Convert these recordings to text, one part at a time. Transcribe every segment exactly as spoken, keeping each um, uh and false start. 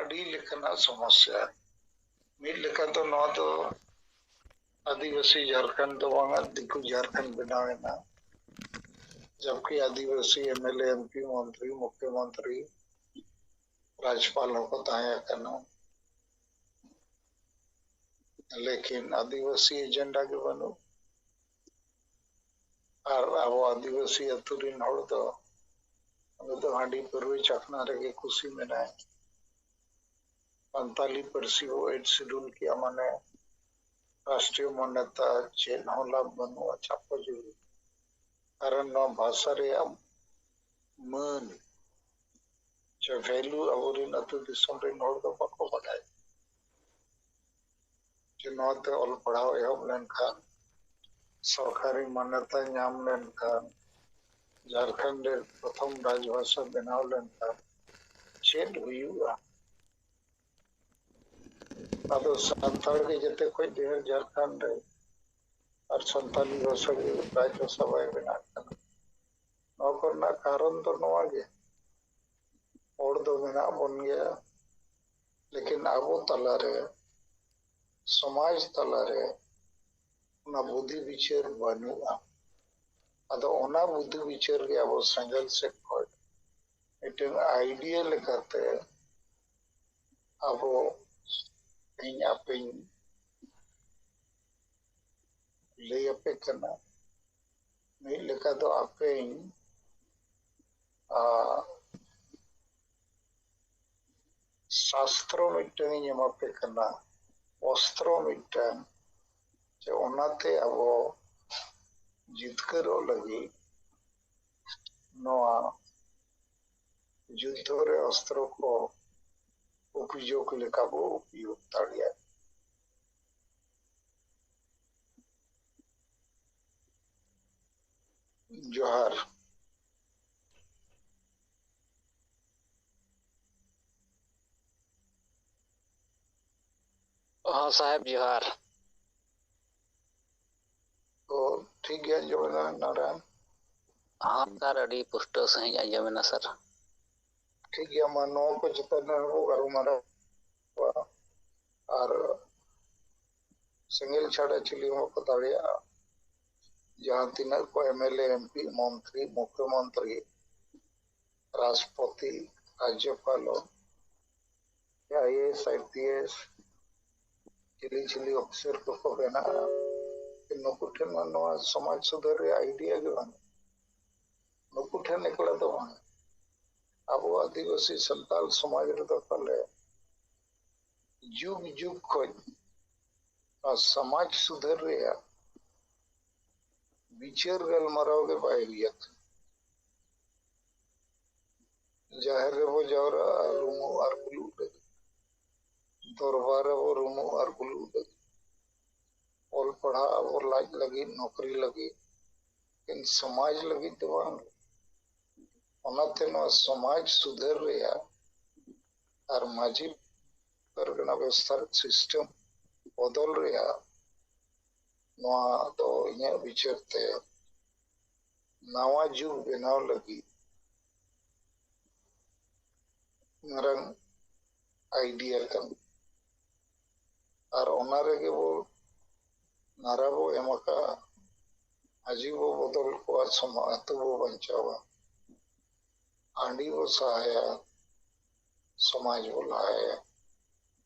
ᱟᱹᱰᱤ ᱞᱮᱠᱟᱱᱟᱜ ᱥᱚᱢᱚᱥᱭᱟ᱾ ᱢᱤᱫ ᱞᱮᱠᱟ ᱫᱚ ᱱᱚᱣᱟ ᱫᱚ ᱟᱹᱫᱤᱵᱟᱹᱥᱤ ᱡᱷᱟᱲᱠᱷᱚᱸᱰ ᱫᱚ ᱵᱟᱝᱟ, ᱫᱤᱠᱩ ᱡᱷᱟᱲᱠᱷᱚᱸᱰ ᱵᱮᱱᱟᱣ ᱮᱱᱟ, ᱡᱚᱵᱠᱤ ᱟᱹᱫᱤᱵᱟᱹᱥᱤ M L A, M P, ᱢᱚᱱᱛᱨᱤ, ᱢᱩᱠᱷᱭᱚᱢᱚᱱᱛᱨᱤ, ᱨᱟᱡᱽᱯᱟᱞ ᱦᱚᱸᱠᱚ ᱛᱟᱦᱮᱸ ᱟᱠᱟᱱᱟ᱾ ᱞᱮᱠᱤᱱ ᱟᱹᱫᱤᱵᱟᱹᱥᱤ ᱮᱡᱮᱱᱰᱟ ᱜᱮ ᱵᱟᱹᱱᱩᱜ᱾ ᱟᱨ ᱟᱵᱚ ᱟᱹᱫᱤᱵᱟᱹᱥᱤ ᱟᱹᱛᱩ ᱨᱤᱱ ᱦᱚᱲ ᱫᱚ ᱩᱱᱤ ᱫᱚ ᱦᱟᱺᱰᱤ ᱯᱟᱹᱨᱣᱟᱹ ᱪᱟᱠᱷᱱᱟ ᱨᱮᱜᱮ ᱠᱩᱥᱤ ᱢᱮᱱᱟᱭ᱾ ᱥᱟᱱᱛᱟᱞᱤ ᱯᱟᱹᱨᱥᱤ ᱵᱚ ᱮᱰ ᱥᱤᱰᱩᱞ ᱠᱮᱜᱼᱟ, ᱢᱟᱱᱮ ᱨᱟᱥᱴᱨᱤᱭᱚ ᱢᱟᱱᱱᱚᱛᱟ ᱪᱮᱫ ᱦᱚᱸ ᱞᱟᱵᱷ ᱵᱟᱹᱱᱩᱜᱼᱟ, ᱪᱷᱟᱯᱚ ᱡᱩᱞᱩ᱾ ᱠᱟᱨᱚᱱ ᱱᱚᱣᱟ ᱵᱷᱟᱥᱟ ᱨᱮᱭᱟᱜ ᱢᱟᱹᱱ ᱥᱮ ᱵᱷᱮᱞᱩ ᱟᱵᱚᱨᱮᱱ ᱟᱹᱛᱩ ᱫᱤᱥᱚᱢ ᱨᱮᱱ ᱦᱚᱲ ᱫᱚ ᱵᱟᱠᱚ ᱵᱟᱰᱟᱭᱟ᱾ ᱡᱮ ᱱᱚᱣᱟᱛᱮ ᱚᱞ ᱯᱟᱲᱦᱟᱣ ᱮᱦᱚᱵ ᱞᱮᱱᱠᱷᱟᱱ, ᱥᱚᱨᱠᱟᱨᱤ ᱢᱟᱱᱱᱚᱛᱟ ᱧᱟᱢ ᱞᱮᱱᱠᱷᱟᱱ, ᱡᱷᱟᱲᱠᱷᱚᱸᱰ ᱨᱮ ᱯᱨᱚᱛᱷᱚᱢ ᱨᱟᱡᱽᱵᱷᱟᱥᱟ ᱵᱮᱱᱟᱣ ᱞᱮᱱᱠᱷᱟᱱ ᱪᱮᱫ ᱦᱩᱭᱩᱜᱼᱟ? ᱟᱫᱚ ᱥᱟᱱᱛᱟᱲ ᱜᱮ ᱡᱮᱛᱮ ᱠᱷᱚᱱ ᱰᱷᱮᱨ ᱡᱷᱟᱲᱠᱷᱚᱸᱰ ᱨᱮ, ᱟᱨ ᱥᱟᱱᱛᱟᱞᱤ ᱵᱷᱟᱥᱟ ᱜᱮ ᱨᱟᱡᱽᱵᱷᱟᱥᱟ ᱵᱟᱭ ᱵᱮᱱᱟᱜ ᱠᱟᱱᱟ᱾ ᱱᱚᱣᱟ ᱠᱚᱨᱮᱱᱟᱜ ᱠᱟᱨᱚᱱ ᱫᱚ ᱱᱚᱣᱟ ᱜᱮ, ᱦᱚᱲ ᱫᱚ ᱢᱮᱱᱟᱜ ᱵᱚᱱ ᱜᱮᱭᱟ, ᱞᱮᱠᱤᱱ ᱟᱵᱚ ᱛᱟᱞᱟᱨᱮ, ᱥᱚᱢᱟᱡᱽ ᱛᱟᱞᱟᱨᱮ ᱚᱱᱟ ᱵᱩᱫᱷᱤ ᱵᱤᱪᱟᱹᱨ ᱵᱟᱹᱱᱩᱜᱼᱟ᱾ ᱟᱫᱚ ᱚᱱᱟ ᱵᱩᱫᱷᱤ ᱵᱤᱪᱟᱹᱨ ᱜᱮ ᱟᱵᱚ ᱥᱮᱸᱜᱮᱞ ᱥᱮᱫ ᱠᱷᱚᱱ ᱢᱤᱫᱴᱮᱱ ᱟᱭᱰᱤᱭᱟ ᱞᱮᱠᱟᱛᱮ ᱟᱵᱚ, ᱤᱧ ᱟᱯᱮᱧ ᱞᱟᱹᱭ ᱟᱯᱮ ᱠᱟᱱᱟ᱾ ᱢᱤᱫ ᱞᱮᱠᱟ ᱫᱚ ᱟᱯᱮᱧ, ᱟ, ᱥᱟᱥᱛᱨᱚ ᱢᱤᱫᱴᱟᱝ ᱤᱧ ᱮᱢᱟ ᱯᱮ ᱠᱟᱱᱟ, ᱚᱥᱛᱨᱚ ᱢᱤᱫᱴᱟᱝ, ᱡᱮ ᱚᱱᱟᱛᱮ ᱟᱵᱚ ᱡᱤᱛᱠᱟᱹᱨᱚᱜ ᱞᱟᱹᱜᱤᱫ ᱱᱚᱣᱟ ᱡᱩᱫᱽᱫᱷᱚ ᱨᱮ ᱚᱥᱛᱨᱚ ᱠᱚ ᱩᱯᱭᱳᱜᱽ ᱞᱮᱠᱟ ᱵᱚ ᱩᱯᱭᱳᱜᱽ ᱫᱟᱲᱮᱭᱟᱜ᱾ ᱡᱚᱦᱟᱨ᱾ ᱦᱚᱸ ᱥᱟᱦᱮᱵᱽ, ᱡᱚᱦᱟᱨ᱾ ᱛᱚ, ᱴᱷᱤᱠ ᱜᱮ ᱟᱸᱡᱚᱢ ᱮᱱᱟ ᱱᱟᱨᱟᱭᱚᱱ? ᱦᱚᱸ ᱥᱟᱨ, ᱟᱹᱰᱤ ᱯᱩᱥᱴᱟᱹᱣ ᱥᱟᱺᱦᱤᱡ ᱟᱸᱡᱚᱢ ᱮᱱᱟ ᱥᱟᱨ᱾ ᱴᱷᱤᱠ ᱜᱮᱭᱟ, ᱢᱟ ᱱᱚᱣᱟ ᱠᱚ ᱪᱮᱛᱟᱱ ᱨᱮ ᱵᱚ ᱜᱟᱞᱢᱟᱨᱟᱣᱟ᱾ ᱟᱨ ᱥᱮᱸᱜᱮᱞ ᱪᱷᱟᱲᱟ ᱪᱤᱞᱤ ᱦᱚᱸ ᱵᱟᱠᱚ ᱫᱟᱲᱮᱭᱟᱜᱼᱟ᱾ ᱡᱟᱦᱟᱸ ᱛᱤᱱᱟᱹᱜ ᱠᱚ M L A, M P, ᱢᱚᱱᱛᱨᱤ, ᱢᱩᱠᱷᱭᱚᱢᱚᱱᱛᱨᱤ, ᱨᱟᱥᱴᱨᱚᱯᱚᱛᱤ, ᱨᱟᱡᱽᱡᱚᱯᱟᱞ, I A S, I P S, ᱪᱤᱞᱤ ᱪᱤᱞᱤ ᱚᱯᱷᱤᱥᱟᱨ ᱠᱚᱠᱚ ᱵᱮᱱᱟᱜᱼᱟ, ᱱᱩᱠᱩ ᱴᱷᱮᱱ ᱢᱟ ᱱᱚᱣᱟ ᱥᱚᱢᱟᱡᱽ ᱥᱩᱫᱷᱟᱹᱨ ᱨᱮᱭᱟᱜ ᱟᱭᱰᱤᱭᱟ ᱜᱮ ᱵᱟᱝ᱾ ᱱᱩᱠᱩ ᱴᱷᱮᱱ ᱮᱠᱞᱟ ᱫᱚ ᱵᱟᱝ, ᱟᱵᱚ ᱟᱹᱫᱤᱵᱟᱹᱥᱤ ᱥᱟᱱᱛᱟᱲ ᱥᱚᱢᱟᱡᱽ ᱨᱮᱫᱚ ᱯᱟᱞᱮ ᱡᱩᱜᱽ ᱡᱩᱜᱽ ᱠᱷᱚᱱ ᱱᱚᱣᱟ ᱥᱚᱢᱟᱡᱽ ᱥᱩᱫᱷᱟᱹᱨ ᱨᱮᱭᱟᱜ ᱵᱤᱪᱟᱹᱨ ᱜᱟᱞᱢᱟᱨᱟᱣ ᱜᱮ ᱵᱟᱭ ᱦᱩᱭ ᱟᱠᱟᱱᱟ᱾ ᱡᱟᱦᱮᱨ ᱨᱮᱵᱚ ᱡᱟᱣᱨᱟᱜᱼᱟ ᱨᱩᱢᱩᱜ ᱟᱨ ᱵᱩᱞᱩᱜ ᱞᱟᱹᱜᱤᱫ, ᱫᱚᱨᱵᱟᱨ ᱨᱮᱵᱚ ᱨᱩᱢᱩᱜ ᱟᱨ ᱵᱩᱞᱩᱜ ᱞᱟᱹᱜᱤᱫ, ᱚᱞ ᱯᱟᱲᱦᱟᱜ ᱟᱵᱚ ᱞᱟᱡ ᱞᱟᱹᱜᱤᱫ, ᱱᱚᱠᱨᱤ ᱞᱟᱹᱜᱤᱫ, ᱞᱮᱠᱤᱱ ᱥᱚᱢᱟᱡᱽ ᱞᱟᱹᱜᱤᱫ ᱫᱚ ᱵᱟᱝ᱾ ᱚᱱᱟᱛᱮ ᱱᱚᱣᱟ ᱥᱚᱢᱟᱡᱽ ᱥᱩᱫᱷᱟᱹᱨ ᱨᱮᱭᱟᱜ ᱟᱨ ᱢᱟᱹᱡᱷᱤ ᱯᱟᱨᱜᱟᱱᱟ ᱵᱮᱵᱚᱥᱛᱷᱟ ᱥᱤᱥᱴᱮᱢ ᱵᱚᱫᱚᱞ ᱨᱮᱭᱟᱜ ᱱᱚᱣᱟ ᱫᱚ ᱤᱧᱟᱹᱜ ᱵᱤᱪᱟᱹᱨ ᱛᱮ ᱱᱟᱣᱟ ᱡᱩᱜᱽ ᱵᱮᱱᱟᱣ ᱞᱟᱹᱜᱤᱫ ᱢᱟᱨᱟᱝ ᱟᱭᱰᱤᱭᱟ ᱠᱟᱱᱟ᱾ ᱟᱨ ᱚᱱᱟ ᱨᱮᱜᱮ ᱵᱚ ᱱᱟᱨᱟ ᱵᱚ ᱮᱢ ᱟᱠᱟᱫᱼᱟ᱾ ᱢᱟᱹᱡᱷᱤ ᱵᱚ ᱵᱚᱫᱚᱞ ᱠᱚᱣᱟ, ᱥᱚᱢᱟ-, ᱟᱹᱛᱩ ᱵᱚ ᱵᱟᱧᱪᱟᱣᱟ, ᱦᱟᱺᱰᱤ ᱵᱚ ᱥᱟᱦᱟᱭᱟ, ᱥᱚᱢᱟᱡᱽ ᱵᱚ ᱞᱟᱦᱟᱭᱟ᱾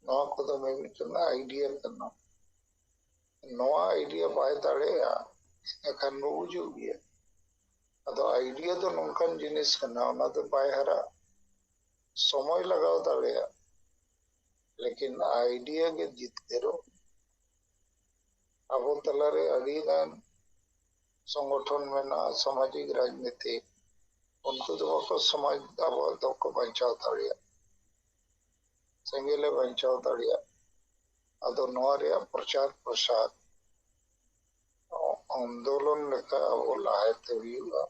ᱱᱚᱣᱟ ᱠᱚᱫᱚ ᱢᱤᱢᱤᱫᱴᱟᱝ ᱟᱭᱰᱤᱭᱟ ᱠᱟᱱᱟ᱾ ᱱᱚᱣᱟ ᱟᱭᱰᱤᱭᱟ ᱵᱟᱭ ᱫᱟᱲᱮᱭᱟᱜᱼᱟ, ᱮᱱᱠᱷᱟᱱ ᱵᱚ ᱜᱩᱡᱩᱜ ᱜᱮᱭᱟ᱾ ᱟᱫᱚ ᱟᱭᱰᱤᱭᱟ ᱫᱚ ᱱᱚᱝᱠᱟᱱ ᱡᱤᱱᱤᱥ ᱠᱟᱱᱟ, ᱚᱱᱟ ᱫᱚ ᱵᱟᱭ ᱦᱟᱨᱟᱜᱼᱟ, ᱥᱚᱢᱚᱭ ᱞᱟᱜᱟᱣ ᱫᱟᱲᱮᱭᱟᱜᱼᱟ, ᱞᱮᱠᱤᱱ ᱟᱭᱰᱤᱭᱟ ᱜᱮ ᱡᱤᱛᱠᱟᱹᱨᱚᱜ᱾ ᱟᱵᱚ ᱛᱟᱞᱟᱨᱮ ᱟᱹᱰᱤᱜᱟᱱ ᱥᱚᱝᱜᱚᱴᱷᱚᱱ ᱢᱮᱱᱟᱜᱼᱟ, ᱥᱟᱢᱟᱡᱤᱠ ᱨᱟᱡᱽᱱᱤᱛᱤ, ᱩᱱᱠᱩ ᱫᱚ ᱵᱟᱠᱚ ᱥᱚᱢᱟᱡᱽ ᱟᱵᱚᱣᱟᱜ ᱫᱚᱠᱚ ᱵᱟᱧᱪᱟᱣ ᱫᱟᱲᱮᱭᱟᱜᱼᱟ, ᱥᱮᱸᱜᱮᱞᱮ ᱵᱟᱧᱪᱟᱣ ᱫᱟᱲᱮᱭᱟᱜᱼᱟ᱾ ᱟᱫᱚ ᱱᱚᱣᱟ ᱨᱮᱭᱟᱜ ᱯᱨᱚᱪᱟᱨ ᱯᱨᱚᱥᱟᱨ ᱟᱱᱫᱳᱞᱚᱱ ᱞᱮᱠᱟ ᱟᱵᱚ ᱞᱟᱦᱟᱭᱛᱮ ᱦᱩᱭᱩᱜᱼᱟ,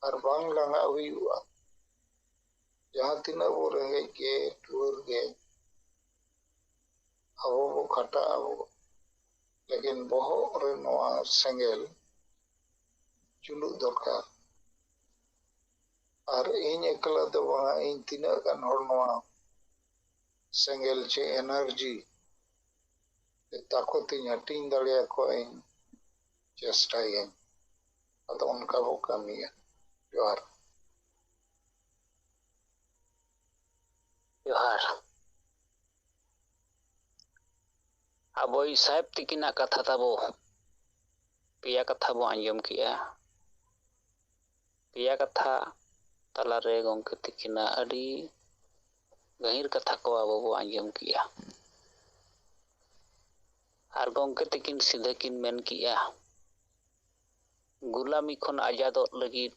ᱟᱨ ᱵᱟᱝ ᱞᱟᱸᱜᱟᱜ ᱦᱩᱭᱩᱜᱼᱟ᱾ ᱡᱟᱦᱟᱸ ᱛᱤᱱᱟᱹᱜ ᱵᱚ ᱨᱮᱸᱜᱮᱡ ᱜᱮ, ᱴᱩᱣᱟᱹᱨ ᱜᱮ, ᱟᱵᱚ ᱵᱚ ᱠᱷᱟᱴᱟᱜ ᱟᱵᱚ, ᱞᱮᱠᱤᱱ ᱵᱚᱦᱚᱜ ᱨᱮ ᱱᱚᱣᱟ ᱥᱮᱸᱜᱮᱞ ᱡᱩᱞᱩᱜ ᱫᱚᱨᱠᱟᱨ᱾ ᱟᱨ ᱤᱧ ᱮᱠᱞᱟ ᱫᱚ ᱵᱟᱝᱟ, ᱤᱧ ᱛᱤᱱᱟᱹᱜ ᱜᱟᱱ ᱦᱚᱲ ᱱᱚᱣᱟ ᱥᱮᱸᱜᱮᱞ ᱪᱮ energy ᱛᱟᱠᱚ ᱛᱤᱧ ᱦᱟᱹᱴᱤᱧ ᱫᱟᱲᱮᱭᱟᱠᱚᱣᱟ, ᱤᱧ ᱪᱮᱥᱴᱟᱭᱟᱹᱧ᱾ ᱟᱫᱚ ᱚᱱᱠᱟ ᱵᱚ ᱠᱟᱹᱢᱤᱭᱟ᱾ ᱡᱚᱦᱟᱨ᱾ ᱡᱚᱦᱟᱨ᱾ ᱟᱵᱚᱭᱤᱡ ᱥᱟᱦᱮᱵᱽ ᱛᱤᱠᱤᱱᱟᱜ ᱠᱟᱛᱷᱟ ᱛᱟᱵᱚ ᱯᱮᱭᱟ ᱠᱟᱛᱷᱟ ᱵᱚ ᱟᱸᱡᱚᱢ ᱠᱮᱜᱼᱟ᱾ ᱯᱮᱭᱟ ᱠᱟᱛᱷᱟ ᱛᱟᱞᱟᱨᱮ ᱜᱚᱢᱠᱮ ᱛᱤᱠᱤᱱᱟᱜ ᱟᱹᱰᱤ ᱜᱟᱹᱦᱤᱨ ᱠᱟᱛᱷᱟ ᱠᱚ ᱟᱵᱚ ᱵᱚ ᱟᱸᱡᱚᱢ ᱠᱮᱜᱼᱟ᱾ ᱟᱨ ᱜᱚᱢᱠᱮ ᱛᱤᱠᱤᱱ ᱥᱤᱫᱷᱟᱹ ᱠᱤᱱ ᱢᱮᱱ ᱠᱮᱜᱼᱟ, ᱜᱩᱞᱟᱢᱤ ᱠᱷᱚᱱ ᱟᱡᱟᱫᱚᱜ ᱞᱟᱹᱜᱤᱫ,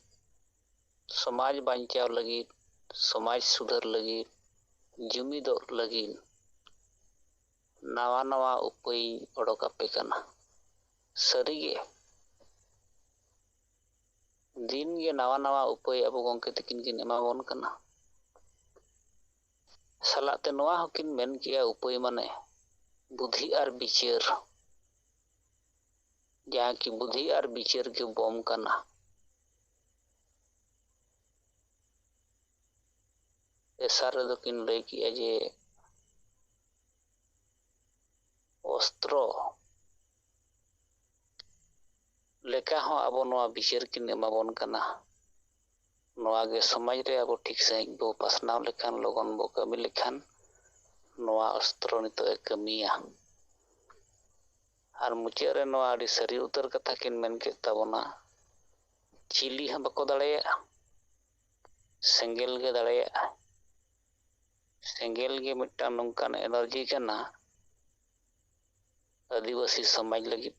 ᱥᱚᱢᱟᱡᱽ ᱵᱟᱧᱪᱟᱣ ᱞᱟᱹᱜᱤᱫ, ᱥᱚᱢᱟᱡᱽ ᱥᱩᱫᱷᱟᱹᱨ ᱞᱟᱹᱜᱤᱫ, ᱡᱩᱢᱤᱫᱚᱜ ᱞᱟᱹᱜᱤᱫ ᱱᱟᱣᱟ ᱱᱟᱣᱟ ᱩᱯᱟᱹᱭᱤᱧ ᱚᱰᱚᱠ ᱟᱯᱮ ᱠᱟᱱᱟ᱾ ᱥᱟᱹᱨᱤᱜᱮ, ᱫᱤᱱ ᱜᱮ ᱱᱟᱣᱟ ᱱᱟᱣᱟ ᱩᱯᱟᱹᱭ ᱟᱵᱚ ᱜᱚᱢᱠᱮ ᱛᱤᱠᱤᱱ ᱠᱤᱱ ᱮᱢᱟᱵᱚᱱ ᱠᱟᱱᱟ᱾ ᱥᱟᱞᱟᱜ ᱛᱮ ᱱᱚᱣᱟ ᱦᱚᱸᱠᱤᱱ ᱢᱮᱱ ᱠᱮᱜᱼᱟ, ᱩᱯᱟᱹᱭ ᱢᱟᱱᱮ ᱵᱩᱫᱷᱤ ᱟᱨ ᱵᱤᱪᱟᱹᱨ, ᱡᱟᱦᱟᱸ ᱠᱤ ᱵᱩᱫᱷᱤ ᱟᱨ ᱵᱤᱪᱟᱹᱨ ᱜᱮ ᱵᱳᱢ ᱠᱟᱱᱟ᱾ ᱛᱮᱥᱟᱨ ᱨᱮᱫᱚ ᱠᱤᱱ ᱞᱟᱹᱭ ᱠᱮᱜᱼᱟ ᱡᱮ ᱚᱥᱛᱨᱚ ᱞᱮᱠᱟ ᱦᱚᱸ ᱟᱵᱚ ᱱᱚᱣᱟ ᱵᱤᱪᱟᱹᱨ ᱠᱤᱱ ᱮᱢᱟᱵᱚᱱ ᱠᱟᱱᱟ᱾ ᱱᱚᱣᱟ ᱜᱮ ᱥᱚᱢᱟᱡᱽ ᱨᱮ ᱟᱵᱚ ᱴᱷᱤᱠ ᱥᱟᱺᱦᱤᱡ ᱵᱚ ᱯᱟᱥᱱᱟᱣ ᱞᱮᱠᱷᱟᱱ, ᱞᱚᱜᱚᱱ ᱵᱚ ᱠᱟᱹᱢᱤ ᱞᱮᱠᱷᱟᱱ, ᱱᱚᱣᱟ ᱚᱥᱛᱨᱚ ᱱᱤᱛᱚᱜ ᱮ ᱠᱟᱹᱢᱤᱭᱟ᱾ ᱟᱨ ᱢᱩᱪᱟᱹᱫ ᱨᱮ ᱱᱚᱣᱟ ᱟᱹᱰᱤ ᱥᱟᱹᱨᱤ ᱩᱛᱟᱹᱨ ᱠᱟᱛᱷᱟ ᱠᱤᱱ ᱢᱮᱱ ᱠᱮᱫ ᱛᱟᱵᱚᱱᱟ, ᱪᱤᱞᱤ ᱦᱚᱸ ᱵᱟᱠᱚ ᱫᱟᱲᱮᱭᱟᱜᱼᱟ, ᱥᱮᱸᱜᱮᱞ ᱜᱮ ᱫᱟᱲᱮᱭᱟᱜᱼᱟ᱾ ᱥᱮᱸᱜᱮᱞ ᱜᱮ ᱢᱤᱫᱴᱟᱝ ᱱᱚᱝᱠᱟᱱ energy ᱠᱟᱱᱟ, ᱟᱹᱫᱤᱵᱟᱹᱥᱤ ᱥᱚᱢᱟᱡᱽ ᱞᱟᱹᱜᱤᱫ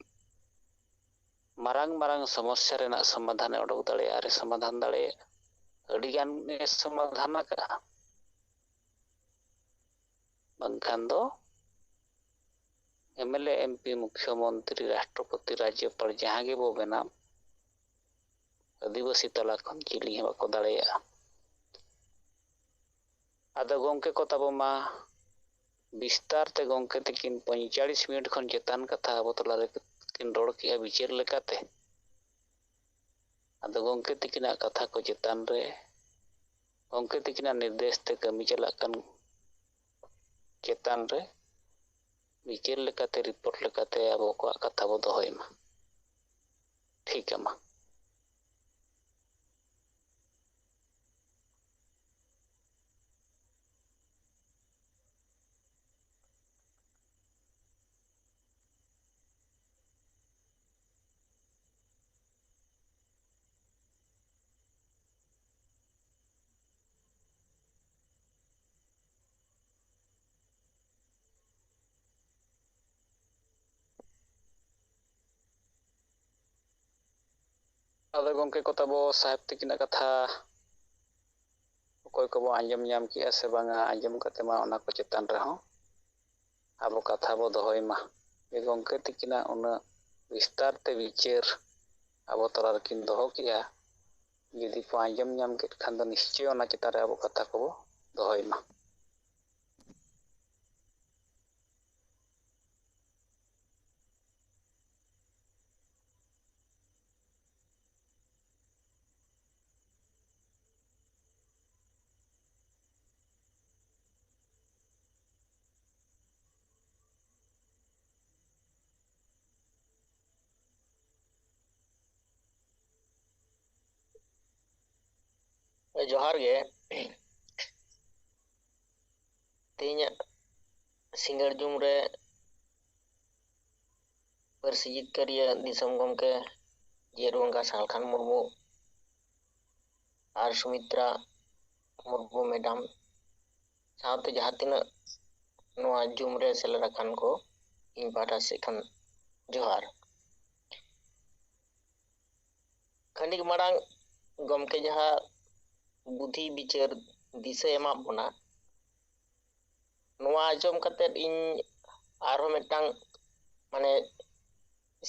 ᱢᱟᱨᱟᱝ ᱢᱟᱨᱟᱝ ᱥᱚᱢᱚᱥᱥᱟ ᱨᱮᱱᱟᱜ ᱥᱚᱢᱟᱫᱷᱟᱱᱮ ᱚᱰᱚᱠ ᱫᱟᱲᱮᱭᱟᱜᱼᱟ ᱟᱨᱮ ᱥᱚᱢᱟᱫᱷᱟᱱ ᱫᱟᱲᱮᱭᱟᱜᱼᱟ᱾ ᱟᱹᱰᱤᱜᱟᱱ ᱮ ᱥᱚᱢᱟᱫᱷᱟᱱ ᱟᱠᱟᱫᱼᱟ᱾ ᱵᱟᱝᱠᱷᱟᱱ ᱫᱚ MLA, MP, ᱢᱩᱠᱷᱭᱚᱢᱚᱱᱛᱨᱤ, ᱨᱟᱥᱴᱨᱚᱯᱚᱛᱤ, ᱨᱟᱡᱽᱡᱚᱯᱟᱲ ᱡᱟᱦᱟᱸ ᱜᱮᱵᱚ ᱵᱮᱱᱟᱣ, ᱟᱹᱫᱤᱵᱟᱹᱥᱤ ᱛᱟᱞᱟ ᱠᱷᱚᱱ ᱪᱤᱞᱤ ᱦᱚᱸ ᱵᱟᱠᱚ ᱫᱟᱲᱮᱭᱟᱜᱼᱟ᱾ ᱟᱫᱚ ᱜᱚᱢᱠᱮ ᱠᱚ ᱛᱟᱵᱚ ᱢᱟ ᱵᱤᱥᱛᱟᱨ ᱛᱮ ᱜᱚᱢᱠᱮ ᱛᱟᱹᱠᱤᱱ ᱯᱚᱸᱭᱛᱟᱞᱤᱥ ᱢᱤᱱᱤᱴ ᱠᱷᱚᱱ ᱪᱮᱛᱟᱱ ᱠᱟᱛᱷᱟ ᱟᱵᱚ ᱛᱟᱞᱟᱨᱮ ᱠᱤᱱ ᱨᱚᱲ ᱠᱮᱜᱼᱟ ᱵᱤᱪᱟᱹᱨ ᱞᱮᱠᱟᱛᱮ᱾ ᱟᱫᱚ ᱜᱚᱢᱠᱮ ᱛᱟᱹᱠᱤᱱᱟᱜ ᱠᱟᱛᱷᱟ ᱠᱚ ᱪᱮᱛᱟᱱ ᱨᱮ ᱜᱚᱢᱠᱮ ᱛᱤᱠᱤᱱᱟᱜ ᱱᱤᱨᱫᱮᱥ ᱛᱮ ᱠᱟᱹᱢᱤ ᱪᱟᱞᱟᱜ ᱠᱟᱱ ᱪᱮᱛᱟᱱ ᱨᱮ ᱵᱤᱪᱟᱹᱨ ᱞᱮᱠᱟᱛᱮ, ᱨᱤᱯᱳᱨᱴ ᱞᱮᱠᱟᱛᱮ ᱟᱵᱚ ᱠᱚᱣᱟᱜ ᱠᱟᱛᱷᱟ ᱵᱚ ᱫᱚᱦᱚᱭ ᱢᱟ᱾ ᱴᱷᱤᱠ ᱢᱟ᱾ ᱟᱫᱚ ᱜᱚᱢᱠᱮ ᱠᱚ ᱛᱟᱵᱚ, ᱥᱟᱦᱮᱵᱽ ᱛᱤᱠᱤᱱᱟᱜ ᱠᱟᱛᱷᱟ ᱚᱠᱚᱭ ᱠᱚᱵᱚ ᱟᱸᱡᱚᱢ ᱧᱟᱢ ᱠᱮᱜᱼᱟ ᱥᱮ ᱵᱟᱝᱟ, ᱟᱸᱡᱚᱢ ᱠᱟᱛᱮ ᱢᱟ ᱚᱱᱟ ᱠᱚ ᱪᱮᱛᱟᱱ ᱨᱮᱦᱚᱸ ᱟᱵᱚ ᱠᱟᱛᱷᱟ ᱵᱚ ᱫᱚᱦᱚᱭ ᱢᱟ᱾ ᱡᱮ ᱜᱚᱢᱠᱮ ᱛᱤᱠᱤᱱᱟᱜ ᱩᱱᱟᱹᱜ ᱵᱤᱥᱛᱟᱨ ᱛᱮ ᱵᱤᱪᱟᱹᱨ ᱟᱵᱚ ᱛᱟᱞᱟ ᱨᱮᱠᱤᱱ ᱫᱚᱦᱚ ᱠᱮᱜᱼᱟ, ᱡᱩᱫᱤ ᱯᱮ ᱟᱸᱡᱚᱢ ᱧᱟᱢ ᱠᱮᱫ ᱠᱷᱟᱱ ᱫᱚ ᱱᱤᱥᱪᱚᱭ ᱚᱱᱟ ᱪᱮᱛᱟᱱ ᱨᱮ ᱟᱵᱚ ᱠᱟᱛᱷᱟ ᱠᱚᱵᱚ ᱫᱚᱦᱚᱭ ᱢᱟ᱾ ᱡᱚᱦᱟᱨ ᱜᱮ᱾ ᱛᱮᱦᱮᱧᱟᱜ ᱥᱤᱸᱜᱟᱹᱲ ᱡᱩᱢ ᱨᱮ ᱯᱟᱹᱨᱥᱤ ᱡᱤᱛᱠᱟᱹᱨᱤᱭᱟᱹ ᱫᱤᱥᱚᱢ ᱜᱚᱢᱠᱮ ᱡᱮᱨᱩ ᱵᱚᱸᱜᱟ ᱥᱟᱞᱠᱷᱟᱱ ᱢᱩᱨᱢᱩ ᱟᱨ ᱥᱩᱢᱤᱛᱨᱟ ᱢᱩᱨᱢᱩ ᱢᱮᱰᱟᱢ ᱥᱟᱶᱛᱮ ᱡᱟᱦᱟᱸ ᱛᱤᱱᱟᱹᱜ ᱱᱚᱣᱟ ᱡᱩᱢ ᱨᱮ ᱥᱮᱞᱮᱫ ᱟᱠᱟᱱ ᱠᱚ, ᱤᱧ ᱯᱟᱦᱴᱟ ᱥᱮᱫ ᱠᱷᱚᱱ ᱡᱚᱦᱟᱨ᱾ ᱠᱷᱟᱹᱱᱤᱠ ᱢᱟᱲᱟᱝ ᱜᱚᱢᱠᱮ ᱡᱟᱦᱟᱸ ᱵᱩᱫᱷᱤ ᱵᱤᱪᱟᱹᱨ ᱫᱤᱥᱟᱹ ᱮᱢᱟᱫ ᱵᱚᱱᱟ, ᱱᱚᱣᱟ ᱟᱸᱡᱚᱢ ᱠᱟᱛᱮᱫ ᱤᱧ ᱟᱨᱦᱚᱸ ᱢᱤᱫᱴᱟᱝ, ᱢᱟᱱᱮ,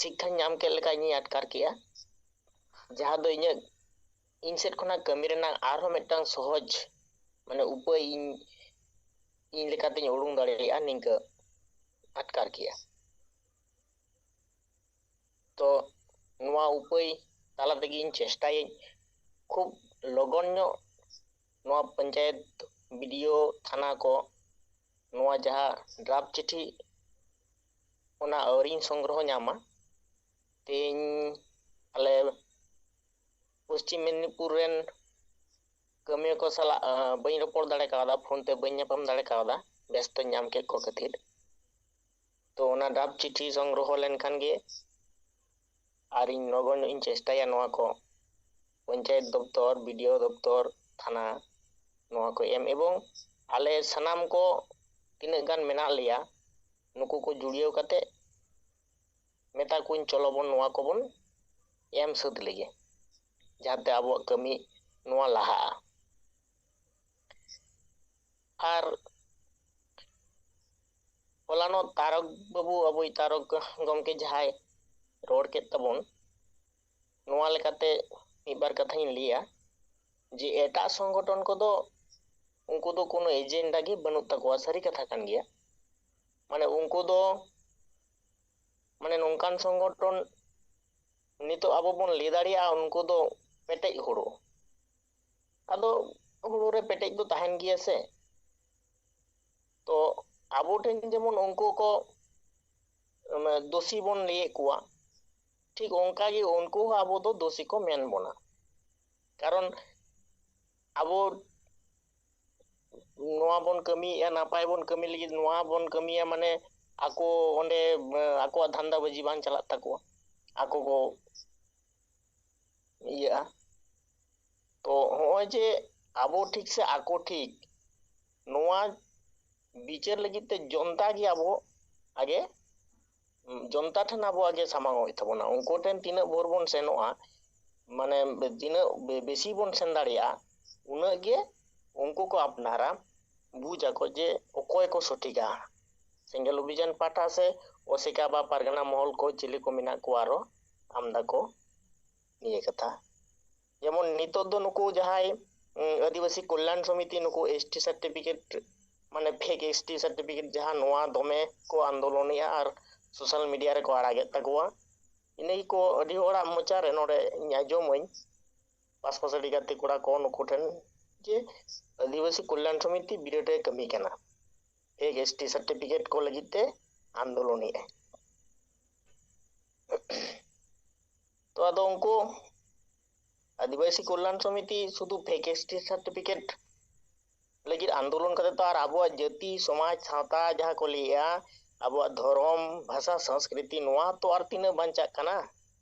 ᱥᱤᱠᱠᱷᱟᱧ ᱧᱟᱢ ᱠᱮᱫ ᱞᱮᱠᱟ ᱤᱧᱤᱧ ᱟᱴᱠᱟᱨ ᱠᱮᱜᱼᱟ, ᱡᱟᱦᱟᱸ ᱫᱚ ᱤᱧᱟᱹᱜ, ᱤᱧ ᱥᱮᱫ ᱠᱷᱚᱱᱟᱜ ᱠᱟᱹᱢᱤ ᱨᱮᱱᱟᱜ ᱟᱨᱦᱚᱸ ᱢᱤᱫᱴᱟᱝ ᱥᱚᱦᱚᱡᱽ, ᱢᱟᱱᱮ, ᱩᱯᱟᱹᱭ ᱤᱧ, ᱤᱧ ᱞᱮᱠᱟᱛᱤᱧ ᱩᱰᱩᱝ ᱫᱟᱲᱮᱭᱟᱜᱼᱟ, ᱱᱤᱝᱠᱟᱹ ᱟᱴᱠᱟᱨ ᱠᱮᱜᱼᱟ᱾ ᱛᱚ ᱱᱚᱣᱟ ᱩᱯᱟᱹᱭ ᱛᱟᱞᱟ ᱛᱮᱜᱮ ᱤᱧ ᱪᱮᱥᱴᱟᱭᱟᱹᱧ ᱠᱷᱩᱵ ᱞᱚᱜᱚᱱ ᱧᱚᱜ ᱱᱚᱣᱟ ᱯᱚᱧᱪᱟᱭᱮᱛ, ᱵᱤ ᱰᱤ ᱳ, ᱛᱷᱟᱱᱟ ᱠᱚ ᱱᱚᱣᱟ ᱡᱟᱦᱟᱸ ᱰᱨᱟᱯ ᱪᱤᱴᱷᱤ, ᱚᱱᱟ ᱟᱹᱣᱨᱤᱧ ᱥᱚᱝᱜᱨᱚᱦᱚ ᱧᱟᱢᱟ᱾ ᱛᱮᱦᱮᱧ ᱟᱞᱮ ᱯᱚᱥᱪᱤᱢ ᱢᱮᱫᱽᱱᱤᱯᱩᱨ ᱨᱮᱱ ᱠᱟᱹᱢᱤᱭᱟᱹ ᱠᱚ ᱥᱟᱞᱟᱜ ᱵᱟᱹᱧ ᱨᱚᱯᱚᱲ ᱫᱟᱲᱮ ᱠᱟᱣᱫᱟ, ᱯᱷᱳᱱ ᱛᱮ ᱵᱟᱹᱧ ᱧᱟᱯᱟᱢ ᱫᱟᱲᱮ ᱠᱟᱣᱫᱟ, ᱵᱮᱥᱛᱚᱧ ᱧᱟᱢ ᱠᱮᱫ ᱠᱚ ᱠᱷᱟᱹᱛᱤᱨ᱾ ᱛᱚ ᱚᱱᱟ ᱰᱨᱟᱯ ᱪᱤᱴᱷᱤ ᱥᱚᱝᱜᱨᱚᱦᱚ ᱞᱮᱱᱠᱷᱟᱱ ᱜᱮ ᱟᱨ ᱤᱧ ᱞᱚᱜᱚᱱ ᱧᱚᱜ ᱤᱧ ᱪᱮᱥᱴᱟᱭᱟ ᱱᱚᱣᱟ ᱠᱚ ᱯᱚᱧᱪᱟᱭᱮᱛ ᱫᱚᱯᱛᱚᱨ, ᱵᱤ ᱰᱤ ᱳ ᱫᱚᱯᱛᱚᱨ, ᱛᱷᱟᱱᱟ, ᱱᱚᱣᱟ ᱠᱚ ᱮᱢ, ᱮᱵᱚᱝ ᱟᱞᱮ ᱥᱟᱱᱟᱢ ᱠᱚ ᱛᱤᱱᱟᱹᱜ ᱜᱟᱱ ᱢᱮᱱᱟᱜ ᱞᱮᱭᱟ, ᱱᱩᱠᱩ ᱠᱚ ᱡᱩᱲᱭᱟᱹᱣ ᱠᱟᱛᱮ ᱢᱮᱛᱟ ᱠᱚᱣᱟᱧ, ᱪᱚᱞᱚ ᱵᱚᱱ ᱱᱚᱣᱟ ᱠᱚᱵᱚᱱ ᱮᱢ ᱥᱟᱹᱛ ᱞᱮᱜᱮ, ᱡᱟᱦᱟᱸᱛᱮ ᱟᱵᱚᱣᱟᱜ ᱠᱟᱹᱢᱤ ᱱᱚᱣᱟ ᱞᱟᱦᱟᱜᱼᱟ᱾ ᱟᱨ ᱦᱚᱞᱟᱱᱚᱜ ᱛᱟᱨᱚᱠ ᱵᱟᱹᱵᱩ, ᱟᱵᱚᱭᱤᱡ ᱛᱟᱨᱚᱠ ᱜᱚᱢᱠᱮ ᱡᱟᱦᱟᱸᱭ ᱨᱚᱲ ᱠᱮᱫ ᱛᱟᱵᱚᱱ, ᱱᱚᱣᱟ ᱞᱮᱠᱟᱛᱮ ᱢᱤᱫ ᱵᱟᱨ ᱠᱟᱛᱷᱟᱧ ᱞᱟᱹᱭᱟ ᱡᱮ ᱮᱴᱟᱜ ᱥᱚᱝᱜᱚᱴᱷᱚᱱ ᱠᱚᱫᱚ, ᱩᱱᱠᱩ ᱫᱚ ᱠᱳᱱᱳ ᱮᱡᱮᱱᱰᱟ ᱜᱮ ᱵᱟᱹᱱᱩᱜ ᱛᱟᱠᱚᱣᱟ, ᱥᱟᱹᱨᱤ ᱠᱟᱛᱷᱟ ᱠᱟᱱ ᱜᱮᱭᱟ᱾ ᱢᱟᱱᱮ ᱩᱱᱠᱩ ᱫᱚ, ᱢᱟᱱᱮ ᱱᱚᱝᱠᱟᱱ ᱥᱚᱝᱜᱚᱴᱷᱚᱱ ᱱᱤᱛᱚᱜ ᱟᱵᱚ ᱵᱚᱱ ᱞᱟᱹᱭ ᱫᱟᱲᱮᱭᱟᱜᱼᱟ, ᱩᱱᱠᱩ ᱫᱚ ᱯᱮᱴᱮᱡ ᱦᱩᱲᱩ᱾ ᱟᱫᱚ ᱦᱩᱲᱩ ᱨᱮ ᱯᱮᱴᱮᱡ ᱫᱚ ᱛᱟᱦᱮᱱ ᱜᱮᱭᱟ ᱥᱮ᱾ ᱛᱚ ᱟᱵᱚ ᱴᱷᱮᱱ ᱡᱮᱢᱚᱱ ᱩᱱᱠᱩ ᱠᱚ, ᱩᱢ, ᱫᱳᱥᱤ ᱵᱚᱱ ᱞᱟᱹᱭᱮᱫ ᱠᱚᱣᱟ, ᱴᱷᱤᱠ ᱚᱱᱠᱟ ᱜᱮ ᱩᱱᱠᱩ ᱦᱚᱸ ᱟᱵᱚ ᱫᱚ ᱫᱳᱥᱤ ᱠᱚ ᱢᱮᱱ ᱵᱚᱱᱟ᱾ ᱠᱟᱨᱚᱱ ᱟᱵᱚ ᱱᱚᱣᱟ ᱵᱚᱱ ᱠᱟᱹᱢᱤᱭᱮᱫᱼᱟ, ᱱᱟᱯᱟᱭ ᱵᱚᱱ ᱠᱟᱹᱢᱤ ᱞᱟᱹᱜᱤᱫ ᱱᱚᱣᱟ ᱵᱚᱱ ᱠᱟᱹᱢᱤᱭᱟ, ᱢᱟᱱᱮ ᱟᱠᱚ ᱚᱸᱰᱮ, ᱮ, ᱟᱠᱚᱣᱟᱜ ᱫᱷᱟᱱᱫᱟ ᱵᱟᱹᱡᱤ ᱵᱟᱝ ᱪᱟᱞᱟᱜ ᱛᱟᱠᱚᱣᱟ, ᱟᱠᱚ ᱠᱚ ᱤᱭᱟᱹᱜᱼᱟ᱾ ᱛᱚ ᱦᱚᱸᱜᱼᱚᱭ ᱡᱮ ᱟᱵᱚ ᱴᱷᱤᱠ ᱥᱮ ᱟᱠᱚ ᱴᱷᱤᱠ, ᱱᱚᱣᱟ ᱵᱤᱪᱟᱹᱨ ᱞᱟᱹᱜᱤᱫ ᱛᱮ ᱡᱚᱱᱛᱟ ᱜᱮ ᱟᱵᱚ ᱟᱜᱮ, ᱡᱚᱱᱛᱟ ᱴᱷᱮᱱ ᱟᱵᱚ ᱟᱜᱮ ᱥᱟᱢᱟᱝ ᱦᱩᱭᱩᱜ ᱛᱟᱵᱚᱱᱟ᱾ ᱩᱱᱠᱩ ᱴᱷᱮᱱ ᱛᱤᱱᱟᱹᱜ ᱵᱷᱳᱨ ᱵᱚᱱ ᱥᱮᱱᱚᱜᱼᱟ, ᱢᱟᱱᱮ ᱛᱤᱱᱟᱹᱜ ᱵᱮ-, ᱵᱮᱥᱤ ᱵᱚᱱ ᱥᱮᱱ ᱫᱟᱲᱮᱭᱟᱜᱼᱟ, ᱩᱱᱟᱹᱜ ᱜᱮ ᱩᱱᱠᱩ ᱠᱚ ᱟᱯᱱᱟᱨᱟ, ᱵᱩᱡᱽ ᱟᱠᱚ ᱡᱮ ᱚᱠᱚᱭ ᱠᱚ ᱥᱚᱴᱷᱤᱠᱟ᱾ ᱥᱮᱸᱜᱮᱞ ᱚᱵᱷᱤᱡᱟᱱ ᱯᱟᱦᱴᱟ ᱥᱮ ᱚᱥᱮᱠᱟ ᱵᱟ ᱯᱟᱨᱜᱟᱱᱟ ᱢᱚᱦᱚᱞ ᱠᱚ ᱪᱤᱞᱤ ᱠᱚ ᱢᱮᱱᱟᱜ ᱠᱚᱣᱟ, ᱟᱨᱚ ᱟᱢᱫᱟ ᱠᱚ᱾ ᱱᱤᱭᱟᱹ ᱠᱟᱛᱷᱟ ᱡᱮᱢᱚᱱ ᱱᱤᱛᱚᱜ ᱫᱚ ᱱᱩᱠᱩ ᱡᱟᱦᱟᱸᱭ, ᱩᱸ, ᱟᱹᱫᱤᱵᱟᱹᱥᱤ ᱠᱚᱞᱭᱟᱱ ᱥᱚᱢᱤᱛᱤ, ᱱᱩᱠᱩ ᱮᱥ ᱴᱤ ᱥᱟᱨᱴᱤᱯᱷᱤᱠᱮᱴ, ᱢᱟᱱᱮ ᱯᱷᱮᱠ ᱮᱥ ᱴᱤ ᱥᱟᱨᱴᱤᱯᱷᱤᱠᱮᱴ ᱡᱟᱦᱟᱸ ᱱᱚᱣᱟ ᱫᱚᱢᱮ ᱠᱚ ᱟᱱᱫᱳᱞᱚᱱᱮᱜᱼᱟ ᱟᱨ ᱥᱳᱥᱟᱞ ᱢᱤᱰᱤᱭᱟ ᱨᱮᱠᱚ ᱟᱲᱟᱜᱮᱫ ᱛᱟᱠᱚᱣᱟ᱾ ᱤᱱᱟᱹ ᱜᱮᱠᱚ ᱟᱹᱰᱤ ᱦᱚᱲᱟᱜ ᱢᱚᱪᱟ ᱨᱮ ᱱᱚᱰᱮ ᱤᱧ ᱟᱸᱡᱚᱢᱟᱹᱧ, ᱯᱟᱥᱯᱟᱥ ᱟᱹᱰᱤ ᱜᱟᱛᱮ ᱠᱚᱲᱟ ᱠᱚ ᱱᱩᱠᱩ ᱴᱷᱮᱱ ᱡᱮ ᱟᱹᱫᱤᱵᱟᱹᱥᱤ ᱠᱚᱞᱭᱟᱱ ᱥᱚᱢᱤᱛᱤ ᱵᱤᱨᱟᱹᱴ ᱮ ᱠᱟᱹᱢᱤ ᱠᱟᱱᱟ, ᱯᱷᱮᱠ ᱮᱥᱴᱤ ᱥᱟᱨᱴᱤᱯᱷᱤᱠᱮᱴ ᱠᱚ ᱞᱟᱹᱜᱤᱫ ᱛᱮ ᱟᱱᱫᱳᱞᱚᱱᱮᱜᱼᱟᱭ᱾ ᱛᱚ ᱟᱫᱚ ᱩᱱᱠᱩ ᱟᱹᱫᱤᱵᱟᱹᱥᱤ ᱠᱚᱞᱭᱟᱱ ᱥᱚᱢᱤᱛᱤ ᱥᱩᱫᱷᱩ ᱯᱷᱮᱠ ᱮᱥᱴᱤ ᱥᱟᱨᱴᱤᱯᱷᱤᱠᱮᱴ ᱞᱟᱹᱜᱤᱫ ᱟᱱᱫᱳᱞᱚᱱ ᱠᱟᱛᱮ ᱛᱚ ᱟᱨ ᱟᱵᱚᱣᱟᱜ ᱡᱟᱹᱛᱤ, ᱥᱚᱢᱟᱡᱽ, ᱥᱟᱶᱛᱟ ᱡᱟᱦᱟᱸ ᱠᱚ ᱞᱟᱹᱭᱮᱜᱼᱟ, ᱟᱵᱚᱣᱟᱜ ᱫᱷᱚᱨᱚᱢ, ᱵᱷᱟᱥᱟ, ᱥᱚᱝᱥᱠᱨᱤᱛᱤ, ᱱᱚᱣᱟ ᱛᱚ ᱟᱨ ᱛᱤᱱᱟᱹᱜ ᱵᱟᱧᱪᱟᱜ ᱠᱟᱱᱟ?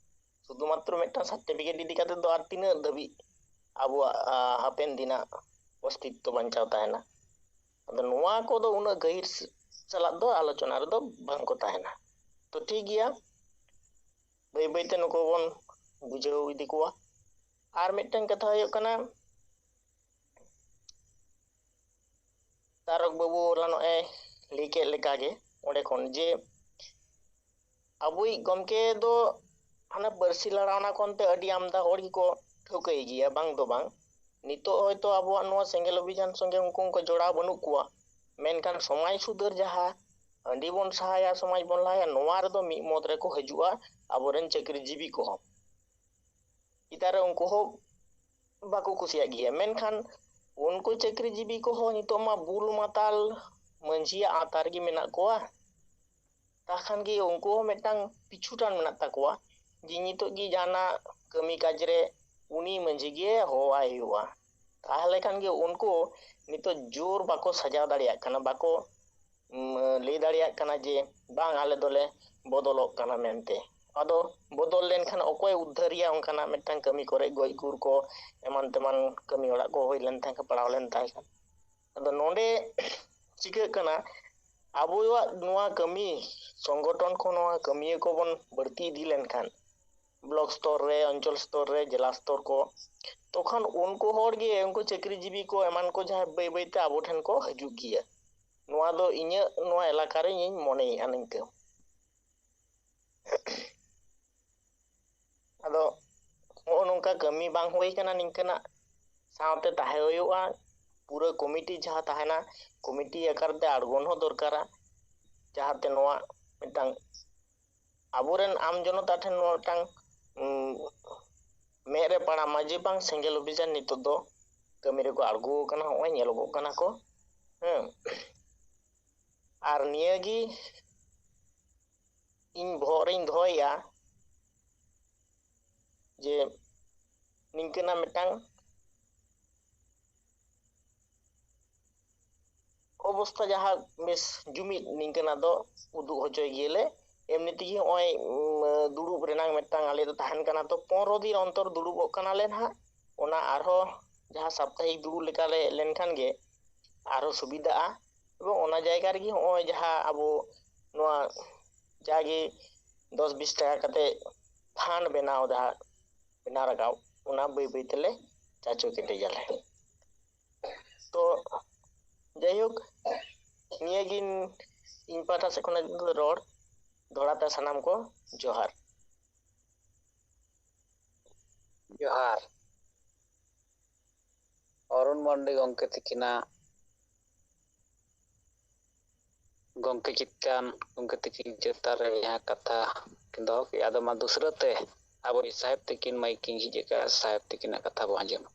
ᱥᱩᱫᱷᱩ ᱢᱟᱛᱨᱚ ᱢᱤᱫᱴᱟᱝ ᱥᱟᱨᱴᱤᱯᱷᱤᱠᱮᱴ ᱤᱫᱤ ᱠᱟᱛᱮ ᱫᱚ ᱟᱨ ᱛᱤᱱᱟᱹᱜ ᱫᱷᱟᱹᱵᱤᱡ ᱟᱵᱚᱣᱟᱜ, ᱟ, ᱦᱟᱯᱮᱱ ᱫᱤᱱᱟᱜ ᱚᱥᱛᱤᱛᱛᱚ ᱵᱟᱧᱪᱟᱣ ᱛᱟᱦᱮᱱᱟ? ᱟᱫᱚ ᱱᱚᱣᱟ ᱠᱚᱫᱚ ᱩᱱᱟᱹᱜ ᱜᱟᱹᱦᱤᱨ ᱥᱟᱞᱟᱜ ᱫᱚ ᱟᱞᱳᱪᱚᱱᱟ ᱨᱮᱫᱚ ᱵᱟᱝ ᱠᱚ ᱛᱟᱦᱮᱱᱟ᱾ ᱛᱚ ᱴᱷᱤᱠ ᱜᱮᱭᱟ, ᱵᱟᱹᱭ ᱵᱟᱹᱭᱛᱮ ᱱᱩᱠᱩ ᱵᱚᱱ ᱵᱩᱡᱷᱟᱹᱣ ᱤᱫᱤ ᱠᱚᱣᱟ᱾ ᱟᱨ ᱢᱤᱫᱴᱟᱝ ᱠᱟᱛᱷᱟ ᱦᱩᱭᱩᱜ ᱠᱟᱱᱟ, ᱛᱟᱨᱚᱠ ᱵᱟᱹᱵᱩ ᱦᱚᱞᱟᱱᱚᱜ ᱮ ᱞᱟᱹᱭ ᱠᱮᱫ ᱞᱮᱠᱟᱜᱮ ᱚᱸᱰᱮ ᱠᱷᱚᱱ ᱡᱮ ᱟᱵᱚᱭᱤᱡ ᱜᱚᱢᱠᱮ ᱫᱚ ᱦᱟᱱᱟ ᱯᱟᱹᱨᱥᱤ ᱞᱟᱲᱟᱣᱱᱟ ᱠᱷᱚᱱ ᱛᱮ ᱟᱹᱰᱤ ᱟᱢᱫᱟ ᱦᱚᱲ ᱜᱮᱠᱚ ᱴᱷᱟᱹᱣᱠᱟᱹᱭ ᱜᱮᱭᱟ, ᱵᱟᱝ ᱫᱚ ᱵᱟᱝ᱾ ᱱᱤᱛᱚᱜ ᱦᱚᱭᱛᱳ ᱟᱵᱚᱣᱟᱜ ᱱᱚᱣᱟ ᱥᱮᱸᱜᱮᱞ ᱚᱵᱷᱤᱡᱟᱱ ᱥᱚᱸᱜᱮ ᱩᱱᱠᱩ ᱩᱱᱠᱩ ᱡᱚᱲᱟᱣ ᱵᱟᱹᱱᱩᱜ ᱠᱚᱣᱟ, ᱢᱮᱱᱠᱷᱟᱱ ᱥᱚᱢᱟᱡᱽ ᱥᱩᱫᱷᱟᱹᱨ ᱡᱟᱦᱟᱸ ᱦᱟᱺᱰᱤ ᱵᱚᱱ ᱥᱟᱦᱟᱭᱟ, ᱥᱚᱢᱟᱡᱽ ᱵᱚᱱ ᱞᱟᱦᱟᱭᱟ, ᱱᱚᱣᱟ ᱨᱮᱫᱚ ᱢᱤᱫ ᱢᱚᱛ ᱨᱮᱠᱚ ᱦᱤᱡᱩᱜᱼᱟ ᱟᱵᱚᱨᱮᱱ ᱪᱟᱹᱠᱨᱤᱡᱤᱵᱤ ᱠᱚᱦᱚᱸ᱾ ᱪᱮᱛᱟᱱ ᱨᱮ ᱩᱱᱠᱩ ᱦᱚᱸ ᱵᱟᱠᱚ ᱠᱩᱥᱤᱭᱟᱜ ᱜᱮᱭᱟ, ᱢᱮᱱᱠᱷᱟᱱ ᱩᱱᱠᱩ ᱪᱟᱹᱠᱨᱤᱡᱤᱵᱤ ᱠᱚᱦᱚᱸ ᱱᱤᱛᱚᱜ ᱢᱟ ᱵᱩᱞ ᱢᱟᱛᱟᱞ ᱢᱟᱹᱡᱷᱤᱭᱟᱜ ᱟᱣᱛᱟ ᱨᱮᱜᱮ ᱢᱮᱱᱟᱜ ᱠᱚᱣᱟ᱾ ᱛᱟᱠᱷᱟᱱ ᱜᱮ ᱩᱱᱠᱩ ᱦᱚᱸ ᱢᱤᱫᱴᱟᱝ ᱯᱤᱪᱷᱩᱴᱟᱱ ᱢᱮᱱᱟᱜ ᱛᱟᱠᱚᱣᱟ ᱡᱮ ᱱᱤᱛᱚᱜ ᱜᱮ ᱡᱟᱦᱟᱱᱟᱜ ᱠᱟᱹᱢᱤ ᱠᱟᱡᱽ ᱨᱮ ᱩᱱᱤ ᱢᱟᱹᱡᱷᱤ ᱜᱮ ᱦᱚᱦᱚᱣᱟᱭ ᱦᱩᱭᱩᱜᱼᱟ᱾ ᱛᱟᱦᱚᱞᱮ ᱠᱷᱟᱱ ᱜᱮ ᱩᱱᱠᱩ ᱱᱤᱛᱚᱜ ᱡᱳᱨ ᱵᱟᱠᱚ ᱥᱟᱡᱟᱣ ᱫᱟᱲᱮᱭᱟᱜ ᱠᱟᱱᱟ, ᱵᱟᱠᱚ, ᱩᱢ, ᱞᱟᱹᱭ ᱫᱟᱲᱮᱭᱟᱜ ᱠᱟᱱᱟ ᱡᱮ ᱵᱟᱝ, ᱟᱞᱮ ᱫᱚᱞᱮ ᱵᱚᱫᱚᱞᱚᱜ ᱠᱟᱱᱟ ᱢᱮᱱᱛᱮ᱾ ᱟᱫᱚ ᱵᱚᱫᱚᱞ ᱞᱮᱱᱠᱷᱟᱱ ᱚᱠᱚᱭ ᱩᱫᱽᱫᱷᱟᱹᱨᱮᱭᱟ? ᱚᱱᱠᱟᱱᱟᱜ ᱢᱤᱫᱴᱟᱝ ᱠᱟᱹᱢᱤ ᱠᱚᱨᱮ, ᱜᱚᱡ ᱜᱩᱨ ᱠᱚ, ᱮᱢᱟᱱ ᱛᱮᱢᱟᱱ ᱠᱟᱹᱢᱤ ᱚᱲᱟᱜ ᱠᱚ ᱦᱩᱭ ᱞᱮᱱ ᱛᱟᱦᱮᱸ ᱠᱷᱟᱱ, ᱯᱟᱲᱟᱣ ᱞᱮᱱ ᱛᱟᱦᱮᱸ ᱠᱷᱟᱱ᱾ ᱟᱫᱚ ᱱᱚᱰᱮ ᱪᱤᱠᱟᱹᱜ ᱠᱟᱱᱟ, ᱟᱵᱚᱣᱟᱜ ᱱᱚᱣᱟ ᱠᱟᱹᱢᱤ ᱥᱚᱝᱜᱚᱴᱷᱚᱱ ᱠᱷᱚᱱ ᱱᱚᱣᱟ ᱠᱟᱹᱢᱤᱭᱟᱹ ᱠᱚᱵᱚᱱ ᱵᱟᱹᱲᱛᱤ ᱤᱫᱤ ᱞᱮᱱᱠᱷᱟᱱ, ᱵᱞᱚᱠ ᱥᱛᱚᱨ ᱨᱮ, ᱚᱧᱪᱚᱞ ᱥᱛᱚᱨ ᱨᱮ, ᱡᱮᱞᱟ ᱥᱛᱚᱨ ᱠᱚ, ᱛᱚᱠᱷᱚᱱ ᱩᱱᱠᱩ ᱦᱚᱲ ᱜᱮ, ᱩᱱᱠᱩ ᱪᱟᱹᱠᱨᱤᱡᱤᱵᱤ ᱠᱚ ᱮᱢᱟᱱ ᱠᱚ, ᱡᱟᱦᱟᱸᱭ ᱵᱟᱹᱭ ᱵᱟᱹᱭᱛᱮ ᱟᱵᱚ ᱴᱷᱮᱱ ᱠᱚ ᱦᱤᱡᱩᱜ ᱜᱮᱭᱟ᱾ ᱱᱚᱣᱟ ᱫᱚ ᱤᱧᱟᱹᱜ ᱱᱚᱣᱟ ᱮᱞᱟᱠᱟ ᱨᱮ ᱤᱧᱤᱧ ᱢᱚᱱᱮᱭᱮᱫᱼᱟ ᱱᱤᱝᱠᱟᱹ᱾ ᱟᱫᱚ ᱱᱚᱜᱼᱚ ᱱᱚᱝᱠᱟ ᱠᱟᱹᱢᱤ ᱵᱟᱝ ᱦᱩᱭ ᱠᱟᱱᱟ ᱱᱤᱝᱠᱟᱹᱱᱟᱜ, ᱥᱟᱶᱛᱮ ᱛᱟᱦᱮᱸ ᱦᱩᱭᱩᱜᱼᱟ᱾ ᱯᱩᱨᱟᱹ ᱠᱚᱢᱤᱴᱤ ᱡᱟᱦᱟᱸ ᱛᱟᱦᱮᱱᱟ, ᱠᱚᱢᱤᱴᱤ ᱟᱠᱟᱨ ᱛᱮ ᱟᱬᱜᱚᱱ ᱦᱚᱸ ᱫᱚᱨᱠᱟᱨᱟ, ᱡᱟᱦᱟᱸᱛᱮ ᱱᱚᱣᱟ ᱢᱤᱫᱴᱟᱝ ᱟᱵᱚᱨᱮᱱ ᱟᱢ ᱡᱚᱱᱚᱛᱟ ᱴᱷᱮᱱ ᱱᱚᱣᱟ ᱢᱤᱫᱴᱟᱝ, ᱩᱸ, ᱢᱮᱫ ᱨᱮ ᱯᱟᱲᱟᱜ ᱢᱟ ᱡᱮ ᱵᱟᱝ, ᱥᱮᱸᱜᱮᱞ ᱚᱵᱷᱤᱡᱟᱱ ᱱᱤᱛᱚᱜ ᱫᱚ ᱠᱟᱹᱢᱤ ᱨᱮᱠᱚ ᱟᱬᱜᱚ ᱟᱠᱟᱱᱟ, ᱱᱚᱜᱼᱚᱭ ᱧᱮᱞᱚᱜᱚᱜ ᱠᱟᱱᱟ ᱠᱚ᱾ ᱦᱮᱸ, ᱟᱨ ᱱᱤᱭᱟᱹᱜᱮ ᱤᱧ ᱵᱚᱦᱚᱜ ᱨᱤᱧ ᱫᱚᱦᱚᱭᱮᱫᱼᱟ ᱡᱮ ᱱᱤᱝᱠᱟᱹᱱᱟᱜ ᱢᱤᱫᱴᱟᱝ ᱚᱵᱚᱥᱛᱷᱟ ᱡᱟᱦᱟᱸ ᱵᱮᱥ ᱡᱩᱢᱤᱫ ᱱᱤᱝᱠᱟᱹᱱᱟᱜ ᱫᱚ ᱩᱫᱩᱜ ᱦᱚᱪᱚᱭ ᱜᱮᱭᱟᱞᱮ᱾ ᱮᱢᱱᱤ ᱛᱮᱜᱮ ᱱᱚᱜᱼᱚᱭ ᱫᱩᱲᱩᱵ ᱨᱮᱱᱟᱝ ᱢᱤᱫᱴᱟᱝ ᱟᱞᱮ ᱫᱚ ᱛᱟᱦᱮᱱ ᱠᱟᱱᱟ, ᱛᱚ ᱯᱚᱱᱨᱚ ᱫᱤᱱ ᱚᱱᱛᱚᱨ ᱫᱩᱲᱩᱵᱚᱜ ᱠᱟᱱᱟᱞᱮ ᱱᱟᱦᱟᱜ᱾ ᱚᱱᱟ ᱟᱨᱦᱚᱸ ᱡᱟᱦᱟᱸ ᱥᱟᱯᱛᱟᱦᱤᱠ ᱫᱩᱲᱩᱵ ᱞᱮᱠᱟᱞᱮ ᱞᱮᱱᱠᱷᱟᱱ ᱜᱮ ᱟᱨᱦᱚᱸ ᱥᱩᱵᱤᱫᱷᱟᱜᱼᱟ᱾ ᱮᱵᱚᱝ ᱚᱱᱟ ᱡᱟᱭᱜᱟ ᱨᱮᱜᱮ ᱱᱚᱜᱼᱚᱭ ᱡᱟᱦᱟᱸ ᱟᱵᱚ ᱱᱚᱣᱟ ᱡᱟᱜᱮ ᱫᱚᱥ ᱵᱤᱥ ᱴᱟᱠᱟ ᱠᱟᱛᱮ ᱯᱷᱟᱱᱰ ᱵᱮᱱᱟᱣ ᱡᱟᱦᱟᱸ ᱵᱮᱱᱟᱣ ᱨᱟᱠᱟᱵ, ᱚᱱᱟ ᱵᱟᱹᱭ ᱵᱟᱹᱭ ᱛᱮᱞᱮ ᱪᱟᱪᱳ ᱠᱮᱴᱮᱡᱟᱞᱮ᱾ ᱛᱚ ᱡᱟᱭᱦᱳᱠ, ᱱᱤᱭᱟᱹᱜᱮ ᱤᱧ ᱯᱟᱦᱴᱟ ᱥᱮᱫ ᱠᱷᱚᱱᱟᱜ ᱫᱚ ᱨᱚᱲ᱾ ᱫᱚᱦᱲᱟ ᱛᱮ ᱥᱟᱱᱟᱢ ᱠᱚ ᱡᱚᱦᱟᱨ᱾ ᱡᱚᱦᱟᱨ᱾ ᱚᱨᱩᱱ ᱢᱟᱱᱰᱤ ᱜᱚᱢᱠᱮ ᱛᱤᱠᱤᱱᱟᱜ ᱜᱚᱢᱠᱮ ᱪᱮᱛᱟᱱ, ᱜᱚᱢᱠᱮ ᱛᱤᱠᱤᱱ ᱪᱮᱛᱟᱱ ᱨᱮ ᱡᱟᱦᱟᱸ ᱠᱟᱛᱷᱟ ᱠᱤᱱ ᱫᱚᱦᱚ ᱠᱮᱫᱼᱟ, ᱟᱫᱚ ᱢᱟ ᱫᱩᱥᱨᱟᱹ ᱛᱮ ᱟᱵᱚ ᱥᱟᱦᱮᱵᱽ ᱛᱤᱠᱤᱱ ᱢᱟᱭᱤᱠ ᱠᱤᱱ ᱡᱷᱤᱡ ᱟᱠᱟᱫᱼᱟ, ᱥᱟᱦᱮᱵᱽ ᱛᱤᱠᱤᱱᱟᱜ ᱠᱟᱛᱷᱟ ᱵᱚ ᱟᱸᱡᱚᱢᱟ᱾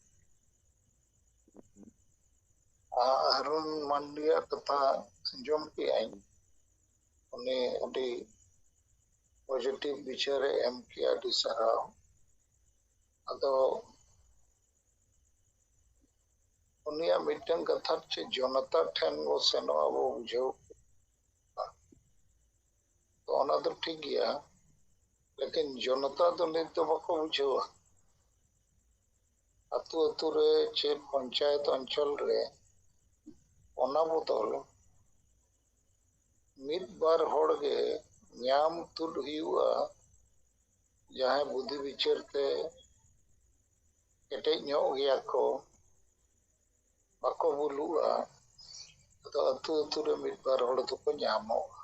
ᱟᱨᱩᱱ ᱢᱟᱱᱰᱤᱭᱟᱜ ᱠᱟᱛᱷᱟ ᱟᱸᱡᱚᱢ ᱠᱮᱜᱼᱟᱹᱧ, ᱩᱱᱤ ᱟᱹᱰᱤ ᱯᱚᱡᱤᱴᱤᱵᱷ ᱵᱤᱪᱟᱹᱨᱮ ᱮᱢ ᱠᱮᱜᱼᱟ, ᱟᱹᱰᱤ ᱥᱟᱨᱦᱟᱣ᱾ ᱟᱫᱚ ᱩᱱᱤᱭᱟᱜ ᱢᱤᱫᱴᱟᱝ ᱠᱟᱛᱷᱟ, ᱪᱮᱫ ᱡᱚᱱᱚᱛᱟ ᱴᱷᱮᱱ ᱵᱚ ᱥᱮᱱᱚᱜᱼᱟ ᱵᱚ ᱵᱩᱡᱷᱟᱹᱣ, ᱛᱚ ᱚᱱᱟ ᱫᱚ ᱴᱷᱤᱠ ᱜᱮᱭᱟ, ᱞᱮᱠᱤᱱ ᱡᱚᱱᱚᱛᱟ ᱫᱚ ᱱᱤᱛ ᱫᱚ ᱵᱟᱠᱚ ᱵᱩᱡᱷᱟᱹᱣᱟ᱾ ᱟᱹᱛᱩ ᱟᱹᱛᱩ ᱨᱮ ᱪᱮ ᱯᱚᱧᱪᱟᱭᱮᱛ ᱚᱧᱪᱚᱞ ᱨᱮ ᱚᱱᱟ ᱵᱚᱫᱚᱞ ᱢᱤᱫ ᱵᱟᱨ ᱦᱚᱲ ᱜᱮ ᱧᱟᱢ ᱛᱩᱫ ᱦᱩᱭᱩᱜᱼᱟ, ᱡᱟᱦᱟᱸᱭ ᱵᱩᱫᱷᱤ ᱵᱤᱪᱟᱹᱨ ᱛᱮ ᱠᱮᱴᱮᱡ ᱧᱚᱜ ᱜᱮᱭᱟ ᱠᱚ, ᱵᱟᱠᱚ ᱵᱩᱞᱩᱜᱼᱟ᱾ ᱟᱫᱚ ᱟᱹᱛᱩ ᱟᱹᱛᱩ ᱨᱮ ᱢᱤᱫ ᱵᱟᱨ ᱦᱚᱲ ᱫᱚᱠᱚ ᱧᱟᱢᱚᱜᱼᱟ᱾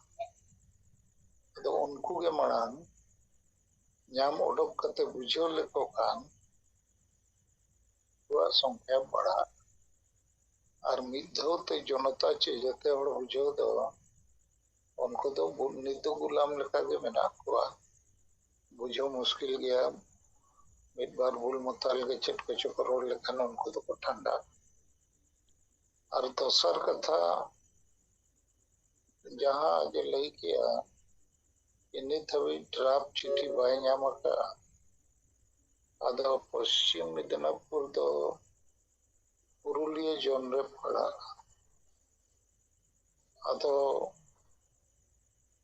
ᱟᱫᱚ ᱩᱱᱠᱩ ᱜᱮ ᱢᱟᱲᱟᱝ ᱧᱟᱢ ᱚᱰᱚᱠ ᱠᱟᱛᱮ ᱵᱩᱡᱷᱟᱹᱣ ᱞᱮᱠᱚ ᱠᱷᱟᱱ ᱩᱱᱠᱩᱣᱟᱜ ᱥᱚᱝᱠᱷᱭᱟ ᱵᱟᱲᱦᱟᱜᱼᱟ᱾ ᱟᱨ ᱢᱤᱫ ᱫᱷᱟᱣ ᱛᱮ ᱡᱚᱱᱚᱛᱟ ᱪᱮ ᱡᱚᱛᱚ ᱦᱚᱲ ᱵᱩᱡᱷᱟᱹᱣ ᱫᱚ ᱩᱱᱠᱩ ᱫᱚ ᱵᱩ-, ᱱᱤᱛ ᱫᱚ ᱜᱩᱞᱟᱢ ᱞᱮᱠᱟ ᱜᱮ ᱢᱮᱱᱟᱜ ᱠᱚᱣᱟ᱾ ᱵᱩᱡᱷᱟᱹᱣ ᱢᱩᱥᱠᱤᱞ ᱜᱮᱭᱟ᱾ ᱢᱤᱫ ᱵᱟᱨ ᱵᱩᱞ ᱢᱟᱛᱟᱞ ᱜᱮ ᱪᱮᱫ ᱠᱚᱪᱚ ᱠᱚ ᱨᱚᱲ ᱞᱮᱠᱷᱟᱱ ᱩᱱᱠᱩ ᱫᱚᱠᱚ ᱴᱷᱟᱱᱰᱟ᱾ ᱟᱨ ᱫᱚᱥᱟᱨ ᱠᱟᱛᱷᱟ, ᱡᱟᱦᱟᱸ ᱡᱮ ᱞᱟᱹᱭ ᱠᱮᱜᱼᱟ, ᱡᱮ ᱱᱤᱛ ᱦᱟᱹᱵᱤᱡ ᱰᱨᱟᱯ ᱪᱤᱴᱷᱤ ᱵᱟᱭ ᱧᱟᱢ ᱟᱠᱟᱫᱼᱟ, ᱟᱫᱚ ᱯᱚᱥᱪᱤᱢ ᱢᱮᱫᱤᱱᱟᱯᱩᱨ ᱫᱚ ᱯᱩᱨᱩᱞᱤᱭᱟᱹ ᱡᱳᱱ ᱨᱮ ᱯᱟᱲᱟᱜᱼᱟ᱾ ᱟᱫᱚ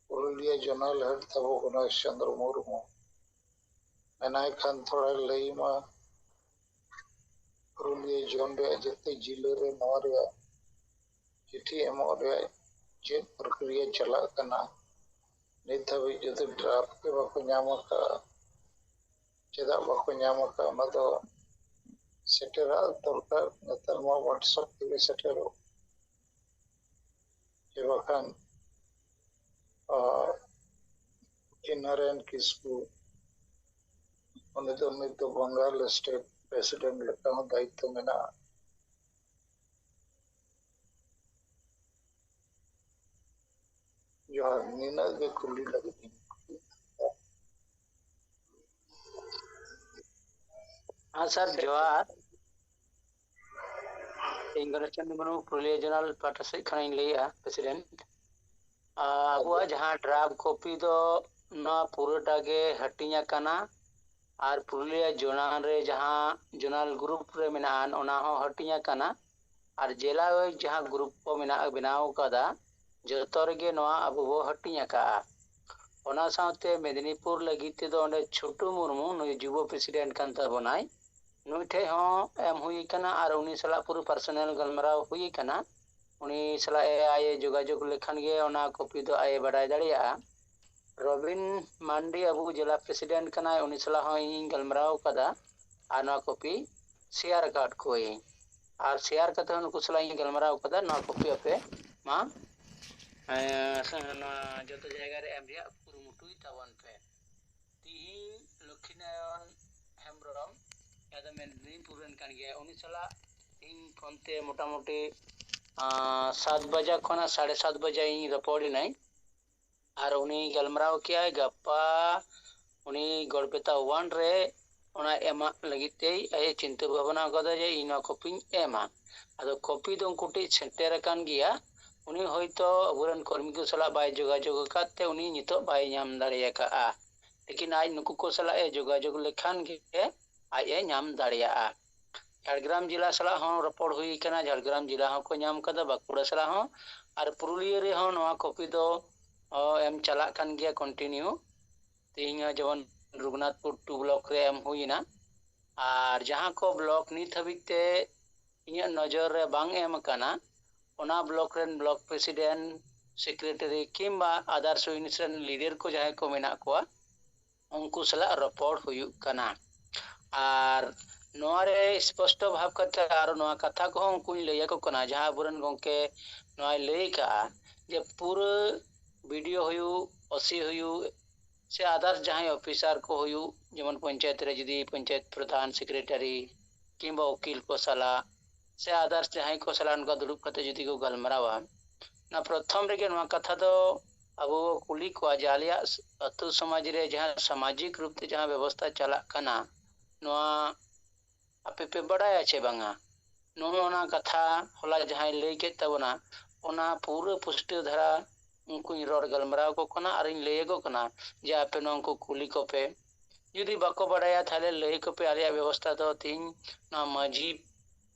ᱯᱩᱨᱩᱞᱤᱭᱟᱹ ᱡᱳᱱᱟᱞ ᱦᱮᱰ ᱛᱟᱵᱚ ᱜᱚᱱᱮᱥ ᱪᱚᱸᱫᱽᱨᱚ ᱢᱩᱨᱢᱩ ᱢᱮᱱᱟᱭ ᱠᱷᱟᱱ ᱛᱷᱚᱲᱟ ᱞᱟᱹᱭ ᱢᱟ᱾ ᱯᱩᱨᱩᱞᱤᱭᱟᱹ ᱡᱳᱱ ᱨᱮᱭᱟᱜ ᱡᱚᱛᱚ ᱡᱤᱞᱟᱹ ᱨᱮ ᱱᱚᱣᱟ ᱨᱮᱭᱟᱜ ᱪᱤᱴᱷᱤ ᱮᱢᱚᱜ ᱨᱮᱭᱟᱜ ᱪᱮᱫ ᱯᱨᱚᱠᱨᱤᱭᱟ ᱪᱟᱞᱟᱜ ᱠᱟᱱᱟ? ᱱᱤᱛ ᱦᱟᱹᱵᱤᱡ ᱡᱩᱫᱤ ᱰᱨᱟᱯ ᱜᱮ ᱵᱟᱠᱚ ᱧᱟᱢ ᱟᱠᱟᱫᱼᱟ, ᱪᱮᱫᱟᱜ ᱵᱟᱠᱚ ᱧᱟᱢ ᱟᱠᱟᱫᱼᱟ, ᱚᱱᱟ ᱫᱚ ᱥᱮᱴᱮᱨᱟᱜ ᱫᱚᱨᱠᱟᱨ᱾ ᱱᱮᱛᱟᱨ ᱢᱟ WhatsApp ᱛᱮᱜᱮ ᱥᱮᱴᱮᱨᱚᱜ᱾ ᱪᱮ ᱵᱟᱠᱷᱟᱱ, ᱟᱨ, ᱪᱤᱱᱦᱟᱹᱨᱮᱱ ᱠᱤᱥᱠᱩ, ᱩᱱᱤ ᱫᱚ ᱱᱤᱛ ᱫᱚ ᱵᱟᱝᱜᱟᱞ ᱥᱴᱮᱴ ᱯᱨᱮᱥᱤᱰᱮᱱᱴ ᱞᱮᱠᱟ ᱦᱚᱸ ᱫᱟᱭᱤᱛᱛᱚ ᱢᱮᱱᱟᱜᱼᱟ᱾ ᱡᱚᱦᱟᱨ, ᱱᱤᱱᱟᱹᱜ ᱜᱮ ᱠᱩᱞᱤ ᱞᱟᱹᱜᱤᱫ ᱤᱧ᱾ ᱦᱮᱸ ᱥᱟᱨ, ᱡᱚᱦᱟᱨ᱾ ᱤᱧ ᱜᱚᱱᱮᱥ ᱪᱚᱸᱫᱽᱨᱚ ᱢᱩᱨᱢᱩ, ᱯᱩᱨᱩᱞᱤᱭᱟᱹ ᱡᱳᱱᱟᱞ ᱯᱟᱦᱴᱟ ᱥᱮᱫ ᱠᱷᱚᱱᱤᱧ ᱞᱟᱹᱭᱮᱜᱼᱟ, ᱯᱨᱮᱥᱤᱰᱮᱱᱴ᱾ ᱟᱵᱚᱣᱟᱜ ᱡᱟᱦᱟᱸ ᱰᱨᱟᱯ ᱠᱚᱯᱤ ᱫᱚ ᱱᱚᱣᱟ ᱯᱩᱨᱟᱹᱴᱟ ᱜᱮ ᱦᱟᱹᱴᱤᱧ ᱟᱠᱟᱱᱟ, ᱟᱨ ᱯᱩᱨᱩᱞᱤᱭᱟᱹ ᱡᱳᱱᱟᱞ ᱨᱮ ᱡᱟᱦᱟᱸ ᱡᱳᱱᱟᱞ ᱜᱨᱩᱯ ᱨᱮ ᱢᱮᱱᱟᱜᱼᱟ, ᱚᱱᱟ ᱦᱚᱸ ᱦᱟᱹᱴᱤᱧ ᱟᱠᱟᱱᱟ, ᱟᱨ ᱡᱮᱞᱟ ᱣᱟᱭᱤᱡ ᱡᱟᱦᱟᱸ ᱜᱨᱩᱯ ᱠᱚ ᱢᱮᱱᱟᱜ, ᱵᱮᱱᱟᱣ ᱟᱠᱟᱫᱟ, ᱡᱚᱛᱚ ᱨᱮᱜᱮ ᱱᱚᱣᱟ ᱟᱵᱚ ᱵᱚ ᱦᱟᱹᱴᱤᱧ ᱟᱠᱟᱫᱼᱟ᱾ ᱚᱱᱟ ᱥᱟᱶᱛᱮ ᱢᱮᱫᱽᱱᱤᱯᱩᱨ ᱞᱟᱹᱜᱤᱫ ᱛᱮᱫᱚ ᱚᱸᱰᱮ ᱪᱷᱳᱴᱩ ᱢᱩᱨᱢᱩ, ᱱᱩᱭ ᱡᱩᱵᱚ ᱯᱨᱮᱥᱤᱰᱮᱱᱴ ᱠᱟᱱ ᱛᱟᱵᱚᱱᱟᱭ, ᱱᱩᱭ ᱴᱷᱮᱡ ᱦᱚᱸ ᱮᱢ ᱦᱩᱭ ᱟᱠᱟᱱᱟ ᱟᱨ ᱩᱱᱤ ᱥᱟᱞᱟᱜ ᱯᱩᱨᱟᱹ ᱯᱟᱨᱥᱚᱱᱟᱞ ᱜᱟᱞᱢᱟᱨᱟᱣ ᱦᱩᱭ ᱟᱠᱟᱱᱟ᱾ ᱩᱱᱤ ᱥᱟᱞᱟᱜ ᱮ ᱟᱡ ᱮ ᱡᱳᱜᱟᱡᱳᱜᱽ ᱞᱮᱠᱷᱟᱱ ᱜᱮ ᱚᱱᱟ ᱠᱚᱯᱤ ᱫᱚ ᱟᱡ ᱮ ᱵᱟᱰᱟᱭ ᱫᱟᱲᱮᱭᱟᱜᱼᱟ᱾ ᱨᱚᱵᱤᱱ ᱢᱟᱱᱰᱤ ᱟᱵᱚ ᱡᱮᱞᱟ ᱯᱨᱮᱥᱤᱰᱮᱱᱴ ᱠᱟᱱᱟᱭ, ᱩᱱᱤ ᱥᱟᱞᱟᱜ ᱦᱚᱸ ᱤᱧᱤᱧ ᱜᱟᱞᱢᱟᱨᱟᱣ ᱟᱠᱟᱫᱟ ᱟᱨ ᱱᱚᱣᱟ ᱠᱚᱯᱤ ᱥᱮᱭᱟᱨ ᱟᱠᱟᱫ ᱠᱚᱣᱟᱹᱧ᱾ ᱟᱨ ᱥᱮᱭᱟᱨ ᱠᱟᱛᱮ ᱦᱚᱸ ᱱᱩᱠᱩ ᱥᱟᱞᱟᱜ ᱤᱧ ᱜᱟᱞᱢᱟᱨᱟᱣ ᱟᱠᱟᱫᱟ, ᱱᱚᱣᱟ ᱠᱚᱯᱤ ᱟᱯᱮ ᱢᱟ, ᱮᱸ, ᱱᱚᱣᱟ ᱡᱚᱛᱚ ᱡᱟᱭᱜᱟ ᱨᱮ ᱮᱢ ᱨᱮᱭᱟᱜ ᱠᱩᱨᱩᱢᱩᱴᱩᱭ ᱛᱟᱵᱚᱱ ᱯᱮ᱾ ᱛᱤᱦᱤᱧ ᱞᱚᱠᱠᱷᱤᱱᱟᱨᱟᱭᱚᱱ ᱦᱮᱢᱵᱨᱚᱢ, ᱡᱟᱦᱟᱸ ᱫᱚ ᱢᱮᱫᱽᱱᱤᱯᱩᱨ ᱨᱮᱱ ᱠᱟᱱ ᱜᱮᱭᱟᱭ, ᱩᱱᱤ ᱥᱟᱞᱟᱜ ᱤᱧ ᱯᱷᱳᱱ ᱛᱮ ᱢᱚᱴᱟᱢᱩᱴᱤ, ᱟᱸ, ᱥᱟᱛ ᱵᱟᱡᱟ ᱠᱷᱚᱱᱟᱜ ᱥᱟᱲᱮ ᱥᱟᱛ ᱵᱟᱡᱟ ᱤᱧ ᱨᱚᱯᱚᱲ ᱮᱱᱟᱹᱧ᱾ ᱟᱨ ᱩᱱᱤ ᱜᱟᱞᱢᱟᱨᱟᱣ ᱠᱮᱜᱼᱟᱭ ᱜᱟᱯᱟ ᱩᱱᱤ ᱜᱚᱲᱵᱮᱛᱟ ᱳᱣᱟᱱ ᱨᱮ ᱚᱱᱟ ᱮᱢᱟᱜ ᱞᱟᱹᱜᱤᱫ ᱛᱮ ᱟᱡ ᱮ ᱪᱤᱱᱛᱟᱹ ᱵᱷᱟᱵᱽᱱᱟ ᱟᱠᱟᱫᱟ ᱡᱮ ᱤᱧ ᱱᱚᱣᱟ ᱠᱚᱯᱤᱧ ᱮᱢᱟ᱾ ᱟᱫᱚ ᱠᱚᱯᱤ ᱫᱚ ᱩᱱᱠᱩ ᱴᱷᱮᱱ ᱥᱮᱴᱮᱨ ᱟᱠᱟᱱ ᱜᱮᱭᱟ᱾ ᱩᱱᱤ ᱦᱚᱭᱛᱳ ᱟᱵᱚᱨᱮᱱ ᱠᱚᱨᱢᱤ ᱠᱚ ᱥᱟᱞᱟᱜ ᱵᱟᱭ ᱡᱳᱜᱟᱡᱳᱜᱽ ᱟᱠᱟᱫ ᱛᱮ ᱩᱱᱤ ᱱᱤᱛᱚᱜ ᱵᱟᱭ ᱧᱟᱢ ᱫᱟᱲᱮ ᱟᱠᱟᱫᱼᱟ᱾ ᱞᱮᱠᱤᱱ ᱟᱡ ᱱᱩᱠᱩ ᱠᱚ ᱥᱟᱞᱟᱜ ᱮ ᱡᱳᱜᱟᱡᱳᱜᱽ ᱞᱮᱠᱷᱟᱱ ᱜᱮ ᱟᱡ ᱮ ᱧᱟᱢ ᱫᱟᱲᱮᱭᱟᱜᱼᱟ᱾ ᱡᱷᱟᱲᱜᱨᱟᱢ ᱡᱮᱞᱟ ᱥᱟᱞᱟᱜ ᱦᱚᱸ ᱨᱚᱯᱚᱲ ᱦᱩᱭ ᱟᱠᱟᱱᱟ᱾ ᱡᱷᱟᱲᱜᱨᱟᱢ ᱡᱮᱞᱟ ᱦᱚᱸᱠᱚ ᱧᱟᱢ ᱠᱟᱫᱟ, ᱵᱟᱸᱠᱩᱲᱟ ᱥᱟᱞᱟᱜ ᱦᱚᱸ᱾ ᱟᱨ ᱯᱩᱨᱩᱞᱤᱭᱟᱹ ᱨᱮᱦᱚᱸ ᱱᱚᱣᱟ ᱠᱚᱯᱤ ᱫᱚ, ᱚ, ᱮᱢ ᱪᱟᱞᱟᱜ ᱠᱟᱱ ᱜᱮᱭᱟ continue᱾ ᱛᱮᱦᱮᱧ ᱦᱚᱸ ᱡᱮᱢᱚᱱ ᱨᱚᱜᱷᱩᱱᱟᱛᱷᱯᱩᱨ ᱴᱩ ᱵᱞᱚᱠ ᱨᱮ ᱮᱢ ᱦᱩᱭ ᱮᱱᱟ᱾ ᱟᱨ ᱡᱟᱦᱟᱸ ᱠᱚ ᱵᱞᱚᱠ ᱱᱤᱛ ᱦᱟᱹᱵᱤᱡ ᱛᱮ ᱤᱧᱟᱹᱜ ᱱᱚᱡᱚᱨ ᱨᱮ ᱵᱟᱝ ᱮᱢ ᱟᱠᱟᱱᱟ, ᱚᱱᱟ ᱵᱞᱚᱠ ᱨᱮᱱ ᱵᱞᱚᱠ ᱯᱨᱮᱥᱤᱰᱮᱱᱴ, ᱥᱮᱠᱨᱮᱴᱟᱨᱤ ᱠᱤᱝᱵᱟ ᱟᱫᱟᱨᱥ ᱤᱭᱩᱱᱤᱴ ᱨᱮᱱ ᱞᱤᱰᱟᱨ ᱠᱚ ᱡᱟᱦᱟᱸᱭ ᱠᱚ ᱢᱮᱱᱟᱜ ᱠᱚᱣᱟ, ᱩᱱᱠᱩ ᱥᱟᱞᱟᱜ ᱨᱚᱯᱚᱲ ᱦᱩᱭᱩᱜ ᱠᱟᱱᱟ᱾ ᱟᱨ ᱱᱚᱣᱟ ᱨᱮ ᱥᱯᱚᱥᱴᱚ ᱵᱷᱟᱵᱽ ᱠᱟᱛᱮ ᱟᱨ ᱱᱚᱣᱟ ᱠᱟᱛᱷᱟ ᱠᱚᱦᱚᱸ ᱩᱱᱠᱩᱧ ᱞᱟᱹᱭ ᱟᱠᱚ ᱠᱟᱱᱟ, ᱡᱟᱦᱟᱸ ᱟᱵᱚᱨᱮᱱ ᱜᱚᱢᱠᱮ ᱱᱚᱣᱟᱭ ᱞᱟᱹᱭ ᱟᱠᱟᱜᱼᱟ ᱡᱮ ᱯᱩᱨᱟᱹ ᱵᱤ ᱰᱤ ᱳ ᱦᱩᱭᱩᱜ, ᱳ ᱥᱤ ᱦᱩᱭᱩᱜ, ᱥᱮ ᱟᱫᱟᱨᱥ ᱡᱟᱦᱟᱸᱭ ᱚᱯᱷᱤᱥᱟᱨ ᱠᱚ ᱦᱩᱭᱩᱜ, ᱡᱮᱢᱚᱱ ᱯᱚᱧᱪᱟᱭᱮᱛ ᱨᱮ ᱡᱩᱫᱤ ᱯᱚᱧᱪᱟᱭᱮᱛ ᱯᱨᱚᱫᱷᱟᱱ, ᱥᱮᱠᱨᱮᱴᱟᱨᱤ ᱠᱤᱝᱵᱟ ᱩᱠᱤᱞ ᱠᱚ ᱥᱟᱞᱟᱜ ᱥᱮ ᱟᱫᱟᱨᱥ ᱡᱟᱦᱟᱸᱭ ᱠᱚ ᱥᱟᱞᱟᱜ ᱱᱚᱝᱠᱟ ᱫᱩᱲᱩᱵ ᱠᱟᱛᱮ ᱡᱩᱫᱤ ᱠᱚ ᱜᱟᱞᱢᱟᱨᱟᱣᱟ, ᱚᱱᱟ ᱯᱨᱚᱛᱷᱚᱢ ᱨᱮᱜᱮ ᱱᱚᱣᱟ ᱠᱟᱛᱷᱟ ᱫᱚ ᱟᱵᱚ ᱵᱚ ᱠᱩᱞᱤ ᱠᱚᱣᱟ ᱡᱮ ᱟᱞᱮᱭᱟᱜ ᱟᱹᱛᱩ ᱥᱚᱢᱟᱡᱽ ᱨᱮ ᱡᱟᱦᱟᱸ ᱥᱟᱢᱟᱡᱤᱠ ᱨᱩᱯ ᱛᱮ ᱡᱟᱦᱟᱸ ᱵᱮᱵᱚᱥᱛᱷᱟ ᱪᱟᱞᱟᱜ ᱠᱟᱱᱟ, ᱱᱚᱣᱟ ᱟᱯᱮ ᱯᱮ ᱵᱟᱰᱟᱭᱟ ᱪᱮ ᱵᱟᱝᱟ? ᱱᱚᱜᱼᱚ ᱱᱚᱣᱟ ᱠᱟᱛᱷᱟ ᱦᱚᱞᱟ ᱡᱟᱦᱟᱸᱭ ᱞᱟᱹᱭ ᱠᱮᱫ ᱛᱟᱵᱚᱱᱟ, ᱚᱱᱟ ᱯᱩᱨᱟᱹ ᱯᱩᱥᱴᱟᱹᱣ ᱫᱷᱟᱨᱟ ᱩᱱᱠᱩᱧ ᱨᱚᱲ ᱜᱟᱞᱢᱟᱨᱟᱣ ᱟᱠᱚ ᱠᱟᱱᱟ ᱟᱨᱤᱧ ᱞᱟᱹᱭ ᱟᱠᱚ ᱠᱟᱱᱟ ᱡᱮ ᱟᱯᱮ ᱱᱚᱣᱟ ᱠᱚ ᱠᱩᱞᱤ ᱠᱚᱯᱮ᱾ ᱡᱩᱫᱤ ᱵᱟᱠᱚ ᱵᱟᱰᱟᱭᱟ, ᱛᱟᱦᱞᱮ ᱞᱟᱹᱭ ᱟᱠᱚ ᱯᱮ, ᱟᱞᱮᱭᱟᱜ ᱵᱮᱵᱚᱥᱛᱷᱟ ᱫᱚ ᱛᱮᱦᱮᱧ ᱱᱚᱣᱟ ᱢᱟᱹᱡᱷᱤ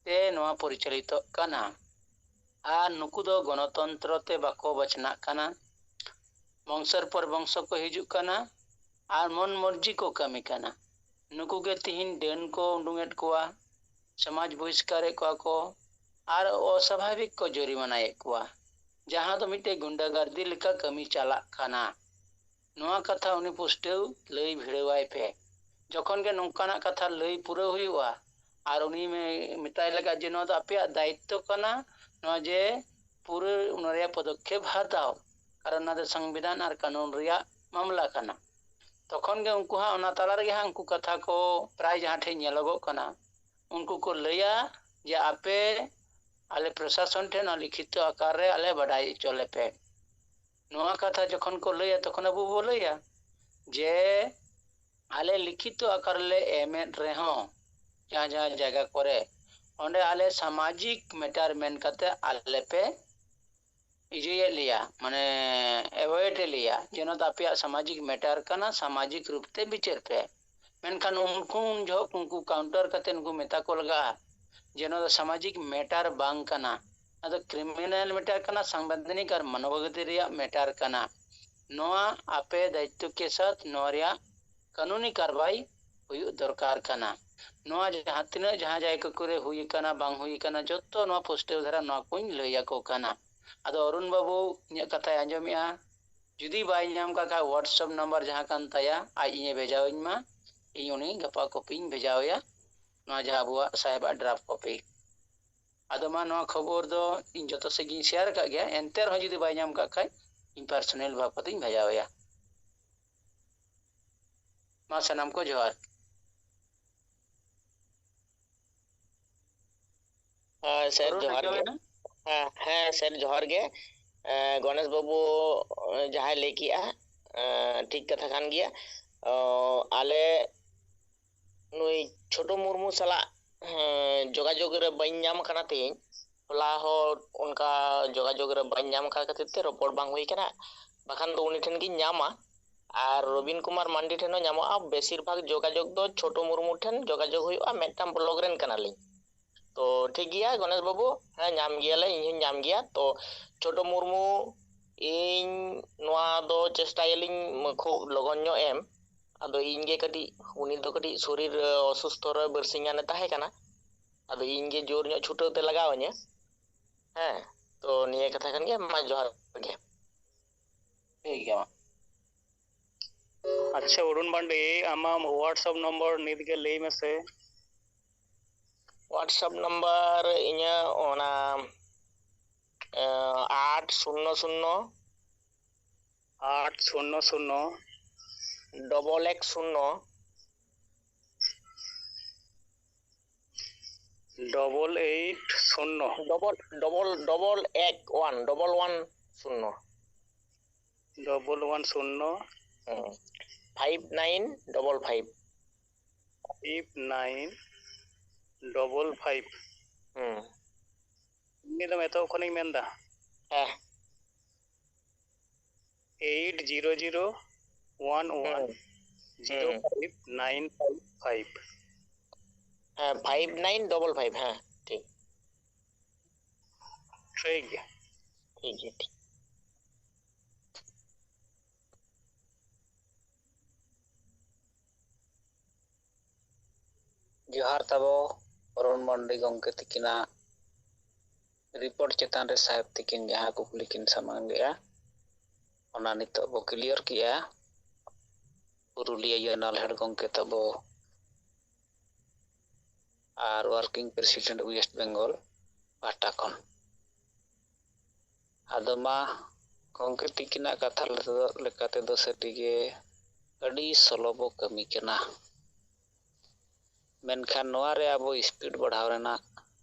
ᱛᱮ ᱱᱚᱣᱟ ᱯᱚᱨᱤᱪᱟᱞᱤᱛᱚᱜ ᱠᱟᱱᱟ᱾ ᱟᱨ ᱱᱩᱠᱩ ᱫᱚ ᱜᱚᱱᱚᱛᱚᱱᱛᱨᱚ ᱛᱮ ᱵᱟᱠᱚ ᱵᱟᱪᱷᱱᱟᱜ ᱠᱟᱱᱟ, ᱵᱚᱝᱥᱚᱨ ᱯᱚᱨ ᱵᱚᱝᱥᱚ ᱠᱚ ᱦᱤᱡᱩᱜ ᱠᱟᱱᱟ ᱟᱨ ᱢᱚᱱ ᱢᱚᱨᱡᱤ ᱠᱚ ᱠᱟᱹᱢᱤ ᱠᱟᱱᱟ᱾ ᱱᱩᱠᱩ ᱜᱮ ᱛᱤᱦᱤᱧ ᱰᱟᱹᱱ ᱠᱚ ᱩᱰᱩᱝᱮᱫ ᱠᱚᱣᱟ, ᱥᱚᱢᱟᱡᱽ ᱵᱚᱦᱤᱥᱠᱟᱨᱮᱫ ᱠᱚᱣᱟ ᱠᱚ ᱟᱨ ᱚᱥᱟᱵᱷᱟᱵᱤᱠ ᱠᱚ ᱡᱚᱨᱤᱢᱟᱱᱟᱭᱮᱫ ᱠᱚᱣᱟ, ᱡᱟᱦᱟᱸ ᱫᱚ ᱢᱤᱫᱴᱮᱡ ᱜᱩᱱᱰᱟᱜᱟᱨᱫᱤ ᱞᱮᱠᱟ ᱠᱟᱹᱢᱤ ᱪᱟᱞᱟᱜ ᱠᱟᱱᱟ᱾ ᱱᱚᱣᱟ ᱠᱟᱛᱷᱟ ᱩᱱᱤ ᱯᱩᱥᱴᱟᱹᱣ ᱞᱟᱹᱭ ᱵᱷᱤᱲᱟᱹᱣᱟᱭ ᱯᱮ᱾ ᱡᱚᱠᱷᱚᱱ ᱜᱮ ᱱᱚᱝᱠᱟᱱᱟᱜ ᱠᱟᱛᱷᱟ ᱞᱟᱹᱭ ᱯᱩᱨᱟᱹᱣ ᱦᱩᱭᱩᱜᱼᱟ ᱟᱨ ᱩᱱᱤ ᱢᱮ-, ᱢᱮᱛᱟᱭ ᱞᱟᱜᱟᱜ ᱡᱮ ᱱᱚᱣᱟ ᱫᱚ ᱟᱯᱮᱭᱟᱜ ᱫᱟᱭᱤᱛᱛᱚ ᱠᱟᱱᱟ, ᱱᱚᱣᱟ ᱡᱮ ᱯᱩᱨᱟᱹ ᱚᱱᱟ ᱨᱮᱭᱟᱜ ᱯᱚᱫᱚᱠᱷᱮᱯ ᱦᱟᱛᱟᱣ, ᱠᱟᱨᱚᱱ ᱚᱱᱟ ᱫᱚ ᱥᱚᱝᱵᱤᱫᱷᱟᱱ ᱟᱨ ᱠᱟᱹᱱᱩᱱ ᱨᱮᱭᱟᱜ ᱢᱟᱢᱞᱟ ᱠᱟᱱᱟ᱾ ᱛᱚᱠᱷᱚᱱ ᱜᱮ ᱩᱱᱠᱩ ᱦᱟᱸᱜ ᱚᱱᱟ ᱛᱟᱞᱟ ᱨᱮᱜᱮ ᱦᱟᱸᱜ ᱩᱱᱠᱩ ᱠᱟᱛᱷᱟ ᱠᱚ ᱯᱨᱟᱭ ᱡᱟᱦᱟᱸ ᱴᱷᱮᱱ ᱧᱮᱞᱚᱜᱚᱜ ᱠᱟᱱᱟ, ᱩᱱᱠᱩ ᱠᱚ ᱞᱟᱹᱭᱟ ᱡᱮ ᱟᱯᱮ ᱟᱞᱮ ᱯᱨᱚᱥᱟᱥᱚᱱ ᱴᱷᱮᱱ ᱱᱚᱣᱟ ᱞᱤᱠᱷᱤᱛᱚ ᱟᱠᱟᱨ ᱨᱮ ᱟᱞᱮ ᱵᱟᱰᱟᱭ ᱦᱚᱪᱚ ᱞᱮᱯᱮ᱾ ᱱᱚᱣᱟ ᱠᱟᱛᱷᱟ ᱡᱚᱠᱷᱚᱱ ᱠᱚ ᱞᱟᱹᱭᱟ, ᱛᱚᱠᱷᱚᱱ ᱟᱵᱚ ᱵᱚ ᱞᱟᱹᱭᱟ ᱡᱮ ᱟᱞᱮ ᱞᱤᱠᱷᱤᱛᱚ ᱟᱠᱟᱨ ᱞᱮ ᱮᱢᱮᱫ ᱨᱮᱦᱚᱸ, ᱡᱟᱦᱟᱸ ᱡᱟᱦᱟᱸ ᱡᱟᱭᱜᱟ ᱠᱚᱨᱮ, ᱚᱸᱰᱮ ᱟᱞᱮ ᱥᱟᱢᱟᱡᱤᱠ ᱢᱮᱴᱟᱨ ᱢᱮᱱ ᱠᱟᱛᱮ ᱟᱞᱮ ᱯᱮ ᱤᱭᱟᱹᱭᱮᱫ ᱞᱮᱭᱟ, ᱢᱟᱱᱮ ᱮᱵᱷᱚᱭᱮᱰ ᱮᱫ ᱞᱮᱭᱟ, ᱡᱮ ᱱᱚᱣᱟ ᱫᱚ ᱟᱯᱮᱭᱟᱜ ᱥᱟᱢᱟᱡᱤᱠ ᱢᱮᱴᱟᱨ ᱠᱟᱱᱟ, ᱥᱟᱢᱟᱡᱤᱠ ᱨᱩᱯ ᱛᱮ ᱵᱤᱪᱟᱹᱨ ᱯᱮ᱾ ᱢᱮᱱᱠᱷᱟᱱ ᱩᱱᱠᱩ ᱩᱱ ᱡᱚᱦᱚᱜ ᱩᱱᱠᱩ ᱠᱟᱣᱩᱱᱴᱟᱨ ᱠᱟᱛᱮ ᱩᱱᱠᱩ ᱢᱮᱛᱟ ᱠᱚ ᱞᱟᱜᱟᱜᱼᱟ ᱡᱮ ᱱᱚᱣᱟ ᱫᱚ ᱥᱟᱢᱟᱡᱤᱠ ᱢᱮᱴᱟᱨ ᱵᱟᱝ ᱠᱟᱱᱟ, ᱱᱚᱣᱟ ᱫᱚ ᱠᱨᱤᱢᱤᱱᱟᱞ ᱢᱮᱴᱟᱨ ᱠᱟᱱᱟ, ᱥᱟᱝᱵᱤᱫᱷᱟᱱᱤᱠ ᱟᱨ ᱢᱟᱱᱚᱵᱟᱫᱷᱤᱠᱟᱨ ᱨᱮᱭᱟᱜ ᱢᱮᱴᱟᱨ ᱠᱟᱱᱟ᱾ ᱱᱚᱣᱟ ᱟᱯᱮ ᱫᱟᱭᱤᱛᱛᱚ ᱠᱮ ᱥᱟᱛᱷ ᱱᱚᱣᱟ ᱨᱮᱭᱟᱜ ᱠᱟᱹᱱᱩᱱᱤ ᱠᱟᱨᱵᱟᱭ ᱦᱩᱭᱩᱜ ᱫᱚᱨᱠᱟᱨ ᱠᱟᱱᱟ᱾ ᱱᱚᱣᱟ ᱡᱟᱦᱟᱸ ᱛᱤᱱᱟᱹᱜ ᱡᱟᱦᱟᱸ ᱡᱟᱭᱜᱟ ᱠᱚᱨᱮ ᱦᱩᱭ ᱟᱠᱟᱱᱟ, ᱵᱟᱝ ᱦᱩᱭ ᱟᱠᱟᱱᱟ, ᱡᱚᱛᱚ ᱱᱚᱣᱟ ᱯᱩᱥᱴᱟᱹᱣ ᱫᱷᱟᱨᱟ ᱱᱚᱣᱟ ᱠᱚᱧ ᱞᱟᱹᱭ ᱟᱠᱚ ᱠᱟᱱᱟ᱾ ᱟᱫᱚ ᱚᱨᱩᱱ ᱵᱟᱹᱵᱩ, ᱤᱧᱟᱹᱜ ᱠᱟᱛᱷᱟᱭ ᱟᱸᱡᱚᱢᱮᱜᱼᱟ, ᱡᱩᱫᱤ ᱵᱟᱭ ᱧᱟᱢ ᱠᱟᱜ ᱠᱷᱟᱡ WhatsApp ᱱᱟᱢᱵᱟᱨ ᱡᱟᱦᱟᱸ ᱠᱟᱱ ᱛᱟᱭᱟ, ᱟᱡ ᱤᱧᱮ ᱵᱷᱮᱡᱟᱣᱟᱹᱧ ᱢᱟ, ᱤᱧ ᱩᱱᱤ ᱜᱟᱯᱟ ᱠᱚᱯᱤᱧ ᱵᱷᱮᱡᱟᱣᱟᱭᱟ, ᱱᱚᱣᱟ ᱡᱟᱦᱟᱸ ᱟᱵᱚᱣᱟᱜ ᱥᱟᱦᱮᱵᱟᱜ ᱰᱨᱟᱯᱷᱴ ᱠᱚᱯᱤ᱾ ᱟᱫᱚ ᱢᱟ, ᱱᱚᱣᱟ ᱠᱷᱚᱵᱚᱨ ᱫᱚ ᱤᱧ ᱡᱚᱛᱚ ᱥᱮᱫ ᱜᱤᱧ ᱥᱮᱭᱟᱨ ᱟᱠᱟᱫ ᱜᱮᱭᱟ, ᱮᱱᱛᱮ ᱨᱮᱦᱚᱸ ᱡᱩᱫᱤ ᱵᱟᱭ ᱧᱟᱢ ᱠᱟᱜ ᱠᱷᱟᱡ ᱤᱧ ᱯᱟᱨᱥᱚᱱᱟᱞ ᱵᱷᱟᱵ ᱠᱟᱛᱮᱧ ᱵᱷᱮᱡᱟᱣᱟᱭᱟ᱾ ᱢᱟ ᱥᱟᱱᱟᱢ ᱠᱚ ᱡᱚᱦᱟᱨ᱾ ᱦᱮᱸ ᱥᱮᱨ, ᱡᱚᱦᱟᱨ ᱜᱮ᱾ ᱦᱮᱸ, ᱦᱮᱸ ᱥᱮᱨ, ᱡᱚᱦᱟᱨ ᱜᱮ᱾ ᱮᱸ, ᱜᱚᱱᱮᱥ ᱵᱟᱹᱵᱩ ᱡᱟᱦᱟᱸᱭ ᱞᱟᱹᱭ ᱠᱮᱜᱼᱟ, ᱮᱸ, ᱴᱷᱤᱠ ᱠᱟᱛᱷᱟ ᱠᱟᱱ ᱜᱮᱭᱟ᱾ ᱚ, ᱟᱞᱮ ᱱᱩᱭ ᱪᱷᱳᱴᱳ ᱢᱩᱨᱢᱩ ᱥᱟᱞᱟᱜ, ᱦᱮᱸ, ᱡᱳᱜᱟᱡᱳᱜᱽ ᱨᱮ ᱵᱟᱹᱧ ᱧᱟᱢ ᱠᱟᱱᱟ ᱛᱮᱦᱮᱧ᱾ ᱦᱚᱞᱟ ᱦᱚᱸ ᱚᱱᱠᱟ ᱡᱳᱜᱟᱡᱳᱜᱽ ᱨᱮ ᱵᱟᱹᱧ ᱧᱟᱢ ᱠᱟᱱ ᱠᱷᱟᱹᱛᱤᱨ ᱛᱮ ᱨᱚᱯᱚᱲ ᱵᱟᱝ ᱦᱩᱭ ᱠᱟᱱᱟ, ᱵᱟᱠᱷᱟᱱ ᱫᱚ ᱩᱱᱤ ᱴᱷᱮᱱ ᱜᱤᱧ ᱧᱟᱢᱟ᱾ ᱟᱨ ᱨᱚᱵᱤᱱ ᱠᱩᱢᱟᱨ ᱢᱟᱱᱰᱤ ᱴᱷᱮᱱ ᱦᱚᱸ ᱧᱟᱢᱚᱜᱼᱟ᱾ ᱵᱮᱥᱤᱨ ᱵᱷᱟᱜᱽ ᱡᱳᱜᱟᱡᱳᱜᱽ ᱫᱚ ᱪᱷᱳᱴᱳ ᱢᱩᱨᱢᱩ ᱴᱷᱮᱱ ᱡᱳᱜᱟᱡᱳᱜᱽ ᱦᱩᱭᱩᱜᱼᱟ, ᱢᱤᱫᱴᱟᱝ ᱵᱞᱚᱠ ᱨᱮᱱ ᱠᱟᱱᱟᱞᱤᱧ᱾ ᱛᱚ ᱴᱷᱤᱠ ᱜᱮᱭᱟ ᱜᱚᱱᱮᱥ ᱵᱟᱹᱵᱩ, ᱦᱮᱸ ᱧᱟᱢ ᱜᱮᱭᱟᱞᱮ, ᱤᱧ ᱦᱚᱸᱧ ᱧᱟᱢ ᱜᱮᱭᱟ᱾ ᱛᱚ ᱪᱷᱳᱴᱳ ᱢᱩᱨᱢᱩ, ᱤᱧ ᱱᱚᱣᱟ ᱫᱚ ᱪᱮᱥᱴᱟᱭᱟᱞᱤᱧ ᱠᱷᱩᱵ ᱞᱚᱜᱚᱱ ᱧᱚᱜ ᱮᱢ᱾ ᱟᱫᱚ ᱤᱧ ᱜᱮ ᱠᱟᱹᱴᱤᱡ, ᱩᱱᱤ ᱫᱚ ᱠᱟᱹᱴᱤᱡ ᱥᱚᱨᱤᱨ ᱚᱥᱩᱥᱛᱷᱚ ᱨᱮ ᱵᱟᱨᱥᱤᱧ ᱜᱟᱱᱮ ᱛᱟᱦᱮᱸ ᱠᱟᱱᱟ᱾ ᱟᱫᱚ ᱤᱧ ᱜᱮ ᱡᱳᱨ ᱧᱚᱜ ᱪᱷᱩᱴᱟᱹᱣ ᱛᱮ ᱞᱟᱜᱟᱣ ᱤᱧᱟᱹ᱾ ᱦᱮᱸ, ᱛᱚ ᱱᱤᱭᱟᱹ ᱠᱟᱛᱷᱟ ᱠᱟᱱ ᱜᱮᱭᱟ᱾ ᱢᱟ ᱡᱚᱦᱟᱨ ᱜᱮ᱾ ᱴᱷᱤᱠ ᱜᱮᱭᱟ, ᱢᱟ᱾ ᱟᱪᱪᱷᱟ, ᱚᱨᱩᱱ ᱢᱟᱱᱰᱤ, ᱟᱢᱟᱜ WhatsApp ᱱᱚᱢᱵᱚᱨ ᱱᱤᱛ ᱜᱮ ᱞᱟᱹᱭ ᱢᱮᱥᱮ᱾ WhatsApp ᱱᱟᱢᱵᱟᱨ ᱤᱧᱟᱹᱜ ᱚᱱᱟ, ᱮᱸ, ᱟᱴ ᱥᱩᱱᱱᱚ ᱥᱩᱱᱱᱚ ᱟᱴ ᱥᱩᱱᱱᱚ ᱥᱩᱱᱱᱚ ᱰᱚᱵᱚᱞ ᱮᱠ ᱥᱩᱱᱱᱚ ᱰᱚᱵᱚᱞ ᱮᱭᱤᱴ ᱥᱩᱱᱱᱚ ᱰᱚᱵᱚᱞ, ᱰᱚᱵᱚᱞ, ᱰᱚᱵᱚᱞ ᱮᱠ ᱚᱣᱟᱱ, ᱰᱚᱵᱚᱞ ᱚᱣᱟᱱ ᱥᱩᱱᱱᱚ᱾ ᱰᱚᱵᱚᱞ ᱚᱣᱟᱱ ᱥᱩᱱᱱᱚ᱾ ᱦᱮᱸ᱾ Five nine double five. Five nine double five. ᱦᱩᱸ᱾ ᱩᱱᱤ ᱫᱚ ᱮᱛᱚᱦᱚᱵ ᱠᱷᱚᱱᱤᱧ ᱢᱮᱱᱫᱟ᱾ ᱦᱮᱸ᱾ Eight zero zero one one ᱦᱩᱸ᱾ Zero five nine five five. ᱦᱮᱸ, ᱯᱷᱟᱭᱤᱵᱷ ᱱᱟᱭᱤᱱ ᱰᱚᱵᱚᱞ ᱯᱷᱟᱭᱤᱵᱷ, ᱦᱮᱸ, ᱴᱷᱤᱠ᱾ ᱴᱷᱤᱠ ᱜᱮᱭᱟ᱾ ᱴᱷᱤᱠ ᱜᱮᱭᱟ, ᱴᱷᱤᱠ᱾ ᱡᱚᱦᱟᱨ ᱛᱟᱵᱚ ᱚᱨᱩᱬ ᱢᱟᱱᱰᱤ ᱜᱚᱢᱠᱮ ᱛᱤᱠᱤᱱᱟᱜ ᱨᱤᱯᱳᱨᱴ ᱪᱮᱛᱟᱱ ᱨᱮ ᱥᱟᱦᱮᱵᱽ ᱛᱤᱠᱤᱱ ᱡᱟᱦᱟᱸ ᱠᱩᱠᱞᱤ ᱠᱤᱱ ᱥᱟᱢᱟᱝ ᱞᱮᱜᱼᱟ, ᱚᱱᱟ ᱱᱤᱛᱚᱜ ᱵᱚ ᱠᱞᱤᱭᱟᱨ ᱠᱮᱜᱼᱟ᱾ ᱯᱩᱨᱩᱞᱤᱭᱟᱹ ᱡᱚᱱᱟᱞ ᱦᱮᱰ ᱜᱚᱢᱠᱮ ᱛᱟᱵᱚ ᱟᱨ ᱣᱟᱨᱠᱤᱝ ᱯᱨᱮᱥᱤᱰᱮᱱᱴ ᱳᱭᱮᱥᱴ ᱵᱮᱝᱜᱚᱞ ᱯᱟᱦᱴᱟ ᱠᱷᱚᱱ᱾ ᱟᱫᱚ ᱢᱟ ᱜᱚᱢᱠᱮ ᱛᱤᱠᱤᱱᱟᱜ ᱠᱟᱛᱷᱟ ᱞᱮᱠᱟ ᱛᱮᱫᱚ ᱥᱟᱹᱨᱤᱜᱮ ᱟᱹᱰᱤ ᱥᱚᱞᱚ ᱵᱚ ᱠᱟᱹᱢᱤ ᱠᱟᱱᱟ᱾ ᱢᱮᱱᱠᱷᱟᱱ ᱱᱚᱣᱟ ᱨᱮ ᱟᱵᱚ ᱥᱯᱤᱰ ᱵᱟᱲᱦᱟᱣ ᱨᱮᱱᱟᱜ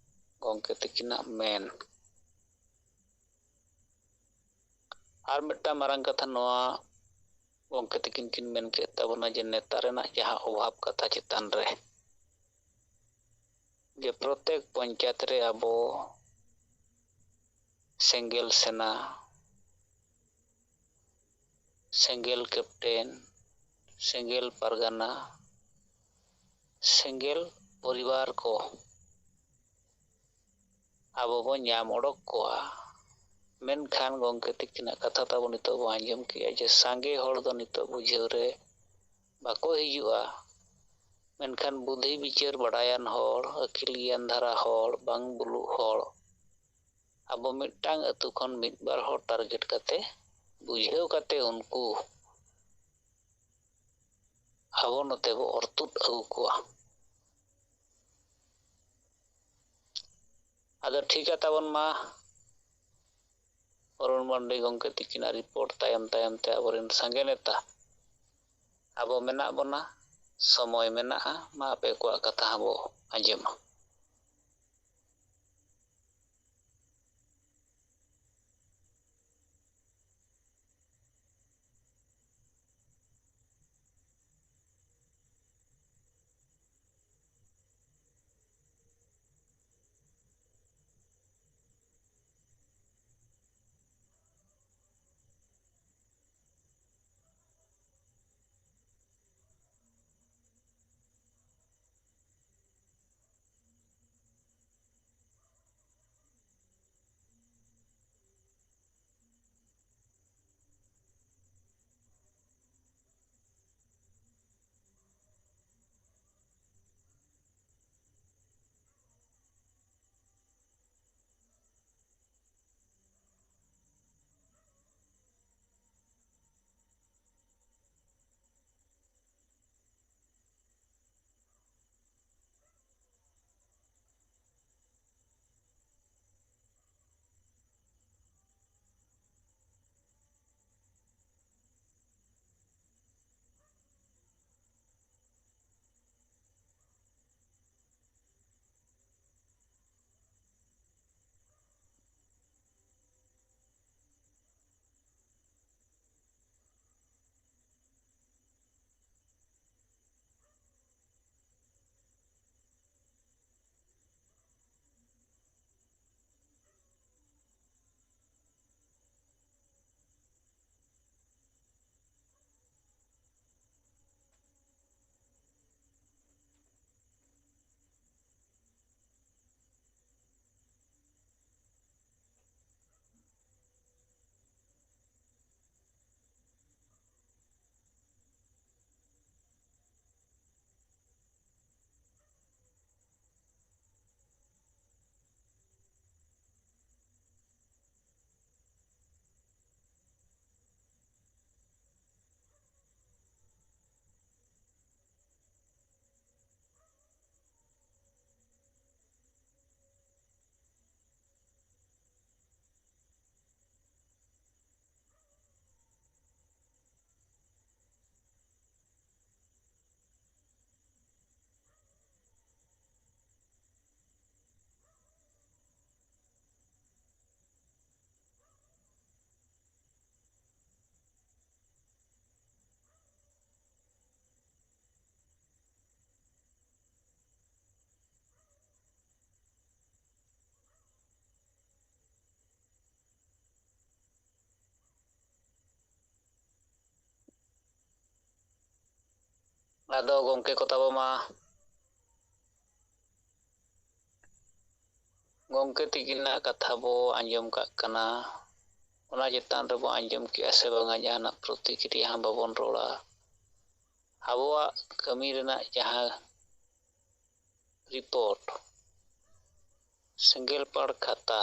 ᱜᱚᱢᱠᱮ ᱛᱤᱠᱤᱱᱟᱜ ᱢᱮᱱ᱾ ᱟᱨ ᱢᱤᱫᱴᱟᱝ ᱢᱟᱨᱟᱝ ᱠᱟᱛᱷᱟ ᱱᱚᱣᱟ ᱜᱚᱢᱠᱮ ᱛᱤᱠᱤᱱ ᱠᱤᱱ ᱢᱮᱱ ᱠᱮᱫ ᱛᱟᱵᱚᱱᱟ ᱡᱮ ᱱᱮᱛᱟ ᱨᱮᱱᱟᱜ ᱡᱟᱦᱟᱸ ᱚᱵᱷᱟᱵᱽ ᱠᱟᱛᱷᱟ ᱪᱮᱛᱟᱱ ᱨᱮ ᱡᱮ ᱯᱨᱚᱛᱮᱠ ᱯᱚᱧᱪᱟᱭᱮᱛ ᱨᱮ ᱟᱵᱚ ᱥᱮᱸᱜᱮᱞ ᱥᱮᱱᱟ, ᱥᱮᱸᱜᱮᱞ ᱠᱮᱯᱴᱮᱱ, ᱥᱮᱸᱜᱮᱞ ᱯᱟᱨᱜᱟᱱᱟ, ᱥᱮᱸᱜᱮᱞ ᱯᱚᱨᱤᱵᱟᱨ ᱠᱚ ᱟᱵᱚ ᱵᱚ ᱧᱟᱢ ᱚᱰᱚᱠ ᱠᱚᱣᱟ᱾ ᱢᱮᱱᱠᱷᱟᱱ ᱜᱚᱢᱠᱮ ᱛᱤᱠᱤᱱᱟᱜ ᱠᱟᱛᱷᱟ ᱛᱟᱵᱚ ᱱᱤᱛᱚᱜ ᱵᱚ ᱟᱸᱡᱚᱢ ᱠᱮᱜᱼᱟ ᱡᱮ ᱥᱟᱸᱜᱮ ᱦᱚᱲ ᱫᱚ ᱱᱤᱛᱚᱜ ᱵᱩᱡᱷᱟᱹᱣ ᱨᱮ ᱵᱟᱠᱚ ᱦᱤᱡᱩᱜᱼᱟ᱾ ᱢᱮᱱᱠᱷᱟᱱ ᱵᱩᱫᱷᱤ ᱵᱤᱪᱟᱹᱨ ᱵᱟᱲᱟᱭᱟᱱ ᱦᱚᱲ, ᱟᱹᱠᱤᱞ ᱜᱮᱭᱟᱱ ᱫᱷᱟᱨᱟ ᱦᱚᱲ, ᱵᱟᱝ ᱵᱩᱞᱩᱜ ᱦᱚᱲ, ᱟᱵᱚ ᱢᱤᱫᱴᱟᱝ ᱟᱹᱛᱩ ᱠᱷᱚᱱ ᱢᱤᱫ ᱵᱟᱨ ᱦᱚᱲ ᱴᱟᱨᱜᱮᱴ ᱠᱟᱛᱮ ᱵᱩᱡᱷᱟᱹᱣ ᱠᱟᱛᱮ ᱩᱱᱠᱩ ᱟᱵᱚ ᱱᱚᱛᱮ ᱵᱚ ᱚᱨ ᱛᱩᱫ ᱟᱹᱜᱩ ᱠᱚᱣᱟ᱾ ᱟᱫᱚ ᱴᱷᱤᱠᱟ ᱛᱟᱵᱚᱱ ᱢᱟ, ᱚᱨᱩᱬ ᱢᱟᱱᱰᱤ ᱜᱚᱢᱠᱮ ᱛᱤᱠᱤᱱᱟᱜ ᱨᱤᱯᱳᱨᱴ ᱛᱟᱭᱚᱢ ᱛᱟᱭᱚᱢ ᱛᱮ ᱟᱵᱚᱨᱮᱱ ᱥᱟᱸᱜᱮ ᱱᱮᱛᱟ ᱟᱵᱚ ᱢᱮᱱᱟᱜ ᱵᱚᱱᱟ, ᱥᱚᱢᱚᱭ ᱢᱮᱱᱟᱜᱼᱟ, ᱢᱟ ᱟᱯᱮ ᱠᱚᱣᱟᱜ ᱠᱟᱛᱷᱟ ᱦᱚᱸ ᱵᱚ ᱟᱸᱡᱚᱢᱟ᱾ ᱟᱫᱚ ᱜᱚᱢᱠᱮ ᱠᱚ ᱛᱟᱵᱚ ᱢᱟ, ᱜᱚᱢᱠᱮ ᱛᱤᱠᱤᱱᱟᱜ ᱠᱟᱛᱷᱟ ᱵᱚ ᱟᱸᱡᱚᱢ ᱠᱟᱜ ᱠᱟᱱᱟ, ᱚᱱᱟ ᱪᱮᱛᱟᱱ ᱨᱮᱵᱚ ᱟᱸᱡᱚᱢ ᱠᱮᱜᱼᱟ ᱥᱮ ᱵᱟᱝᱟ, ᱡᱟᱦᱟᱱᱟᱜ ᱯᱨᱚᱛᱤᱠᱨᱤᱭᱟ ᱦᱚᱸ ᱵᱟᱵᱚᱱ ᱨᱚᱲᱟ᱾ ᱟᱵᱚᱣᱟᱜ ᱠᱟᱹᱢᱤ ᱨᱮᱱᱟᱜ ᱡᱟᱦᱟᱸ ᱨᱤᱯᱳᱨᱴ, ᱥᱮᱸᱜᱮᱞ ᱯᱟᱲ ᱠᱟᱛᱷᱟ,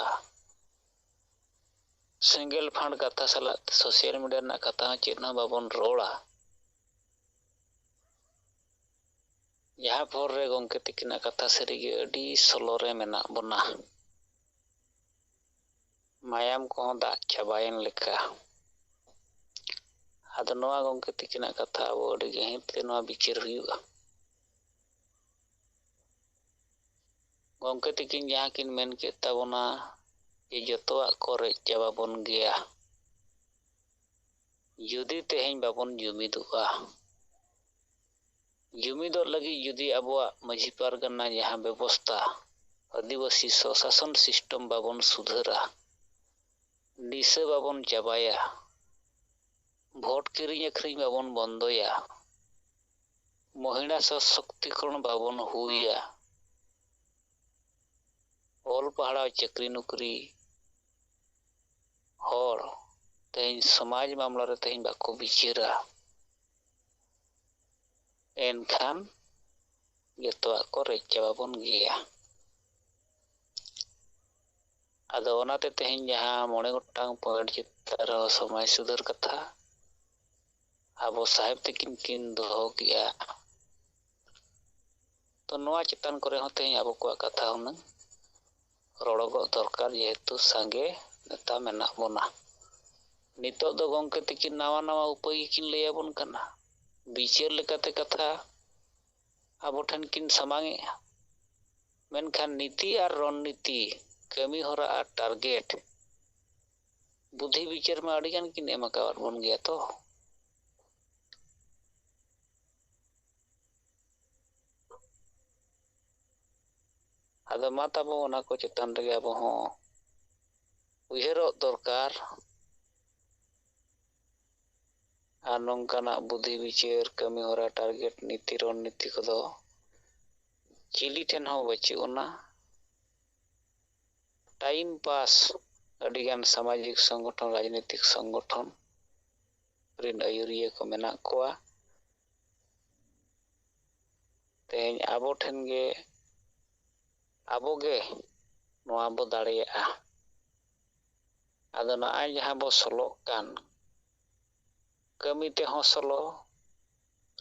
ᱥᱮᱸᱜᱮᱞ ᱯᱷᱟᱸᱰ ᱠᱟᱛᱷᱟ ᱥᱟᱞᱟᱜ ᱥᱳᱥᱟᱞ ᱢᱤᱰᱤᱭᱟ ᱨᱮᱱᱟᱜ ᱠᱟᱛᱷᱟ ᱦᱚᱸ ᱪᱮᱫ ᱦᱚᱸ ᱵᱟᱵᱚᱱ ᱨᱚᱲᱟ᱾ ᱡᱟᱦᱟᱸ ᱯᱚᱨ ᱨᱮ ᱜᱚᱢᱠᱮ ᱛᱤᱠᱤᱱᱟᱜ ᱠᱟᱛᱷᱟ ᱥᱟᱹᱨᱤᱜᱮ ᱟᱹᱰᱤ ᱥᱚᱞᱚ ᱨᱮ ᱢᱮᱱᱟᱜ ᱵᱚᱱᱟ᱾ ᱢᱟᱭᱟᱢ ᱠᱚᱦᱚᱸ ᱫᱟᱜ ᱪᱟᱵᱟᱭᱮᱱ ᱞᱮᱠᱟ᱾ ᱟᱫᱚ ᱱᱚᱣᱟ ᱜᱚᱢᱠᱮ ᱛᱤᱠᱤᱱᱟᱜ ᱠᱟᱛᱷᱟ ᱟᱵᱚ ᱟᱹᱰᱤ ᱜᱟᱹᱦᱤᱨ ᱛᱮ ᱱᱚᱣᱟ ᱵᱤᱪᱟᱹᱨ ᱦᱩᱭᱩᱜᱼᱟ᱾ ᱜᱚᱢᱠᱮ ᱛᱤᱠᱤᱱ ᱡᱟᱦᱟᱸ ᱠᱤᱱ ᱢᱮᱱ ᱠᱮᱫ ᱛᱟᱵᱚᱱᱟ ᱡᱮ ᱡᱚᱛᱚᱣᱟᱜ ᱠᱚ ᱨᱮᱡ ᱪᱟᱵᱟ ᱵᱚᱱ ᱜᱮᱭᱟ, ᱡᱩᱫᱤ ᱛᱮᱦᱮᱧ ᱵᱟᱵᱚᱱ ᱡᱩᱢᱤᱫᱚᱜᱼᱟ᱾ ᱡᱩᱢᱤᱫᱚᱜ ᱞᱟᱹᱜᱤᱫ ᱡᱩᱫᱤ ᱟᱵᱚᱣᱟᱜ ᱢᱟᱹᱡᱷᱤ ᱯᱟᱨᱜᱟᱱᱟ ᱡᱟᱦᱟᱸ ᱵᱮᱵᱚᱥᱛᱟ, ᱟᱹᱫᱤᱵᱟᱹᱥᱤ ᱥᱚᱥᱟᱥᱚᱱ ᱥᱤᱥᱴᱮᱢ ᱵᱟᱵᱚᱱ ᱥᱩᱫᱷᱟᱹᱨᱟ, ᱱᱤᱥᱟᱹ ᱵᱟᱵᱚᱱ ᱪᱟᱵᱟᱭᱟ, ᱵᱷᱳᱴ ᱠᱤᱨᱤᱧ ᱟᱹᱠᱷᱨᱤᱧ ᱵᱟᱵᱚᱱ ᱵᱚᱱᱫᱚᱭᱟ, ᱢᱚᱦᱤᱞᱟ ᱥᱚᱥᱚᱠᱛᱤᱠᱚᱨᱚᱱ ᱵᱟᱵᱚᱱ ᱦᱩᱭᱟ, ᱚᱞ ᱯᱟᱲᱦᱟᱣ, ᱪᱟᱹᱠᱨᱤ ᱱᱚᱠᱨᱤ, ᱦᱚᱲ ᱛᱮᱦᱮᱧ ᱥᱚᱢᱟᱡᱽ ᱢᱟᱢᱞᱟ ᱨᱮ ᱛᱮᱦᱮᱧ ᱵᱟᱠᱚ ᱵᱤᱪᱟᱹᱨᱟ, ᱮᱱᱠᱷᱟᱱ ᱡᱚᱛᱚᱣᱟᱜ ᱠᱚ ᱨᱮᱡ ᱪᱟᱵᱟ ᱵᱚᱱ ᱜᱮᱭᱟ᱾ ᱟᱫᱚ ᱚᱱᱟᱛᱮ ᱛᱮᱦᱮᱧ ᱡᱟᱦᱟᱸ ᱢᱚᱬᱮ ᱜᱚᱴᱟᱝ ᱯᱚᱭᱮᱱᱴ ᱪᱮᱛᱟᱱ ᱨᱮᱦᱚᱸ ᱥᱚᱢᱟᱡᱽ ᱥᱩᱫᱷᱟᱹᱨ ᱠᱟᱛᱷᱟ ᱟᱵᱚ ᱥᱟᱦᱮᱵᱽ ᱛᱟᱹᱠᱤᱱ ᱠᱤᱱ ᱫᱚᱦᱚ ᱠᱮᱜᱼᱟ, ᱛᱚ ᱱᱚᱣᱟ ᱪᱮᱛᱟᱱ ᱠᱚᱨᱮ ᱦᱚᱸ ᱛᱮᱦᱮᱧ ᱟᱵᱚ ᱠᱚᱣᱟᱜ ᱠᱟᱛᱷᱟ ᱦᱩᱱᱟᱹᱝ ᱨᱚᱲᱚᱜᱚᱜ ᱫᱚᱨᱠᱟᱨ, ᱡᱮᱦᱮᱛᱩ ᱥᱟᱸᱜᱮ ᱱᱮᱛᱟ ᱢᱮᱱᱟᱜ ᱵᱚᱱᱟ᱾ ᱱᱤᱛᱚᱜ ᱫᱚ ᱜᱚᱢᱠᱮ ᱛᱤᱠᱤᱱ ᱱᱟᱣᱟ ᱱᱟᱣᱟ ᱩᱯᱟᱹᱭ ᱜᱮᱠᱤᱱ ᱞᱟᱹᱭ ᱟᱵᱚᱱ ᱠᱟᱱᱟ᱾ ᱵᱤᱪᱟᱹᱨ ᱞᱮᱠᱟᱛᱮ ᱠᱟᱛᱷᱟ ᱟᱵᱚ ᱴᱷᱮᱱ ᱠᱤᱱ ᱥᱟᱢᱟᱝ ᱮᱜᱼᱟ, ᱢᱮᱱᱠᱷᱟᱱ ᱱᱤᱛᱤ ᱟᱨ ᱨᱚᱱᱱᱤᱛᱤ, ᱠᱟᱹᱢᱤ ᱦᱚᱨᱟ ᱟᱨ ᱴᱟᱨᱜᱮᱴ, ᱵᱩᱫᱷᱤ ᱵᱤᱪᱟᱹᱨ ᱢᱟ ᱟᱹᱰᱤ ᱜᱟᱱ ᱠᱤᱱ ᱮᱢ ᱟᱠᱟᱣᱟᱫ ᱵᱚᱱ ᱜᱮᱭᱟ ᱛᱚ᱾ ᱟᱫᱚ ᱢᱟ ᱛᱟᱵᱚ ᱚᱱᱟ ᱠᱚ ᱪᱮᱛᱟᱱ ᱨᱮᱜᱮ ᱟᱵᱚ ᱦᱚᱸ ᱩᱭᱦᱟᱹᱨᱚᱜ ᱫᱚᱨᱠᱟᱨ᱾ ᱟᱨ ᱱᱚᱝᱠᱟᱱᱟᱜ ᱵᱩᱫᱷᱤ ᱵᱤᱪᱟᱹᱨ, ᱠᱟᱹᱢᱤ ᱦᱚᱨᱟ, target, ᱱᱤᱛᱤ ᱨᱚᱱᱱᱤᱛᱤ ᱠᱚᱫᱚ ᱪᱤᱞᱤ ᱴᱷᱮᱱ ᱦᱚᱸ ᱵᱟᱹᱪᱩᱜ ᱟᱱᱟ᱾ Time pass ᱟᱹᱰᱤᱜᱟᱱ ᱥᱟᱢᱟᱡᱤᱠ ᱥᱚᱝᱜᱚᱴᱷᱚᱱ, ᱨᱟᱡᱽᱱᱤᱛᱤᱠ ᱥᱚᱝᱜᱚᱴᱷᱚᱱ ᱨᱤᱱ ᱟᱹᱭᱩᱨᱤᱭᱟᱹ ᱠᱚ ᱢᱮᱱᱟᱜ ᱠᱚᱣᱟ᱾ ᱛᱮᱦᱮᱧ ᱟᱵᱚ ᱴᱷᱮᱱ ᱜᱮ, ᱟᱵᱚ ᱜᱮ ᱱᱚᱣᱟ ᱵᱚ ᱫᱟᱲᱮᱭᱟᱜᱼᱟ᱾ ᱟᱫᱚ ᱱᱚᱜᱼᱚᱭ ᱡᱟᱦᱟᱸ ᱵᱚ ᱥᱚᱞᱚᱜ ᱠᱟᱱ, ᱠᱟᱹᱢᱤ ᱛᱮᱦᱚᱸ ᱥᱚᱞᱚ,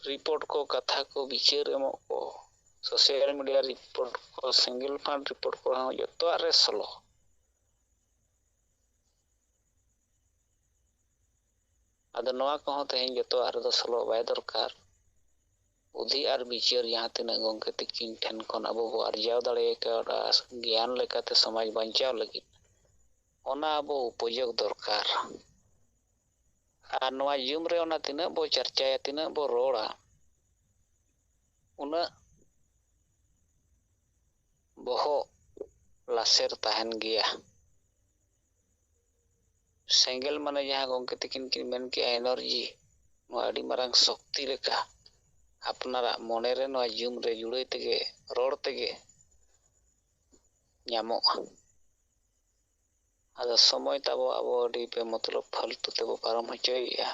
report ᱠᱚ, ᱠᱟᱛᱷᱟ ᱠᱚ, ᱵᱤᱪᱟᱹᱨ ᱮᱢᱚᱜ ᱠᱚ, social media report ᱠᱚ, single fund report ᱠᱚ ᱦᱚᱸ ᱡᱚᱛᱚᱣᱟᱜ ᱨᱮ ᱥᱚᱞᱚ᱾ ᱟᱫᱚ ᱱᱚᱣᱟ ᱠᱚᱦᱚᱸ ᱛᱮᱦᱮᱧ ᱡᱚᱛᱚᱣᱟᱜ ᱨᱮᱫᱚ ᱥᱚᱞᱚ ᱵᱟᱭ ᱫᱚᱨᱠᱟᱨ᱾ ᱵᱩᱫᱷᱤ ᱟᱨ ᱵᱤᱪᱟᱹᱨ ᱡᱟᱦᱟᱸ ᱛᱤᱱᱟᱹᱜ ᱜᱚᱢᱠᱮ ᱛᱤᱠᱤᱱ ᱴᱷᱮᱱ ᱠᱷᱚᱱ ᱟᱵᱚ ᱵᱚ ᱟᱨᱡᱟᱣ ᱫᱟᱲᱮ ᱟᱠᱟᱫᱟ ᱜᱮᱭᱟᱱ ᱞᱮᱠᱟᱛᱮ ᱥᱚᱢᱟᱡᱽ ᱵᱟᱧᱪᱟᱣ ᱞᱟᱹᱜᱤᱫ, ᱚᱱᱟ ᱟᱵᱚ ᱩᱯᱚᱡᱳᱜᱽ ᱫᱚᱨᱠᱟᱨ᱾ ᱟᱨ ᱱᱚᱣᱟ ᱡᱩᱢ ᱨᱮ ᱚᱱᱟ ᱛᱤᱱᱟᱹᱜ ᱵᱚ ᱪᱟᱨᱪᱟᱭᱟ, ᱛᱤᱱᱟᱹᱜ ᱵᱚ ᱨᱚᱲᱟ, ᱩᱱᱟᱹᱜ ᱵᱚᱦᱚᱜ ᱞᱟᱥᱮᱨ ᱛᱟᱦᱮᱱ ᱜᱮᱭᱟ᱾ ᱥᱮᱸᱜᱮᱞ ᱢᱟᱱᱮ ᱡᱟᱦᱟᱸ ᱜᱚᱢᱠᱮ ᱛᱤᱠᱤᱱ ᱠᱤᱱ ᱢᱮᱱ ᱠᱮᱜᱼᱟ, energy, ᱱᱚᱣᱟ ᱟᱹᱰᱤ ᱢᱟᱨᱟᱝ ᱥᱚᱠᱛᱤ ᱞᱮᱠᱟ ᱟᱯᱱᱟᱨᱟᱜ ᱢᱚᱱᱮᱨᱮ ᱱᱚᱣᱟ ᱡᱩᱢ ᱨᱮ ᱡᱩᱲᱟᱹᱭ ᱛᱮᱜᱮ, ᱨᱚᱲ ᱛᱮᱜᱮ ᱧᱟᱢᱚᱜᱼᱟ᱾ ᱟᱫᱚ ᱥᱚᱢᱚᱭ ᱛᱟᱵᱚ ᱟᱵᱚ ᱟᱹᱰᱤ ᱵᱮᱢᱚᱛᱞᱚᱵ ᱯᱷᱟᱞᱛᱩ ᱛᱮᱵᱚ ᱯᱟᱨᱚᱢ ᱦᱚᱪᱚᱭᱮᱫᱼᱟ᱾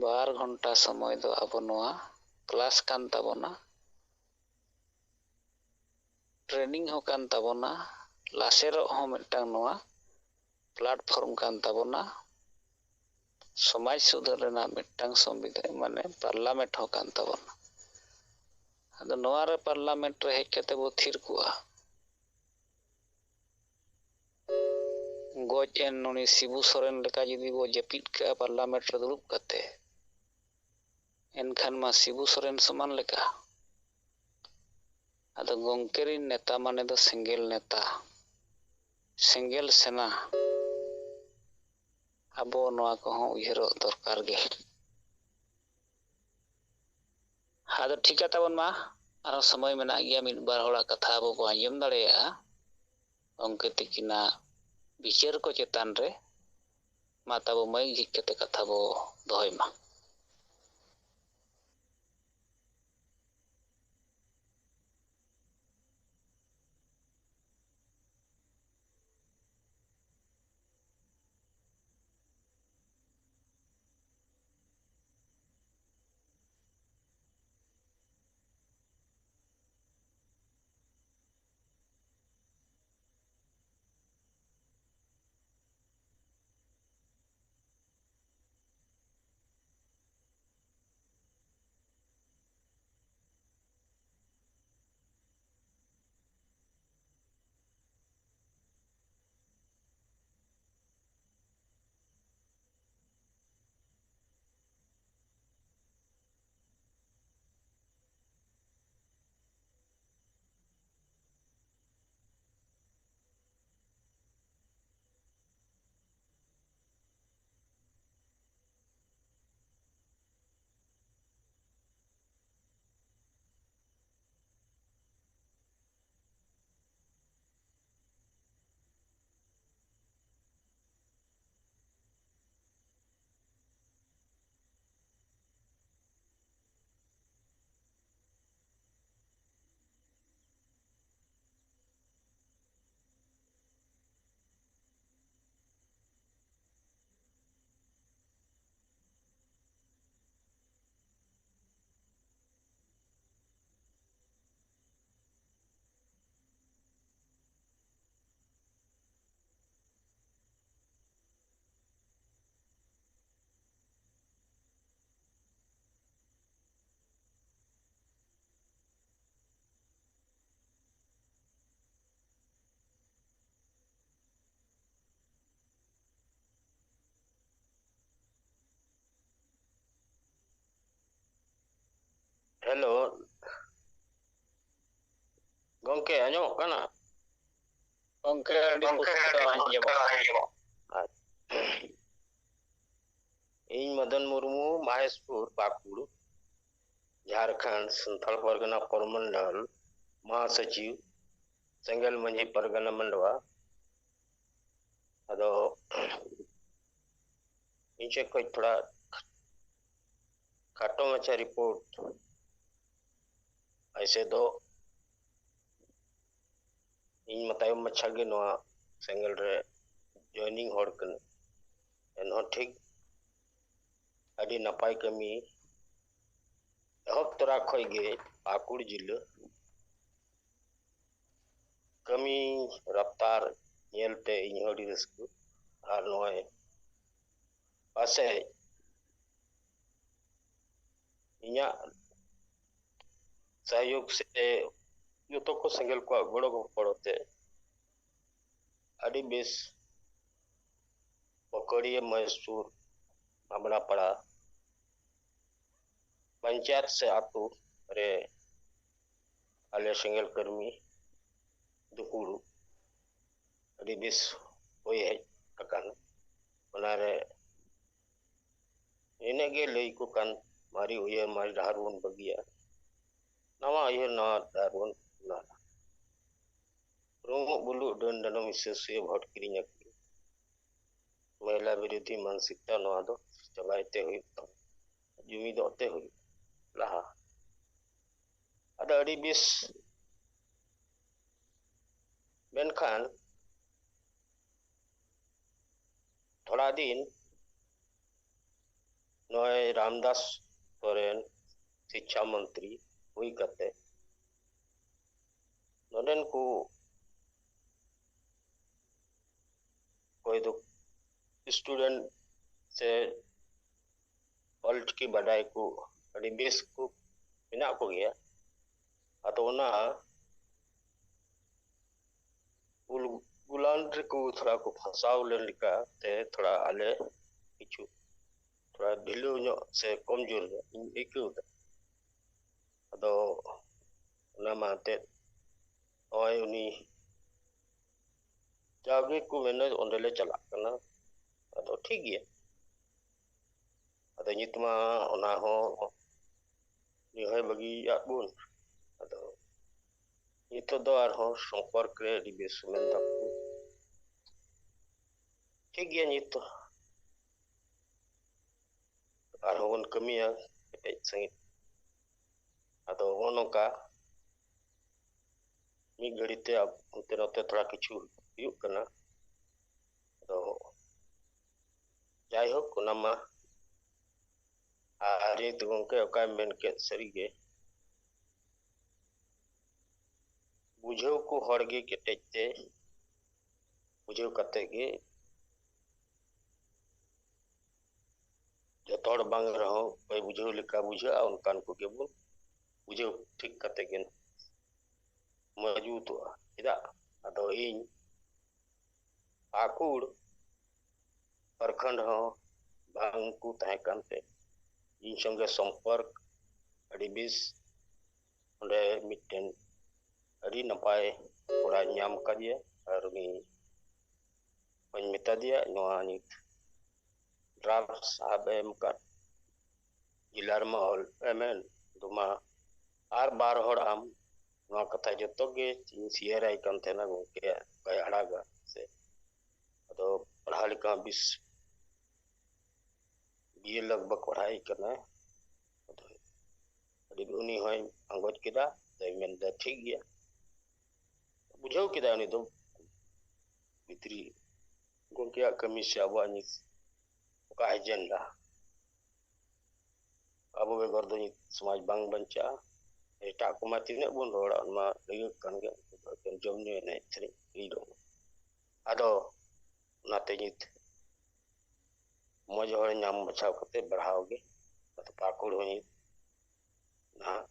ᱵᱟᱨ ᱜᱷᱚᱱᱴᱟ ᱥᱚᱢᱚᱭ ᱫᱚ ᱟᱵᱚ ᱱᱚᱣᱟ class ᱠᱟᱱ ᱛᱟᱵᱚᱱᱟ, training ᱦᱚᱸ ᱠᱟᱱ ᱛᱟᱵᱚᱱᱟ, ᱞᱟᱥᱮᱨᱚᱜ ᱦᱚᱸ ᱢᱤᱫᱴᱟᱝ ᱱᱚᱣᱟ platform ᱠᱟᱱ ᱛᱟᱵᱚᱱᱟ, ᱥᱚᱢᱟᱡᱽ ᱥᱩᱫᱷᱟᱹᱨ ᱨᱮᱱᱟᱜ ᱢᱤᱫᱴᱟᱝ ᱥᱚᱝᱵᱤᱫᱷᱟᱱ ᱢᱟᱱᱮ parliament ᱦᱚᱸ ᱠᱟᱱ ᱛᱟᱵᱚᱱᱟ᱾ ᱟᱫᱚ ᱱᱚᱣᱟ ᱨᱮ parliament ᱨᱮ ᱦᱮᱡ ᱠᱟᱛᱮ ᱵᱚ ᱛᱷᱤᱨ ᱠᱚᱜᱼᱟ, ᱜᱚᱡ ᱮᱱ ᱱᱩᱱᱤ ᱥᱤᱵᱩ ᱥᱚᱨᱮᱱ ᱞᱮᱠᱟ ᱡᱩᱫᱤ ᱵᱚ ᱡᱟᱹᱯᱤᱫ ᱠᱟᱜᱼᱟ parliament ᱨᱮ ᱫᱩᱲᱩᱵ ᱠᱟᱛᱮ, ᱮᱱᱠᱷᱟᱱ ᱢᱟ ᱥᱤᱵᱩ ᱥᱚᱨᱮᱱ ᱥᱚᱢᱟᱱ ᱞᱮᱠᱟ᱾ ᱟᱫᱚ ᱜᱚᱢᱠᱮ ᱨᱤᱱ ᱱᱮᱛᱟ ᱢᱟᱱᱮ ᱫᱚ ᱥᱮᱸᱜᱮᱞ ᱱᱮᱛᱟ, ᱥᱮᱸᱜᱮᱞ ᱥᱮᱱᱟ᱾ ᱟᱵᱚ ᱱᱚᱣᱟ ᱠᱚᱦᱚᱸ ᱩᱭᱦᱟᱹᱨᱚᱜ ᱫᱚᱨᱠᱟᱨ ᱜᱮ᱾ ᱟᱫᱚ ᱴᱷᱤᱠᱟ ᱛᱟᱵᱚᱱ ᱢᱟ, ᱟᱨᱦᱚᱸ ᱥᱚᱢᱚᱭ ᱢᱮᱱᱟᱜ ᱜᱮᱭᱟ, ᱢᱤᱫ ᱵᱟᱨ ᱦᱚᱲᱟᱜ ᱠᱟᱛᱷᱟ ᱟᱵᱚ ᱵᱚ ᱟᱸᱡᱚᱢ ᱫᱟᱲᱮᱭᱟᱜᱼᱟ ᱜᱚᱢᱠᱮ ᱛᱤᱠᱤᱱᱟᱜ ᱵᱤᱪᱟᱹᱨ ᱠᱚ ᱪᱮᱛᱟᱱ ᱨᱮ᱾ ᱢᱟ ᱛᱟᱵᱚ ᱢᱟᱹᱭᱤᱠ ᱡᱷᱤᱡ ᱠᱟᱛᱮ ᱠᱟᱛᱷᱟ ᱵᱚ ᱫᱚᱦᱚᱭ ᱢᱟ᱾ ᱦᱮᱞᱳ, ᱜᱚᱝᱠᱮ, ᱟᱸᱡᱚᱢᱚᱜ ᱠᱟᱱᱟ? ᱜᱚᱝᱠᱮ, ᱟᱹᱰᱤ ᱜᱚᱝᱠᱮ, ᱯᱩᱥᱴᱟᱹᱣ ᱟᱹᱰᱤ ᱟᱸᱡᱚᱢᱚᱜ ᱯᱩᱥᱴᱟᱹᱣ ᱠᱟᱱᱟ᱾ ᱟᱸᱡᱚᱢᱚᱜ᱾ ᱟᱪᱪᱷᱟ᱾ ᱤᱧ ᱢᱚᱫᱚᱱ ᱢᱩᱨᱢᱩ, ᱢᱚᱦᱮᱥᱯᱩᱨ, ᱯᱟᱹᱠᱩᱲ, ᱡᱷᱟᱲᱠᱷᱚᱸᱰ, ᱥᱟᱱᱛᱟᱲ ᱯᱟᱨᱜᱟᱱᱟ ᱯᱨᱚᱢᱚᱱᱰᱚᱞ, ᱢᱚᱦᱟᱥᱚᱪᱤᱵᱽ, ᱥᱮᱸᱜᱮᱞ ᱢᱟᱹᱡᱷᱤ ᱯᱟᱨᱜᱟᱱᱟ ᱢᱟᱱᱰᱣᱟ᱾ ᱟᱫᱚ ᱥᱮᱫ ᱠᱷᱚᱱ ᱛᱷᱚᱲᱟ ᱠᱷᱟᱴᱚ ᱢᱟᱪᱷᱟ ᱨᱤᱯᱳᱨᱴ᱾ ᱟᱭᱥᱮ ᱫᱚ ᱤᱧ ᱢᱟ ᱛᱟᱭᱚᱢ ᱢᱟᱪᱷᱟ ᱜᱮ ᱱᱚᱣᱟ ᱥᱮᱸᱜᱮᱞ ᱨᱮ ᱡᱚᱭᱮᱱᱤᱝ ᱦᱚᱲ ᱠᱟᱹᱱᱟᱹᱧ᱾ ᱮᱱᱦᱚᱸ ᱴᱷᱤᱠ ᱟᱹᱰᱤ ᱱᱟᱯᱟᱭ ᱠᱟᱹᱢᱤ ᱮᱦᱚᱵ ᱛᱚᱨᱟ ᱠᱷᱚᱱ ᱜᱮ ᱯᱟᱹᱠᱩᱲ ᱡᱤᱞᱟᱹ ᱠᱟᱹᱢᱤ ᱨᱟᱯᱛᱟᱨ ᱧᱮᱞᱛᱮ ᱤᱧ ᱦᱚᱸ ᱟᱹᱰᱤ ᱨᱟᱹᱥᱠᱟᱹ᱾ ᱟᱨ ᱱᱚᱜᱼᱚᱭ ᱯᱟᱥᱮᱡ ᱤᱧᱟᱹᱜ ᱥᱚᱦᱭᱳᱜᱽ ᱥᱮ ᱡᱚᱛᱚ ᱠᱚ ᱥᱮᱸᱜᱮᱞ ᱠᱚᱣᱟᱜ ᱜᱚᱲᱚ ᱜᱚᱯᱚᱲᱚ ᱛᱮ ᱟᱹᱰᱤ ᱵᱮᱥ ᱯᱚᱠᱚᱲᱤᱭᱟᱹ ᱢᱚᱦᱮᱥᱯᱩᱨ ᱟᱢᱲᱟᱯᱟᱲᱟ ᱯᱚᱧᱪᱟᱭᱮᱛ ᱥᱮ ᱟᱹᱛᱩ ᱨᱮ ᱟᱞᱮ ᱥᱮᱸᱜᱮᱞ ᱠᱟᱹᱨᱢᱤ ᱫᱩᱯᱩᱲᱩᱵ ᱟᱹᱰᱤ ᱵᱮᱥ ᱦᱩᱭ ᱦᱮᱡ ᱟᱠᱟᱱᱟ᱾ ᱚᱱᱟᱨᱮ ᱤᱱᱟᱹᱜ ᱜᱮ ᱞᱟᱹᱭ ᱠᱚ ᱠᱟᱱ, ᱢᱟᱨᱮ ᱩᱭᱦᱟᱹᱨ ᱢᱟᱨᱮ ᱰᱟᱦᱟᱨ ᱵᱚᱱ ᱵᱟᱹᱜᱤᱭᱟ, ᱱᱟᱣᱟ ᱩᱭᱦᱟᱹᱨ ᱱᱟᱣᱟ ᱰᱟᱦᱟᱨ ᱵᱚᱱ ᱟᱯᱱᱟᱨᱟ᱾ ᱨᱩᱢᱩᱜ ᱵᱩᱞᱩᱜ ᱰᱟᱹᱱ ᱰᱟᱹᱱᱩᱢ ᱦᱤᱥᱟᱹ ᱥᱩᱭᱟᱹ ᱵᱷᱳᱴ ᱠᱤᱨᱤᱧ ᱟᱹᱠᱷᱨᱤᱧ, ᱢᱚᱦᱤᱞᱟ ᱵᱤᱨᱳᱫᱷᱤ ᱢᱟᱱᱥᱤᱠᱛᱟ, ᱱᱚᱣᱟ ᱫᱚ ᱪᱟᱵᱟᱭ ᱛᱮ ᱦᱩᱭᱩᱜ ᱛᱟᱢᱟ, ᱡᱩᱢᱤᱫᱚᱜ ᱛᱮ ᱦᱩᱭᱩᱜ ᱞᱟᱦᱟ᱾ ᱟᱫᱚ ᱟᱹᱰᱤ ᱵᱮᱥ, ᱢᱮᱱᱠᱷᱟᱱ ᱛᱷᱚᱲᱟ ᱫᱤᱱ ᱱᱚᱜᱼᱚᱭ ᱨᱟᱢᱫᱟᱥ ᱥᱚᱨᱮᱱ ᱥᱤᱠᱪᱷᱟ ᱢᱚᱱᱛᱨᱤ ᱦᱩᱭ ᱠᱟᱛᱮ ᱱᱚᱰᱮᱱ ᱠᱚ ᱚᱠᱚᱭ ᱫᱚ ᱥᱴᱩᱰᱮᱱᱴ ᱥᱮ ᱚᱞᱪᱤᱠᱤ ᱵᱟᱰᱟᱭ ᱠᱚ ᱟᱹᱰᱤ ᱵᱮᱥ ᱠᱚ ᱢᱮᱱᱟᱜ ᱠᱚᱜᱮᱭᱟ᱾ ᱟᱫᱚ ᱚᱱᱟ ᱩᱞ ᱜᱩᱞᱟᱱ ᱨᱮᱠᱚ ᱛᱷᱚᱲᱟ ᱠᱚ ᱯᱷᱟᱸᱥᱟᱣ ᱞᱮᱱ ᱞᱮᱠᱟ ᱛᱮ ᱛᱷᱚᱲᱟ ᱟᱞᱮ ᱠᱤᱪᱷᱩ ᱛᱷᱚᱲᱟ ᱰᱷᱤᱞᱟᱹᱣ ᱧᱚᱜ ᱥᱮ ᱠᱚᱢᱡᱳᱨ ᱧᱚᱜ ᱤᱧ ᱟᱹᱭᱠᱟᱹᱣ ᱮᱫᱟ᱾ ᱟᱫᱚ ᱚᱱᱟ ᱢᱟ ᱮᱱᱛᱮᱫ ᱱᱚᱜᱼᱚᱭ ᱩᱱᱤ ᱡᱟᱣᱜᱮ ᱠᱚ ᱢᱮᱱᱟ ᱚᱸᱰᱮ ᱞᱮ ᱪᱟᱞᱟᱜ ᱠᱟᱱᱟ, ᱟᱫᱚ ᱴᱷᱤᱠ ᱜᱮᱭᱟ᱾ ᱟᱫᱚ ᱱᱤᱛ ᱢᱟ ᱚᱱᱟ ᱦᱚᱸ ᱩᱱᱤ ᱦᱚᱸᱭ ᱵᱟᱹᱜᱤᱭᱟᱫ ᱵᱚᱱ᱾ ᱟᱫᱚ ᱱᱤᱛᱚᱜ ᱫᱚ ᱟᱨᱦᱚᱸ ᱥᱚᱢᱯᱚᱨᱠ ᱨᱮ ᱟᱹᱰᱤ ᱵᱮᱥ ᱢᱮᱱ ᱫᱟᱠᱚ᱾ ᱴᱷᱤᱠ ᱜᱮᱭᱟ, ᱱᱤᱛ ᱫᱚ ᱟᱨᱦᱚᱸ ᱵᱚᱱ ᱠᱟᱹᱢᱤᱭᱟ ᱠᱮᱴᱮᱡ ᱥᱟᱺᱦᱤᱡ᱾ ᱟᱫᱚ ᱱᱚᱜᱼᱚ ᱱᱚᱝᱠᱟ ᱢᱤᱫ ᱜᱷᱟᱹᱲᱤ ᱛᱮ ᱟᱵ-, ᱚᱱᱛᱮ ᱱᱚᱛᱮ ᱛᱷᱚᱲᱟ ᱠᱤᱪᱷᱩ ᱦᱩᱭᱩᱜ ᱠᱟᱱᱟ᱾ ᱟᱫᱚ ᱡᱟᱭᱦᱳᱠ, ᱚᱱᱟ ᱢᱟ᱾ ᱟᱨ ᱱᱤᱛ ᱜᱚᱢᱠᱮ ᱚᱠᱟᱭ ᱢᱮᱱ ᱠᱮᱫ, ᱥᱟᱹᱨᱤᱜᱮ ᱵᱩᱡᱷᱟᱹᱣ ᱠᱚ ᱦᱚᱲ ᱜᱮ ᱠᱮᱴᱮᱡ ᱛᱮ ᱵᱩᱡᱷᱟᱹᱣ ᱠᱟᱛᱮ ᱜᱮ, ᱡᱚᱛᱚ ᱦᱚᱲ ᱵᱟᱝ ᱨᱮᱦᱚᱸ ᱚᱠᱚᱭ ᱵᱩᱡᱷᱟᱹᱣ ᱞᱮᱠᱟ ᱵᱩᱡᱷᱟᱹᱜᱼᱟ, ᱚᱱᱠᱟᱱ ᱠᱚᱜᱮ ᱵᱚᱱ ᱵᱩᱡᱷᱟᱹᱣ ᱴᱷᱤᱠ ᱠᱟᱛᱮ ᱜᱮ ᱢᱚᱡᱽᱵᱩᱛᱚᱜᱼᱟ᱾ ᱪᱮᱫᱟᱜ? ᱟᱫᱚ ᱤᱧ ᱯᱟᱹᱠᱩᱲ ᱯᱨᱚᱠᱷᱚᱸᱰ ᱦᱚᱸ ᱵᱟᱝ ᱠᱚ ᱛᱟᱦᱮᱸ ᱠᱟᱱᱛᱮ ᱤᱧ ᱥᱚᱸᱜᱮ ᱥᱚᱢᱯᱚᱨᱠ ᱟᱹᱰᱤ ᱵᱮᱥ᱾ ᱚᱸᱰᱮ ᱢᱤᱫᱴᱮᱱ ᱟᱹᱰᱤ ᱱᱟᱯᱟᱭ ᱠᱚᱲᱟᱧ ᱧᱟᱢ ᱠᱟᱫᱮᱭᱟ ᱟᱨ ᱩᱱᱤ ᱦᱚᱧ ᱢᱮᱛᱟ ᱫᱮᱭᱟ, ᱱᱚᱣᱟ ᱱᱤᱛ ᱰᱨᱟᱯᱥ ᱟᱯᱮ ᱮᱢ ᱟᱠᱟᱫ, ᱡᱤᱞᱟ ᱨᱮᱢᱟ ᱚᱞ ᱮᱢ ᱮᱱ ᱫᱩᱢᱟ ᱟᱨ ᱵᱟᱨ ᱦᱚᱲ ᱟᱢ, ᱱᱚᱣᱟ ᱠᱟᱛᱷᱟ ᱡᱚᱛᱚ ᱜᱮ ᱤᱧ ᱥᱮᱭᱟᱨᱟᱭ ᱠᱟᱱ ᱛᱟᱦᱮᱱᱟ ᱜᱚᱢᱠᱮ, ᱵᱟᱭ ᱟᱲᱟᱜᱟ ᱥᱮ᱾ ᱟᱫᱚ ᱯᱟᱲᱦᱟᱣ ᱞᱮᱠᱟ ᱵᱤᱥ ᱵᱤᱭᱮ ᱞᱟᱜᱽ ᱵᱷᱟᱜᱽ ᱯᱟᱲᱦᱟᱣ ᱠᱟᱱᱟ᱾ ᱟᱫᱚ ᱟᱹᱰᱤ ᱩᱱᱤ ᱦᱚᱸᱭ ᱟᱸᱜᱚᱪ ᱠᱮᱫᱟ, ᱟᱫᱚᱭ ᱢᱮᱱᱫᱟ ᱴᱷᱤᱠ ᱜᱮᱭᱟ᱾ ᱵᱩᱡᱷᱟᱹᱣ ᱠᱮᱫᱟ ᱩᱱᱤ ᱫᱚ ᱵᱷᱤᱛᱨᱤ ᱜᱚᱢᱠᱮᱭᱟᱜ ᱠᱟᱹᱢᱤ ᱥᱮ ᱟᱵᱚᱣᱟᱜ ᱱᱤᱛ ᱚᱠᱟ ᱮᱡᱮᱱᱰᱟ᱾ ᱟᱵᱚ ᱵᱮᱜᱚᱨ ᱫᱚ ᱱᱤᱛ ᱥᱚᱢᱟᱡᱽ ᱵᱟᱝ ᱵᱟᱧᱪᱟᱜᱼᱟ᱾ ᱮᱴᱟᱜ ᱠᱚᱢᱟ ᱛᱤᱱᱟᱹᱜ ᱵᱚᱱ ᱨᱚᱲᱟ, ᱚᱱᱟ ᱞᱟᱹᱭᱟᱹᱜ ᱠᱟᱱ ᱜᱮ, ᱩᱱᱠᱩ ᱫᱚ ᱮᱠᱮᱱ ᱡᱚᱢ ᱧᱩ, ᱮᱱᱮᱡ ᱥᱮᱨᱮᱧ, ᱤᱧ ᱫᱚ᱾ ᱟᱫᱚ ᱚᱱᱟᱛᱮ ᱱᱤᱛ ᱢᱚᱡᱽ ᱦᱚᱲ ᱧᱟᱢ ᱵᱟᱪᱷᱟᱣ ᱠᱟᱛᱮ ᱵᱟᱲᱦᱟᱣ ᱜᱮ᱾ ᱟᱫᱚ ᱯᱟᱹᱠᱩᱲ ᱦᱚᱸ ᱱᱤᱛ ᱱᱟᱦᱟᱜ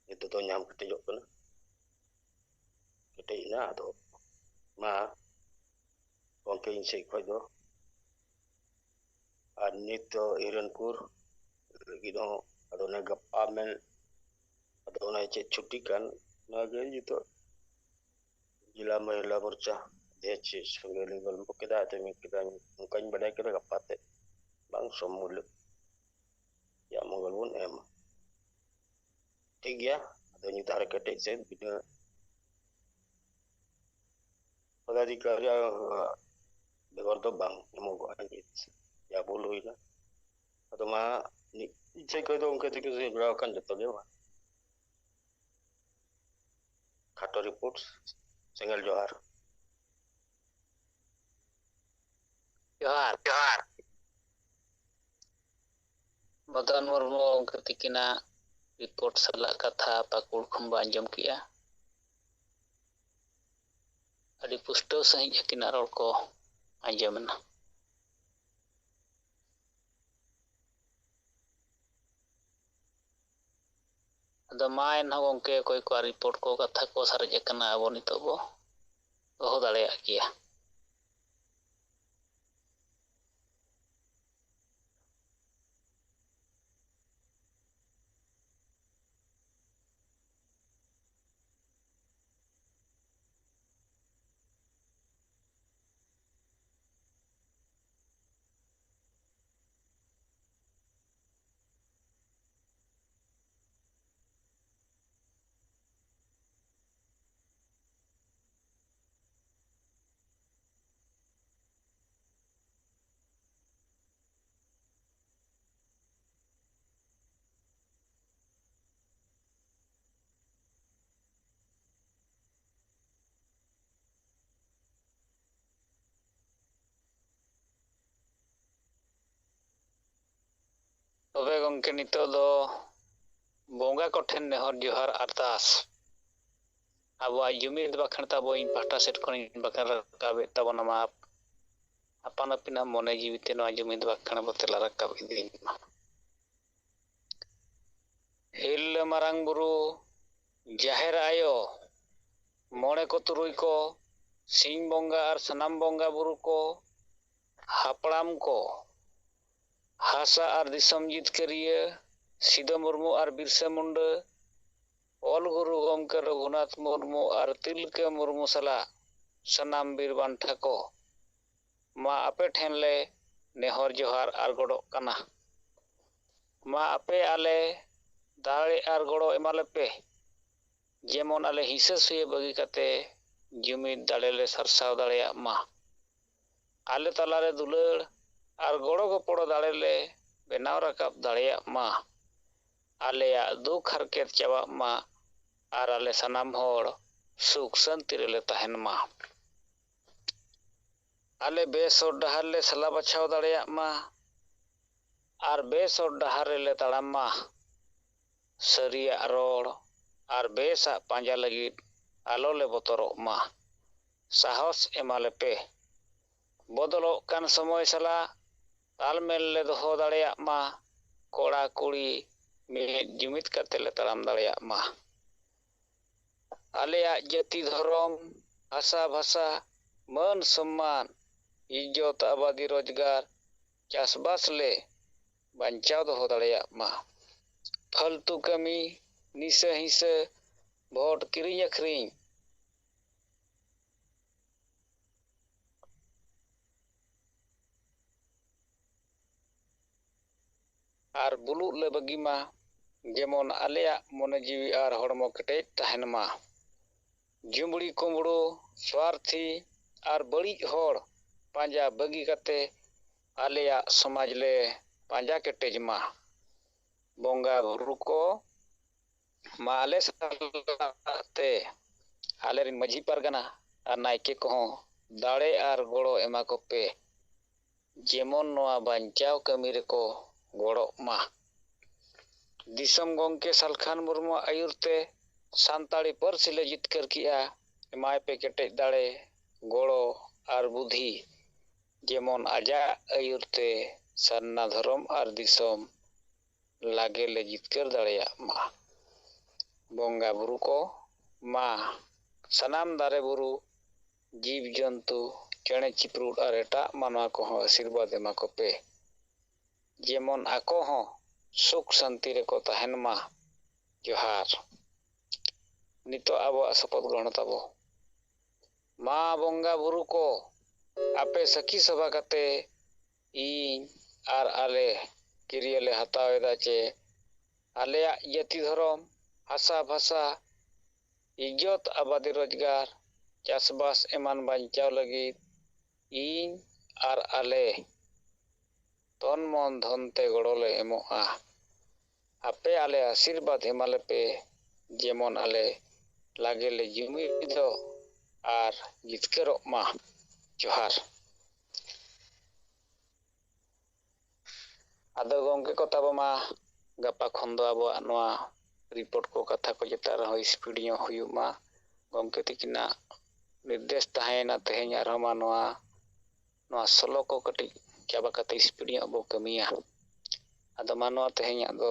ᱱᱤᱛᱚᱜ ᱫᱚ ᱧᱟᱢ ᱠᱮᱴᱮᱡᱚᱜ ᱠᱟᱱᱟ, ᱠᱮᱴᱮᱡ ᱮᱱᱟ᱾ ᱟᱫᱚ ᱢᱟ ᱜᱚᱢᱠᱮ, ᱤᱧ ᱥᱮᱫ ᱠᱷᱚᱡ ᱫᱚ ᱟᱨ ᱱᱤᱛ ᱫᱚ ᱦᱤᱨᱚᱱᱯᱩᱨ ᱞᱟᱹᱜᱤᱫ ᱦᱚᱸ, ᱟᱫᱚ ᱚᱱᱮ ᱜᱟᱯᱟ ᱢᱮᱱ, ᱟᱫᱚ ᱚᱱᱮ ᱪᱮᱫ ᱪᱷᱩᱴᱤ ᱠᱟᱱ, ᱚᱱᱟᱜᱮ ᱱᱤᱛᱚᱜ ᱡᱮᱞᱟ ᱢᱚᱦᱤᱞᱟ ᱢᱳᱨᱪᱟ ᱫᱮ ᱪᱮᱫ ᱥᱚᱸᱜᱮ ᱞᱤᱧ ᱜᱚᱞᱯᱚ ᱠᱮᱫᱟ, ᱟᱫᱚ ᱢᱮᱱ ᱠᱮᱫᱟ, ᱚᱱᱠᱟᱧ ᱵᱟᱰᱟᱭ ᱠᱮᱫᱟ ᱜᱟᱯᱟ ᱛᱮ ᱵᱟᱝ ᱥᱚᱢᱢᱩᱞᱩᱠ ᱨᱮᱭᱟᱜ ᱢᱚᱝᱜᱚᱞ ᱵᱚᱱ ᱮᱢᱟ᱾ ᱴᱷᱤᱠ ᱜᱮᱭᱟ, ᱟᱫᱚ ᱱᱤᱛ ᱟᱨ ᱠᱮᱴᱮᱡ ᱥᱮ ᱵᱤᱱᱟᱹ ᱯᱚᱫᱟᱫᱷᱤᱠᱟᱨᱤ ᱵᱮᱜᱚᱨ ᱫᱚ ᱵᱟᱝ ᱮᱢᱚᱜᱚᱜᱼᱟ ᱱᱤᱛ᱾ ᱡᱟ ᱵᱷᱩᱞ ᱦᱩᱭᱱᱟ᱾ ᱟᱫᱚ ᱢᱟ ᱤᱧ ᱥᱮᱫ ᱠᱷᱚᱱ ᱫᱚ ᱜᱚᱢᱠᱮ ᱛᱤᱠᱤᱱ ᱥᱮᱫ ᱡᱚᱲᱟᱣ ᱟᱠᱟᱱ ᱡᱚᱛᱚ ᱜᱮ ᱢᱟ ᱠᱷᱟᱴᱚ ᱨᱤᱯᱳᱨᱴ᱾ ᱥᱮᱸᱜᱮᱞ ᱡᱚᱦᱟᱨ᱾ ᱡᱚᱦᱟᱨ, ᱡᱚᱦᱟᱨ᱾ ᱢᱚᱫᱚᱱ ᱢᱩᱨᱢᱩ ᱜᱚᱢᱠᱮ ᱛᱤᱠᱤᱱᱟᱜ ᱨᱤᱯᱳᱨᱴ ᱥᱟᱞᱟᱜ ᱠᱟᱛᱷᱟ ᱯᱟᱹᱠᱩᱲ ᱠᱷᱚᱱ ᱵᱚ ᱟᱸᱡᱚᱢ ᱠᱮᱜᱼᱟ᱾ ᱟᱹᱰᱤ ᱯᱩᱥᱴᱟᱹᱣ ᱥᱟᱺᱦᱤᱡ ᱟᱹᱠᱤᱱᱟᱜ ᱨᱚᱲ ᱠᱚ ᱟᱸᱡᱚᱢ ᱮᱱᱟ᱾ ᱟᱫᱚ ᱢᱟ ᱮᱱᱦᱚᱸ ᱜᱚᱢᱠᱮ, ᱚᱠᱚᱭ ᱠᱚᱣᱟᱜ ᱨᱤᱯᱳᱨᱴ ᱠᱚ, ᱠᱟᱛᱷᱟ ᱠᱚ ᱥᱟᱨᱮᱡ ᱟᱠᱟᱱᱟ, ᱟᱵᱚ ᱱᱤᱛᱚᱜ ᱵᱚ ᱫᱚᱦᱚ ᱫᱟᱲᱮᱭᱟᱜ ᱜᱮᱭᱟ᱾ ᱛᱚᱵᱮ ᱜᱚᱢᱠᱮ, ᱱᱤᱛᱚᱜ ᱫᱚ ᱵᱚᱸᱜᱟ ᱠᱚᱴᱷᱮᱱ ᱱᱮᱦᱚᱨ ᱡᱚᱦᱟᱨ ᱟᱨᱫᱟᱥ᱾ ᱟᱵᱚᱣᱟᱜ ᱡᱩᱢᱤᱫ ᱵᱟᱠᱷᱮᱬ ᱛᱟᱵᱚ ᱤᱧ ᱯᱟᱦᱴᱟ ᱥᱮᱫ ᱠᱷᱚᱱᱤᱧ ᱵᱟᱠᱷᱮᱬ ᱨᱟᱠᱟᱵᱮᱫ ᱛᱟᱵᱚᱱᱟ᱾ ᱢᱟ ᱟᱯᱟᱱ ᱟᱹᱯᱤᱱᱟᱜ ᱢᱚᱱᱮ ᱡᱤᱣᱤᱛᱮ ᱱᱚᱣᱟ ᱡᱩᱢᱤᱫ ᱵᱟᱠᱷᱮᱬ ᱵᱚ ᱛᱮᱞᱟ ᱨᱟᱠᱟᱵ ᱤᱫᱤᱭ ᱢᱟ᱾ ᱦᱤᱨᱞᱟᱹ ᱢᱟᱨᱟᱝ ᱵᱩᱨᱩ, ᱡᱟᱦᱮᱨ ᱟᱭᱳ, ᱢᱚᱬᱮ ᱠᱚ ᱛᱩᱨᱩᱭ ᱠᱚ, ᱥᱤᱧ ᱵᱚᱸᱜᱟ ᱟᱨ ᱥᱟᱱᱟᱢ ᱵᱚᱸᱜᱟ ᱵᱩᱨᱩ ᱠᱚ, ᱦᱟᱯᱲᱟᱢ ᱠᱚ, ᱦᱟᱥᱟ ᱟᱨ ᱫᱤᱥᱚᱢ ᱡᱤᱛᱠᱟᱹᱨᱤᱭᱟᱹ ᱥᱤᱫᱚ ᱢᱩᱨᱢᱩ ᱟᱨ ᱵᱤᱨᱥᱟᱹ ᱢᱩᱱᱰᱟᱹ, ᱚᱞ ᱜᱩᱨᱩ ᱜᱚᱢᱠᱮ ᱨᱚᱜᱷᱩᱱᱟᱛᱷ ᱢᱩᱨᱢᱩ ᱟᱨ ᱛᱤᱞᱠᱟᱹ ᱢᱩᱨᱢᱩ ᱥᱟᱞᱟᱜ ᱥᱟᱱᱟᱢ ᱵᱤᱨ ᱵᱟᱱᱴᱷᱟ ᱠᱚ, ᱢᱟ ᱟᱯᱮ ᱴᱷᱮᱱ ᱞᱮ ᱱᱮᱦᱚᱨ ᱡᱚᱦᱟᱨ ᱟᱨ ᱜᱚᱰᱚᱜ ᱠᱟᱱᱟ᱾ ᱢᱟ ᱟᱯᱮ ᱟᱞᱮ ᱫᱟᱲᱮ ᱟᱨ ᱜᱚᱲᱚ ᱮᱢᱟ ᱞᱮᱯᱮ, ᱡᱮᱢᱚᱱ ᱟᱞᱮ ᱦᱤᱸᱥᱟᱹ ᱥᱩᱭᱟᱹ ᱵᱟᱹᱜᱤ ᱠᱟᱛᱮ ᱡᱩᱢᱤᱫ ᱫᱟᱲᱮ ᱞᱮ ᱥᱟᱨᱥᱟᱣ ᱫᱟᱲᱮᱭᱟᱜ ᱢᱟ᱾ ᱟᱞᱮ ᱛᱟᱞᱟᱨᱮ ᱫᱩᱞᱟᱹᱲ ᱟᱨ ᱜᱚᱲᱚ ᱜᱚᱯᱚᱲᱚ ᱫᱟᱲᱮ ᱞᱮ ᱵᱮᱱᱟᱣ ᱨᱟᱠᱟᱵ ᱫᱟᱲᱮᱭᱟᱜ ᱢᱟ᱾ ᱟᱞᱮᱭᱟᱜ ᱫᱩᱠ ᱦᱟᱨᱠᱮᱛ ᱪᱟᱵᱟᱜ ᱢᱟ ᱟᱨ ᱟᱞᱮ ᱥᱟᱱᱟᱢ ᱦᱚᱲ ᱥᱩᱠ ᱥᱟᱹᱱᱛᱤ ᱨᱮᱞᱮ ᱛᱟᱦᱮᱱ ᱢᱟ᱾ ᱟᱞᱮ ᱵᱮᱥ ᱦᱚᱨ ᱰᱟᱦᱟᱨ ᱞᱮ ᱥᱟᱞᱟ ᱵᱟᱪᱷᱟᱣ ᱫᱟᱲᱮᱭᱟᱜ ᱢᱟ ᱟᱨ ᱵᱮᱥ ᱦᱚᱨ ᱰᱟᱦᱟᱨ ᱨᱮᱞᱮ ᱛᱟᱲᱟᱢ ᱢᱟ᱾ ᱥᱟᱹᱨᱤᱭᱟᱜ ᱨᱚᱲ ᱟᱨ ᱵᱮᱥᱟᱜ ᱯᱟᱸᱡᱟ ᱞᱟᱹᱜᱤᱫ ᱟᱞᱚ ᱞᱮ ᱵᱚᱛᱚᱨᱚᱜ ᱢᱟ᱾ ᱥᱟᱦᱚᱥ ᱮᱢᱟ ᱞᱮᱯᱮ᱾ ᱵᱚᱫᱚᱞᱚᱜ ᱠᱟᱱ ᱥᱚᱢᱚᱭ ᱥᱟᱞᱟᱜ ᱛᱟᱞᱢᱮᱞ ᱞᱮ ᱫᱚᱦᱚ ᱫᱟᱲᱮᱭᱟᱜ ᱢᱟ᱾ ᱠᱚᱲᱟ ᱠᱩᱲᱤ ᱢᱤᱫ ᱡᱩᱢᱤᱫ ᱠᱟᱛᱮ ᱞᱮ ᱛᱟᱲᱟᱢ ᱫᱟᱲᱮᱭᱟᱜ ᱢᱟ᱾ ᱟᱞᱮᱭᱟᱜ ᱡᱟᱹᱛᱤ ᱫᱷᱚᱨᱚᱢ, ᱵᱷᱟᱥᱟ ᱵᱷᱟᱥᱟ, ᱢᱟᱹᱱ ᱥᱚᱢᱢᱟᱱ, ᱤᱡᱽᱡᱚᱛ ᱟᱵᱟᱫᱤ ᱨᱳᱡᱽᱜᱟᱨ, ᱪᱟᱥᱵᱟᱥ ᱞᱮ ᱵᱟᱧᱪᱟᱣ ᱫᱚᱦᱚ ᱫᱟᱲᱮᱭᱟᱜ ᱢᱟ᱾ ᱯᱷᱟᱹᱞᱛᱩ ᱠᱟᱹᱢᱤ, ᱱᱤᱥᱟᱹ ᱦᱤᱸᱥᱟᱹ, ᱵᱷᱳᱴ ᱠᱤᱨᱤᱧ ᱟᱹᱠᱷᱨᱤᱧ, ᱟᱨ ᱵᱩᱞᱩᱜ ᱞᱮ ᱵᱟᱹᱜᱤ ᱢᱟ, ᱡᱮᱢᱚᱱ ᱟᱞᱮᱭᱟᱜ ᱢᱚᱱᱮ ᱡᱤᱣᱤ ᱟᱨ ᱦᱚᱲᱢᱚ ᱠᱮᱴᱮᱡ ᱛᱟᱦᱮᱱ ᱢᱟ᱾ ᱡᱩᱢᱲᱤ ᱠᱩᱢᱵᱽᱲᱩ, ᱥᱣᱟᱨᱛᱷᱤ ᱟᱨ ᱵᱟᱹᱲᱤᱡ ᱦᱚᱲ ᱯᱟᱸᱡᱟ ᱵᱟᱹᱜᱤ ᱠᱟᱛᱮ ᱟᱞᱮᱭᱟᱜ ᱥᱚᱢᱟᱡᱽ ᱞᱮ ᱯᱟᱸᱡᱟ ᱠᱮᱴᱮᱡ ᱢᱟ᱾ ᱵᱚᱸᱜᱟ ᱵᱩᱨᱩ ᱠᱚ ᱢᱟ ᱟᱞᱮ ᱥᱟᱞᱟᱜ ᱛᱮ ᱟᱞᱮ ᱨᱮᱱ ᱢᱟᱹᱡᱷᱤ ᱯᱟᱨᱜᱟᱱᱟ ᱟᱨ ᱱᱟᱭᱠᱮ ᱠᱚᱦᱚᱸ ᱫᱟᱲᱮ ᱟᱨ ᱜᱚᱲᱚ ᱮᱢᱟ ᱠᱚᱯᱮ, ᱡᱮᱢᱚᱱ ᱱᱚᱣᱟ ᱵᱟᱧᱪᱟᱣ ᱠᱟᱹᱢᱤ ᱨᱮᱠᱚ ᱜᱚᱲᱚᱜ ᱢᱟ᱾ ᱫᱤᱥᱚᱢ ᱜᱚᱢᱠᱮ ᱥᱟᱞᱠᱷᱟᱱ ᱢᱩᱨᱢᱩᱣᱟᱜ ᱟᱹᱭᱩᱨ ᱛᱮ ᱥᱟᱱᱛᱟᱲᱤ ᱯᱟᱹᱨᱥᱤ ᱞᱮ ᱡᱤᱛᱠᱟᱹᱨ ᱠᱮᱜᱼᱟ᱾ ᱮᱢᱟᱭ ᱯᱮ ᱠᱮᱴᱮᱡ ᱫᱟᱲᱮ, ᱜᱚᱲᱚ ᱟᱨ ᱵᱩᱫᱷᱤ, ᱡᱮᱢᱚᱱ ᱟᱡᱟᱜ ᱟᱹᱭᱩᱨ ᱛᱮ ᱥᱟᱨᱱᱟ ᱫᱷᱚᱨᱚᱢ ᱟᱨ ᱫᱤᱥᱚᱢ ᱞᱟᱜᱮ ᱞᱮ ᱡᱤᱛᱠᱟᱹᱨ ᱫᱟᱲᱮᱭᱟᱜ ᱢᱟ᱾ ᱵᱚᱸᱜᱟ ᱵᱩᱨᱩ ᱠᱚ ᱢᱟ ᱥᱟᱱᱟᱢ ᱫᱟᱨᱮ ᱵᱩᱨᱩ, ᱡᱤᱵᱽ ᱡᱚᱱᱛᱩ, ᱪᱮᱬᱮ ᱪᱤᱯᱨᱩᱫ ᱟᱨ ᱮᱴᱟᱜ ᱢᱟᱱᱣᱟ ᱠᱚᱦᱚᱸ ᱟᱥᱤᱨᱵᱟᱫᱽ ᱮᱢᱟ ᱠᱚᱯᱮ, ᱡᱮᱢᱚᱱ ᱟᱠᱚ ᱦᱚᱸ ᱥᱩᱠ ᱥᱟᱱᱛᱤ ᱨᱮᱠᱚ ᱛᱟᱦᱮᱱ ᱢᱟ᱾ ᱡᱚᱦᱟᱨ᱾ ᱱᱤᱛᱚᱜ ᱟᱵᱚᱣᱟᱜ ᱥᱚᱯᱚᱫ ᱜᱨᱚᱦᱚᱬ ᱛᱟᱵᱚ᱾ ᱢᱟ ᱵᱚᱸᱜᱟ ᱵᱩᱨᱩ ᱠᱚ, ᱟᱯᱮ ᱥᱟᱹᱠᱷᱤ ᱥᱚᱵᱷᱟ ᱠᱟᱛᱮ ᱤᱧ ᱟᱨ ᱟᱞᱮ ᱠᱤᱨᱭᱟᱹ ᱞᱮ ᱦᱟᱛᱟᱣ ᱮᱫᱟ ᱪᱮ ᱟᱞᱮᱭᱟᱜ ᱡᱟᱹᱛᱤ ᱫᱷᱚᱨᱚᱢ, ᱦᱟᱥᱟ ᱵᱷᱟᱥᱟ, ᱤᱡᱽᱡᱚᱛ ᱟᱵᱟᱫᱤ ᱨᱳᱡᱽᱜᱟᱨ, ᱪᱟᱥᱵᱟᱥ ᱮᱢᱟᱱ ᱵᱟᱧᱪᱟᱣ ᱞᱟᱹᱜᱤᱫ ᱤᱧ ᱟᱨ ᱟᱞᱮ ᱛᱚᱱ ᱢᱚᱱ ᱫᱷᱚᱱ ᱛᱮ ᱜᱚᱲᱚ ᱞᱮ ᱮᱢᱚᱜᱼᱟ᱾ ᱟᱯᱮ ᱟᱞᱮ ᱟᱥᱤᱨᱵᱟᱫᱽ ᱮᱢᱟᱞᱮᱯᱮ, ᱡᱮᱢᱚᱱ ᱟᱞᱮ ᱞᱟᱜᱮ ᱞᱮ ᱡᱩᱢᱤᱫᱚᱜ ᱟᱨ ᱡᱤᱛᱠᱟᱹᱨᱚᱜ ᱢᱟ᱾ ᱡᱚᱦᱟᱨ᱾ ᱟᱫᱚ ᱜᱚᱢᱠᱮ ᱠᱚ ᱛᱟᱵᱚ ᱢᱟ, ᱜᱟᱯᱟ ᱠᱷᱚᱱ ᱫᱚ ᱟᱵᱚᱣᱟᱜ ᱱᱚᱣᱟ ᱨᱤᱯᱳᱨᱴ ᱠᱚ, ᱠᱟᱛᱷᱟ ᱠᱚ ᱪᱮᱛᱟᱱ ᱨᱮᱦᱚᱸ ᱥᱯᱤᱰ ᱧᱚᱜ ᱦᱩᱭᱩᱜ ᱢᱟ᱾ ᱜᱚᱢᱠᱮ ᱛᱤᱠᱤᱱᱟᱜ ᱱᱤᱨᱫᱮᱥ ᱛᱟᱦᱮᱸᱭᱮᱱᱟ ᱛᱮᱦᱮᱧ ᱟᱨᱦᱚᱸ ᱢᱟ ᱱᱚᱣᱟ, ᱱᱚᱣᱟ ᱥᱳᱞᱳ ᱠᱚ ᱠᱟᱹᱴᱤᱡ ᱪᱟᱵᱟ ᱠᱟᱛᱮ ᱥᱯᱤᱰ ᱧᱚᱜ ᱵᱚ ᱠᱟᱹᱢᱤᱭᱟ᱾ ᱟᱫᱚ ᱢᱟ ᱱᱚᱣᱟ ᱛᱮᱦᱮᱧᱟᱜ ᱫᱚ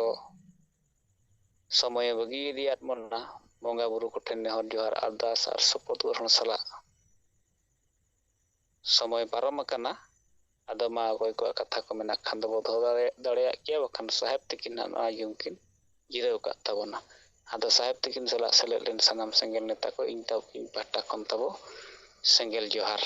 ᱥᱚᱢᱚᱭᱮ ᱵᱟᱹᱜᱤ ᱤᱫᱤᱭᱟᱫ ᱵᱚᱱᱟ᱾ ᱵᱚᱸᱜᱟ ᱵᱩᱨᱩ ᱠᱚᱴᱷᱮᱱ ᱱᱮᱦᱚᱨ ᱡᱚᱦᱟᱨ ᱟᱨᱫᱟᱥ ᱟᱨ ᱥᱚᱯᱚᱫ ᱜᱨᱚᱦᱚᱱ ᱥᱟᱞᱟᱜ ᱥᱚᱢᱚᱭ ᱯᱟᱨᱚᱢ ᱟᱠᱟᱱᱟ᱾ ᱟᱫᱚ ᱢᱟ ᱚᱠᱚᱭ ᱠᱚᱣᱟᱜ ᱠᱟᱛᱷᱟ ᱠᱚ ᱢᱮᱱᱟᱜ ᱠᱷᱟᱱ ᱫᱚᱵᱚ ᱫᱚᱦᱚ ᱫᱟᱲᱮ-, ᱫᱟᱲᱮᱭᱟᱜ ᱜᱮᱭᱟ, ᱵᱟᱠᱷᱟᱱ ᱥᱟᱦᱮᱵᱽ ᱛᱤᱠᱤᱱ ᱦᱟᱸᱜ ᱱᱚᱣᱟ ᱡᱩᱢ ᱠᱤᱱ ᱡᱤᱨᱟᱹᱣ ᱠᱟᱜ ᱛᱟᱵᱚᱱᱟ᱾ ᱟᱫᱚ ᱥᱟᱦᱮᱵᱽ ᱛᱤᱠᱤᱱ ᱥᱟᱞᱟᱜ ᱥᱮᱞᱮᱫ ᱞᱮᱱ ᱥᱟᱱᱟᱢ ᱥᱮᱸᱜᱮᱞ ᱱᱮᱛᱟ ᱠᱚ ᱤᱧ ᱛᱟᱵ-, ᱤᱧ ᱯᱟᱦᱴᱟ ᱠᱷᱚᱱ ᱛᱟᱵᱚ ᱥᱮᱸᱜᱮᱞ ᱡᱚᱦᱟᱨ᱾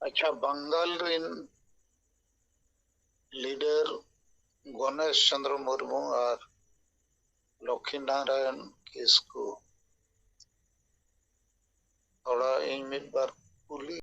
ᱟᱪᱪᱷᱟ, ᱵᱟᱝᱜᱟᱞ ᱨᱮᱱ ᱞᱤᱰᱟᱨ ᱜᱚᱱᱮᱥ ᱪᱚᱸᱫᱽᱨᱚ ᱢᱩᱨᱢᱩ ᱟᱨ ᱞᱚᱠᱠᱷᱤ ᱱᱟᱨᱟᱭᱚᱱ ᱠᱤᱥᱠᱩ, ᱛᱷᱚᱲᱟ ᱤᱧ ᱢᱤᱫ ᱵᱟᱨ ᱠᱩᱞᱤ